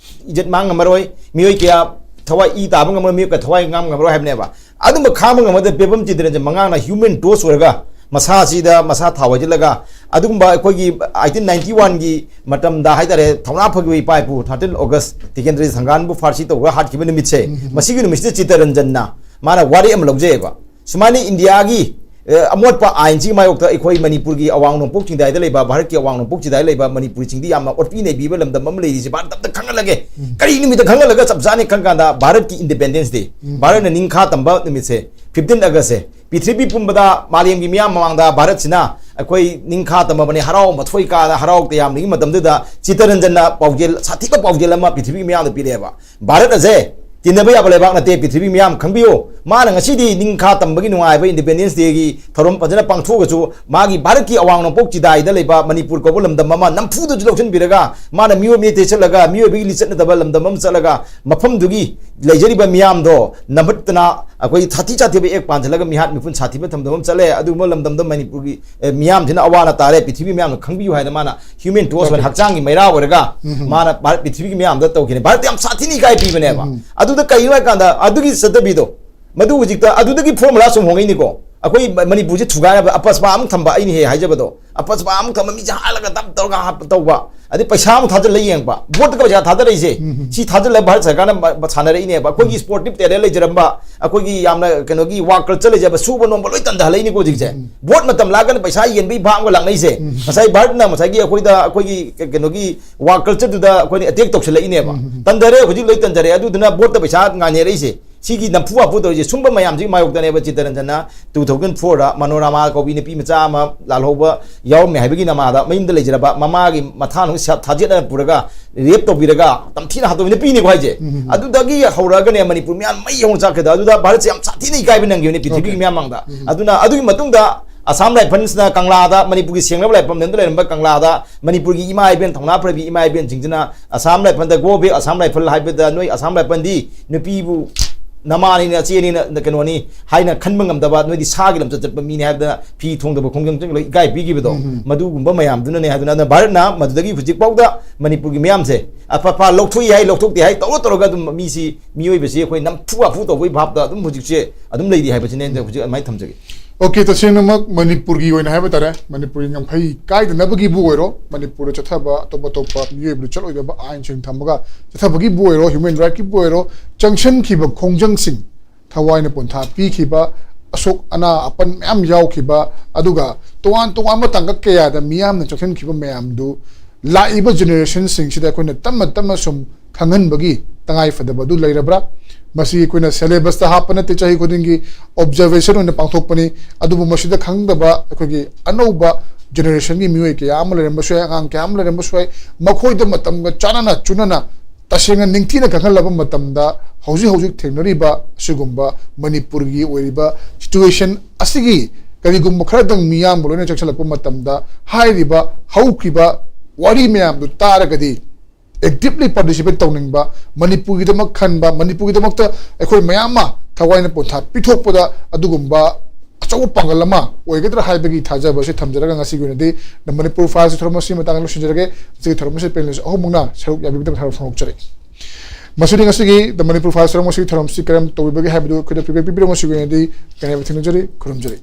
ꯏꯖꯠ ꯃꯥꯡ ꯉꯝꯃꯔꯣꯏ, ꯃꯤꯑꯣꯏ ꯀꯌꯥ ꯊꯋꯥꯏ ꯏ ꯇꯥꯕ ꯉꯝꯃꯔꯣꯏ, ꯃꯤꯑꯣꯏ ꯀꯌꯥ ꯊꯋꯥꯏ ꯉꯥꯡ ꯉꯝꯃꯔꯣꯏ ꯍꯥꯏꯕꯅꯦꯕ꯫ ꯑꯗꯨꯝꯕ ꯈꯥꯡꯕ ꯉꯝꯕꯗ ꯄꯦꯕꯝ ꯆꯤꯇꯔꯟꯖꯟ ꯃꯉꯥꯡꯅ human torch ꯑꯣꯏꯔꯒ ꯃꯁꯥꯁꯤꯗ ꯃꯁꯥ ꯊꯥꯎ ꯍꯩꯖꯤꯜꯂꯒ, ꯑꯗꯨꯒꯨꯝꯕ ꯑꯩꯈꯣꯏꯒꯤ eighteen ninety oneꯒꯤ ꯃꯇꯝꯗ ꯍꯥꯏꯇꯥꯔꯦ, ꯊꯧꯅꯥ ꯐꯈꯤꯕ ꯏꯄꯥ ꯏꯄꯨ thirteen August ꯇꯤꯀꯦꯟꯗ꯭ꯔꯖꯤꯠ ꯊꯪꯒꯥꯟꯕꯨ ꯐꯥꯔꯁꯤ ꯇꯧꯔꯒ ꯍꯥꯠꯈꯤꯕ ꯅꯨꯃꯤꯠꯁꯦ, ꯃꯁꯤꯒꯤ ꯅꯨꯃꯤꯠꯁꯤꯗ ꯆꯤꯇꯔꯟꯖꯟꯅ ꯃꯥꯅ ꯋꯥꯔꯦꯞ ꯑꯃ ꯂꯧꯖꯩꯑꯕ꯫ ꯁꯨꯃꯥꯏꯅ ꯏꯟꯗꯤꯌꯥꯒꯤ, ꯑ, ꯑꯃꯣꯠꯄ ꯑꯥꯏꯟꯁꯤꯒꯤ ꯃꯥꯌꯣꯛꯇ ꯑꯩꯈꯣꯏ ꯃꯅꯤꯄꯨꯔꯒꯤ ꯑꯋꯥꯡ ꯅꯣꯡꯄꯣꯛ ꯆꯤꯡꯗꯥꯏꯗ ꯂꯩꯕ, ꯚꯥꯔꯠꯀꯤ ꯑꯋꯥꯡ ꯅꯣꯡꯄꯣꯛ ꯆꯤꯡꯗꯥꯏꯗ ꯂꯩꯕ ꯃꯅꯤꯄꯨꯔꯤꯁꯤꯡꯗꯤ ꯌꯥꯝꯅ ꯑꯣꯠꯄꯤ ꯅꯩꯕꯤꯕ ꯂꯝꯗꯝ ꯑꯃ ꯂꯩꯔꯤꯁꯦ ꯚꯥꯔꯠ ꯑꯝꯇ ꯈꯪꯍꯜꯂꯒꯦ꯫ ꯀꯔꯤ ꯅꯨꯃꯤꯠꯇ ꯈꯪꯍꯜꯂꯒ ꯆꯞ ꯆꯥꯅ ꯈꯪ ꯀꯥꯟꯗ ꯚꯥꯔꯠꯀꯤ Independence Day, ꯚꯥꯔꯠꯅ ꯅꯤꯡꯈꯥ ꯇꯝꯕ ꯅꯨꯃꯤꯠꯁꯦ, fifteen Augustꯁꯦ꯫ ꯄ꯭ꯔꯤꯊꯤꯕꯤ ꯄꯨꯝꯕꯗ, ꯃꯥꯂꯦꯝꯒꯤ ꯃꯤꯌꯥꯝ ꯃꯃꯥꯡꯗ ꯚꯥꯔꯠꯁꯤꯅ ꯑꯩꯈꯣꯏ ꯅꯤꯡꯈꯥ ꯇꯝꯃꯕꯅꯤ, ꯍꯔꯥꯎ ꯃꯊꯣꯏ ꯀꯥꯗ ꯍꯔꯥꯎ ꯇꯌꯥꯝꯕꯒꯤ ꯃꯇꯝꯗꯨꯗ ꯆꯤꯇꯔꯟꯖꯟꯅ ꯄꯥꯎꯖꯦꯜ, ꯁꯥꯊꯤꯕ ꯄꯥꯎꯖꯦꯜ ꯑꯃ ꯄ꯭ꯔꯤꯊꯤꯕꯤꯒꯤ ꯃꯤꯌꯥꯝꯗ ꯄꯤꯔꯛꯑꯦꯕ꯫ ꯚꯥꯔꯠ ꯑꯁꯦ ꯇꯤꯟꯅꯕ ꯌꯥꯕ ꯂꯩꯕꯥꯛ ꯅꯠꯇꯦ꯫ ꯄ꯭ꯔꯤꯊꯤꯕꯤ ꯃꯤꯌꯥꯝ ꯈꯪꯕꯤꯌꯨ꯫ ꯃꯥꯅ ꯉꯁꯤꯗꯤ ꯅꯤꯡꯈꯥ ꯇꯝꯕꯒꯤ ꯅꯨꯡꯉꯥꯏꯕ Independence Day ꯒꯤ ꯊꯧꯔꯝ ꯐꯖꯅ ꯄꯥꯡꯊꯣꯛꯑꯒꯁꯨ, ꯃꯥꯒꯤ ꯚꯥꯔꯠꯀꯤ ꯑꯋꯥꯡ ꯅꯣꯡꯄꯣꯛ ꯆꯤꯗꯥꯏꯗ ꯂꯩꯕ ꯃꯅꯤꯄꯨꯔ ꯀꯧꯕ ꯂꯝꯗꯝ ꯑꯃ ꯅꯝꯐꯨꯗꯁꯨ ꯂꯧꯁꯤꯟꯕꯤꯔꯒ, ꯃꯥꯅ ꯃꯤꯑꯣꯏ ꯃꯤꯅꯩ ꯆꯠꯂꯒ, ꯃꯤꯑꯣꯏꯕꯒꯤ ꯂꯤꯆꯠꯅꯗꯕ ꯂꯝꯗꯝ ꯑꯃ ꯆꯠꯂꯒ, ꯃꯐꯝꯗꯨꯒꯤ ꯂꯩꯖꯔꯤꯕ ꯃꯤꯌꯥꯝꯗꯣ ꯅꯝꯍꯠꯇꯅ, ꯑꯩꯈꯣꯏ ꯁꯥꯊꯤ ꯁꯥꯊꯤꯕ ꯑꯦꯛ ꯄꯥꯟꯁꯤꯜꯂꯒ, ꯃꯤꯍꯥꯠ ꯃꯤꯄꯨꯟ ꯁꯥꯊꯤꯕ ꯊꯝꯗꯕ ꯑꯃ ꯆꯠꯂꯦ꯫ ꯑꯗꯨꯒꯨꯝꯕ ꯂꯝꯗꯝꯗ ꯃꯅꯤꯄꯨꯔꯒꯤ, ꯑꯦ, ꯃꯤꯌꯥꯝꯁꯤꯅ ꯑꯋꯥ ꯑꯅꯥ ꯇꯥꯔꯦ, ꯄ꯭ꯔꯤꯊꯤꯕꯤ ꯃꯤꯌꯥꯝꯅ ꯈꯪꯕꯤꯌꯨ ꯍꯥꯏꯅ ꯃꯥꯅ Human Torch ꯑꯣꯏꯅ ꯍꯛꯆꯥꯡꯒꯤ ꯃꯩꯔꯥ ꯑꯣꯏꯔꯒ ꯃꯥꯅ ꯚꯥꯔꯠ ꯄ꯭ꯔꯤꯊꯤꯕꯤꯒꯤ ꯃꯤꯌꯥꯝꯗ ꯇꯧꯈꯤꯅꯦ꯫ ꯚꯥꯔꯠꯇ ꯌꯥꯝ ꯁꯥꯊꯤꯅ ꯏꯀꯥꯏ ꯄꯤꯕꯅꯦꯕ꯫ ꯑꯗꯨꯗ ꯀꯩꯅꯣ ꯍꯥꯏꯀꯥꯟꯗ, ꯑꯗꯨꯒꯤ ꯆꯠꯅꯕꯤꯗꯣ, ꯃꯗꯨ ꯍꯧꯖꯤꯛꯇ ꯑꯗꯨꯗꯒꯤ formula ꯁꯨꯝ ꯍꯣꯡꯉꯛꯏꯅꯤꯀꯣ꯫ ꯑꯩꯈꯣꯏ ꯃ-, ꯃꯅꯤꯄꯨꯔꯁꯦ ꯊꯨꯒꯥꯏꯅꯕ ꯑꯄꯁꯄꯥ ꯑꯃꯨꯛ ꯊꯝꯕ, ꯑꯩꯅ ꯍꯦꯛ ꯍꯥꯏꯖꯕꯗꯣ, ꯑꯄꯁꯄꯥ ꯑꯃꯨꯛ ꯊꯝꯕ, ꯃꯤꯁꯦ ꯍꯥꯠꯂꯒ ꯗꯝ ꯇꯧꯔꯒ ꯍꯥꯠꯄ ꯇꯧꯕ, ꯑꯗꯩ ꯄꯩꯁꯥ ꯑꯃꯨꯛ ꯊꯥꯖꯤꯜꯂ ꯌꯦꯡꯕ, ꯚꯣꯠꯇꯒ ꯄꯩꯁꯥ ꯊꯥꯗꯔꯛꯏꯁꯦ꯫ ꯁꯤ ꯊꯥꯖꯤꯜꯂꯒ ꯚꯥꯔꯠ ꯁꯔꯀꯥꯔꯅ ꯃ-, ꯃ-, ꯁꯥꯟꯅꯔꯛꯏꯅꯦꯕ꯫ ꯑꯩꯈꯣꯏꯒꯤ sportive talent ꯂꯩꯖꯔꯝꯕ, ꯑꯩꯈꯣꯏꯒꯤ ꯌꯥꯝꯅ ꯀꯩꯅꯣꯒꯤ work culture ꯂꯩꯖꯕ, ꯁꯨꯕ ꯅꯣꯝꯕ ꯂꯣꯏ ꯇꯟꯊꯍꯜꯂꯛꯏꯅꯤꯀꯣ ꯍꯧꯖꯤꯛꯁꯦ꯫ ꯚꯣꯠ ꯃꯇꯝ ꯂꯥꯛꯑꯒꯅ ꯄꯩꯁꯥ ꯌꯦꯟꯕꯒꯤ ꯚꯥꯞ ꯑꯃꯒ ꯂꯥꯛꯅꯩꯁꯦ꯫ ꯉꯁꯥꯏ ꯚꯥꯔꯠꯅ ꯉꯁꯥꯏꯒꯤ ꯑꯩꯈꯣꯏꯗ, ꯑꯩꯈꯣꯏꯒꯤ ꯀ-, ꯀꯩꯅꯣꯒꯤ work culture ꯗꯨꯗ ꯑꯩꯈꯣꯏꯅ attack ꯇꯧꯁꯜꯂꯛꯏꯅꯦꯕ꯫ ꯇꯟꯊꯔꯦ, ꯍꯧꯖꯤꯛ ꯂꯣꯏ ꯇꯟꯊꯔꯦ꯫ ꯑꯗꯨꯗꯨꯅ ꯚꯣꯠꯇ ꯄꯩꯁꯥ ꯉꯥꯏꯅꯔꯛꯏꯁꯦ꯫ ꯁꯤꯒꯤ ꯅꯝꯐꯨ ꯍꯥꯐꯨ ꯇꯧꯔꯤꯁꯦ, ꯁꯨꯝꯕ ꯃꯌꯥꯝꯁꯤꯒꯤ ꯃꯥꯌꯣꯛꯇꯅꯦꯕ ꯆꯤꯇꯔꯟꯖꯟꯅ two thousand four ꯗ ꯃꯅꯣꯔꯥꯃꯥ ꯀꯧꯕꯤ ꯅꯨꯄꯤ ꯃꯆꯥ ꯑꯃ ꯂꯥꯜꯍꯧꯕ ꯌꯥꯎꯔꯝꯃꯦ ꯍꯥꯏꯕꯒꯤ ꯅꯃꯥꯗ, ꯃꯌꯨꯝꯗ ꯂꯩꯖꯔꯕ ꯃꯃꯥꯒꯤ ꯃꯊꯥ ꯅꯨꯡ ꯁ-, ꯊꯥꯖꯦꯠꯅ ꯄꯨꯔꯒ rape ꯇꯧꯕꯤꯔꯒ ꯇꯝꯊꯤꯅ ꯍꯥꯠꯇꯣꯛꯏ ꯅꯨꯄꯤꯅꯤꯀꯣ ꯍꯥꯏꯁꯦ꯫ ꯑꯗꯨꯗꯒꯤ ꯍꯧꯔꯛꯑꯒꯅꯦ ꯃꯅꯤꯄꯨꯔ ꯃꯤꯌꯥꯝ ꯃꯩ ꯍꯧꯅ ꯆꯥꯛꯈ꯭ꯔꯦꯗ꯫ ꯑꯗꯨꯗ ꯚꯥꯔꯠꯁꯦ ꯌꯥꯝ ꯁꯥꯊꯤꯅ ꯏꯀꯥꯏꯕ ꯅꯪꯈꯤꯕꯅꯦ ꯄ꯭ꯔꯤꯊꯤꯕꯤꯒꯤ ꯃꯤꯌꯥꯝ ꯃꯥꯡꯗ꯫ ꯑꯗꯨꯅ ꯑꯗꯨꯒꯤ ꯃꯇꯨꯡꯗ Assam Rifles ꯅ ꯀꯪꯂꯥꯗ, ꯃꯅꯤꯄꯨꯔꯒꯤ ꯁꯦꯡꯂꯕ ꯂꯥꯏꯐꯝ ꯂꯩꯔꯝꯕ ꯀꯪꯂꯥꯗ ꯃꯅꯤꯄꯨꯔꯒꯤ ꯏꯃꯥ ꯏꯕꯦꯟ, ꯊꯧꯅꯥ ꯐꯔꯕꯤ ꯏꯃꯥ ꯏꯕꯦꯟꯁꯤꯡꯁꯤꯅ Assam Rifles ꯗ "Go back Assam Rifles" ꯍꯥꯏꯕꯗ, ꯅꯣꯏ Assam Rifles ꯗꯤ ꯅꯨꯄꯤꯕꯨ ꯅꯃꯥꯅꯤꯅ, ꯅꯆꯦꯅꯤꯅ, ꯀꯩꯅꯣꯅꯤ ꯍꯥꯏꯅ ꯈꯟꯕ ꯉꯝꯗꯕ, ꯅꯣꯏꯗꯤ ꯁꯥꯒꯤ ꯂꯝꯆꯠ ꯆꯠꯄ ꯃꯤꯅꯤ ꯍꯥꯏꯕꯗ ꯐꯤ ꯊꯣꯡꯗꯕ ꯈꯣꯡꯖꯪ ꯆꯪꯂꯒ ꯏꯀꯥꯏ ꯄꯤꯈꯤꯕꯗꯣ, ꯃꯗꯨꯒꯨꯝꯕ ꯃꯌꯥꯝꯗꯨꯅꯅꯦ ꯍꯥꯏꯗꯨꯅ꯫ ꯑꯗꯨꯅ ꯚꯥꯔꯠꯅ ꯃꯗꯨꯗꯒꯤ ꯍꯧꯖꯤꯛꯐꯥꯎꯗ ꯃꯅꯤꯄꯨꯔꯒꯤ ꯃꯤꯌꯥꯝꯁꯦ ꯑꯐ ꯑꯐ ꯂꯧꯊꯣꯛꯏ ꯍꯥꯏ, ꯂꯧꯊꯣꯛꯇꯦ ꯍꯥꯏ, ꯇꯧꯔ ꯇꯧꯔꯒ ꯑꯗꯨꯝ ꯃꯤꯁꯤ, ꯃꯤꯑꯣꯏꯕꯁꯤ ꯑꯩꯈꯣꯏ ꯅꯝꯐꯨ ꯍꯥꯐꯨ ꯇꯧꯕꯒꯤ ꯚꯥꯞꯇ ꯑꯗꯨꯝ ꯍꯧꯖꯤꯛꯁꯦ ꯑꯗꯨꯝ ꯂꯩꯔꯤ ꯍꯥꯏꯕꯁꯤꯅꯦ ꯑꯩꯅ ꯍꯧꯖꯤꯛ ꯑꯗꯨꯃꯥꯏꯅ ꯊꯝꯖꯒꯦ꯫ OK, ꯇꯁꯦꯡꯅꯃꯛ ꯃꯅꯤꯄꯨꯔꯒꯤ ꯑꯣꯏꯅ ꯍꯥꯏꯕ ꯇꯥꯔꯦ, ꯃꯅꯤꯄꯨꯔꯒꯤ ꯉꯝꯈꯩ ꯀꯥꯏꯗꯅꯕꯒꯤꯕꯨ ꯑꯣꯏꯔꯣ, ꯃꯅꯤꯄꯨꯔꯗ ꯆꯠꯊꯕ ꯑꯇꯣꯞ ꯑꯇꯣꯞꯄ ꯃꯤꯑꯣꯏꯕ ꯂꯨꯆꯠ ꯑꯣꯏꯗꯕ ꯑꯥꯏꯟꯁꯤꯡ ꯊꯝꯃꯒ ꯆꯠꯊꯕꯒꯤꯕꯨ ꯑꯣꯏꯔꯣ, human rightꯀꯤꯕꯨ ꯑꯣꯏꯔꯣ, ꯆꯪꯁꯤꯟꯈꯤꯕ ꯈꯣꯡꯖꯪꯁꯤꯡ, ꯊꯋꯥꯏꯅ ꯄꯣꯟꯊꯥ ꯄꯤꯈꯤꯕ, ꯑꯁꯣꯛ ꯑꯅꯥ ꯑꯄꯟ ꯃꯌꯥꯝ ꯌꯥꯎꯈꯤꯕ, ꯑꯗꯨꯒ ꯇꯣꯉꯥꯟ ꯇꯣꯉꯥꯟꯕ ꯇꯥꯡꯀꯛ ꯀꯌꯥꯗ ꯃꯤꯌꯥꯝꯅ ꯆꯪꯁꯤꯟꯈꯤꯕ ꯃꯌꯥꯝꯗꯨ ꯂꯥꯛꯏꯕ generationꯁꯤꯡꯁꯤꯗ ꯑꯩꯈꯣꯏꯅ ꯇꯞꯅ ꯇꯞꯅ ꯁꯨꯝ ꯈꯪꯍꯟꯕꯒꯤ ꯇꯉꯥꯏ ꯐꯗꯕ ꯑꯗꯨ ꯂꯩꯔꯕ꯭ꯔꯥ? ꯃꯁꯤ ꯑꯩꯈꯣꯏꯅ syllabusꯇ ꯍꯥꯞꯄ ꯅꯠꯇꯦ, ꯆꯍꯤ ꯈꯨꯗꯤꯡꯒꯤ observation ꯑꯣꯏꯅ ꯄꯥꯡꯊꯣꯛꯄꯅꯤ꯫ ꯑꯗꯨꯕꯨ ꯃꯁꯤꯗ ꯈꯪꯗꯕ ꯑꯩꯈꯣꯏꯒꯤ ꯑꯅꯧꯕ generationꯒꯤ ꯃꯤꯑꯣꯏ ꯀꯌꯥ ꯑꯃ ꯂꯩꯔꯝꯕꯁꯨ ꯌꯥꯏ, ꯑꯉꯥꯡ ꯀꯌꯥ ꯑꯃ ꯂꯩꯔꯝꯕꯁꯨ ꯌꯥꯏ꯫ ꯃꯈꯣꯏꯗ ꯃꯇꯝꯒ ꯆꯥꯟꯅꯅ ꯆꯨꯅꯅ ꯇꯁꯦꯡꯅ ꯅꯤꯡꯊꯤꯅ ꯈꯪꯍꯜꯂꯕ ꯃꯇꯝꯗ, ꯍꯧꯖꯤꯛ ꯍꯧꯖꯤꯛ ꯊꯦꯡꯅꯔꯤꯕ ꯑꯁꯤꯒꯨꯝꯕ ꯃꯅꯤꯄꯨꯔꯒꯤ ꯑꯣꯏꯔꯤꯕ situation ꯑꯁꯤꯒꯤ ꯀꯔꯤꯒꯨꯝꯕ ꯈꯔꯗꯪ ꯃꯤꯌꯥꯝꯕ ꯂꯣꯏꯅ ꯆꯪꯁꯤꯜꯂꯛꯄ ꯃꯇꯝꯗ, ꯍꯥꯏꯔꯤꯕ ꯍꯧꯈꯤꯕ ꯋꯥꯔꯤ ꯃꯌꯥꯝꯗꯨ ꯇꯥꯔꯒꯗꯤ actively participate ꯇꯧꯅꯤꯡꯕ, ꯃꯅꯤꯄꯨꯔꯒꯤꯗꯃꯛ ꯈꯟꯕ, ꯃꯅꯤꯄꯨꯔꯒꯤꯗꯃꯛꯇ ꯑꯩꯈꯣꯏ ꯃꯌꯥꯝ ꯑꯃ ꯊꯋꯥꯏꯅ ꯄꯣꯟꯊꯥ ꯄꯤꯊꯣꯛꯄꯗ ꯑꯗꯨꯒꯨꯝꯕ ꯑꯆꯧꯕ ꯄꯥꯡꯒꯜ ꯑꯃ ꯑꯣꯏꯒꯗ꯭ꯔꯥ ꯍꯥꯏꯕꯒꯤ ꯊꯥꯖꯕ ꯑꯁꯤ ꯊꯝꯖꯔꯒ, ꯉꯁꯤꯒꯤ ꯑꯣꯏꯅꯗꯤ The Manipur Files ꯊꯧꯔꯝ ꯑꯁꯤꯒꯤ ꯃꯇꯥꯡꯗ ꯂꯣꯏꯁꯤꯟꯖꯔꯒꯦ꯫ ꯉꯁꯤꯒꯤ ꯊꯧꯔꯝ ꯑꯁꯤ panelist ꯑꯍꯨꯝꯃꯛꯅ ꯁꯔꯨꯛ ꯌꯥꯕꯤꯕꯒꯤꯗꯃꯛ ꯊꯥꯒꯠꯄ ꯐꯣꯡꯗꯣꯛꯆꯔꯤ꯫ ꯃꯁꯤꯗꯤ ꯉꯁꯤꯒꯤ The Manipur Files ꯊꯧꯔꯝ ꯑꯁꯤꯒꯤ ꯊꯧꯔꯝꯁꯤ ꯀꯔꯝ ꯇꯧꯕꯤꯕꯒꯦ ꯍꯥꯏꯕꯗꯨ ꯑꯩꯈꯣꯏꯗ feedback ꯄꯤꯕꯤꯔꯣ꯫ ꯉꯁꯤꯒꯤ ꯑꯣꯏꯅꯗꯤ ꯀꯥꯏꯅꯕ ꯊꯦꯡꯅꯖꯔꯤ꯫ ꯈꯨꯔꯨꯝꯖꯔꯤ꯫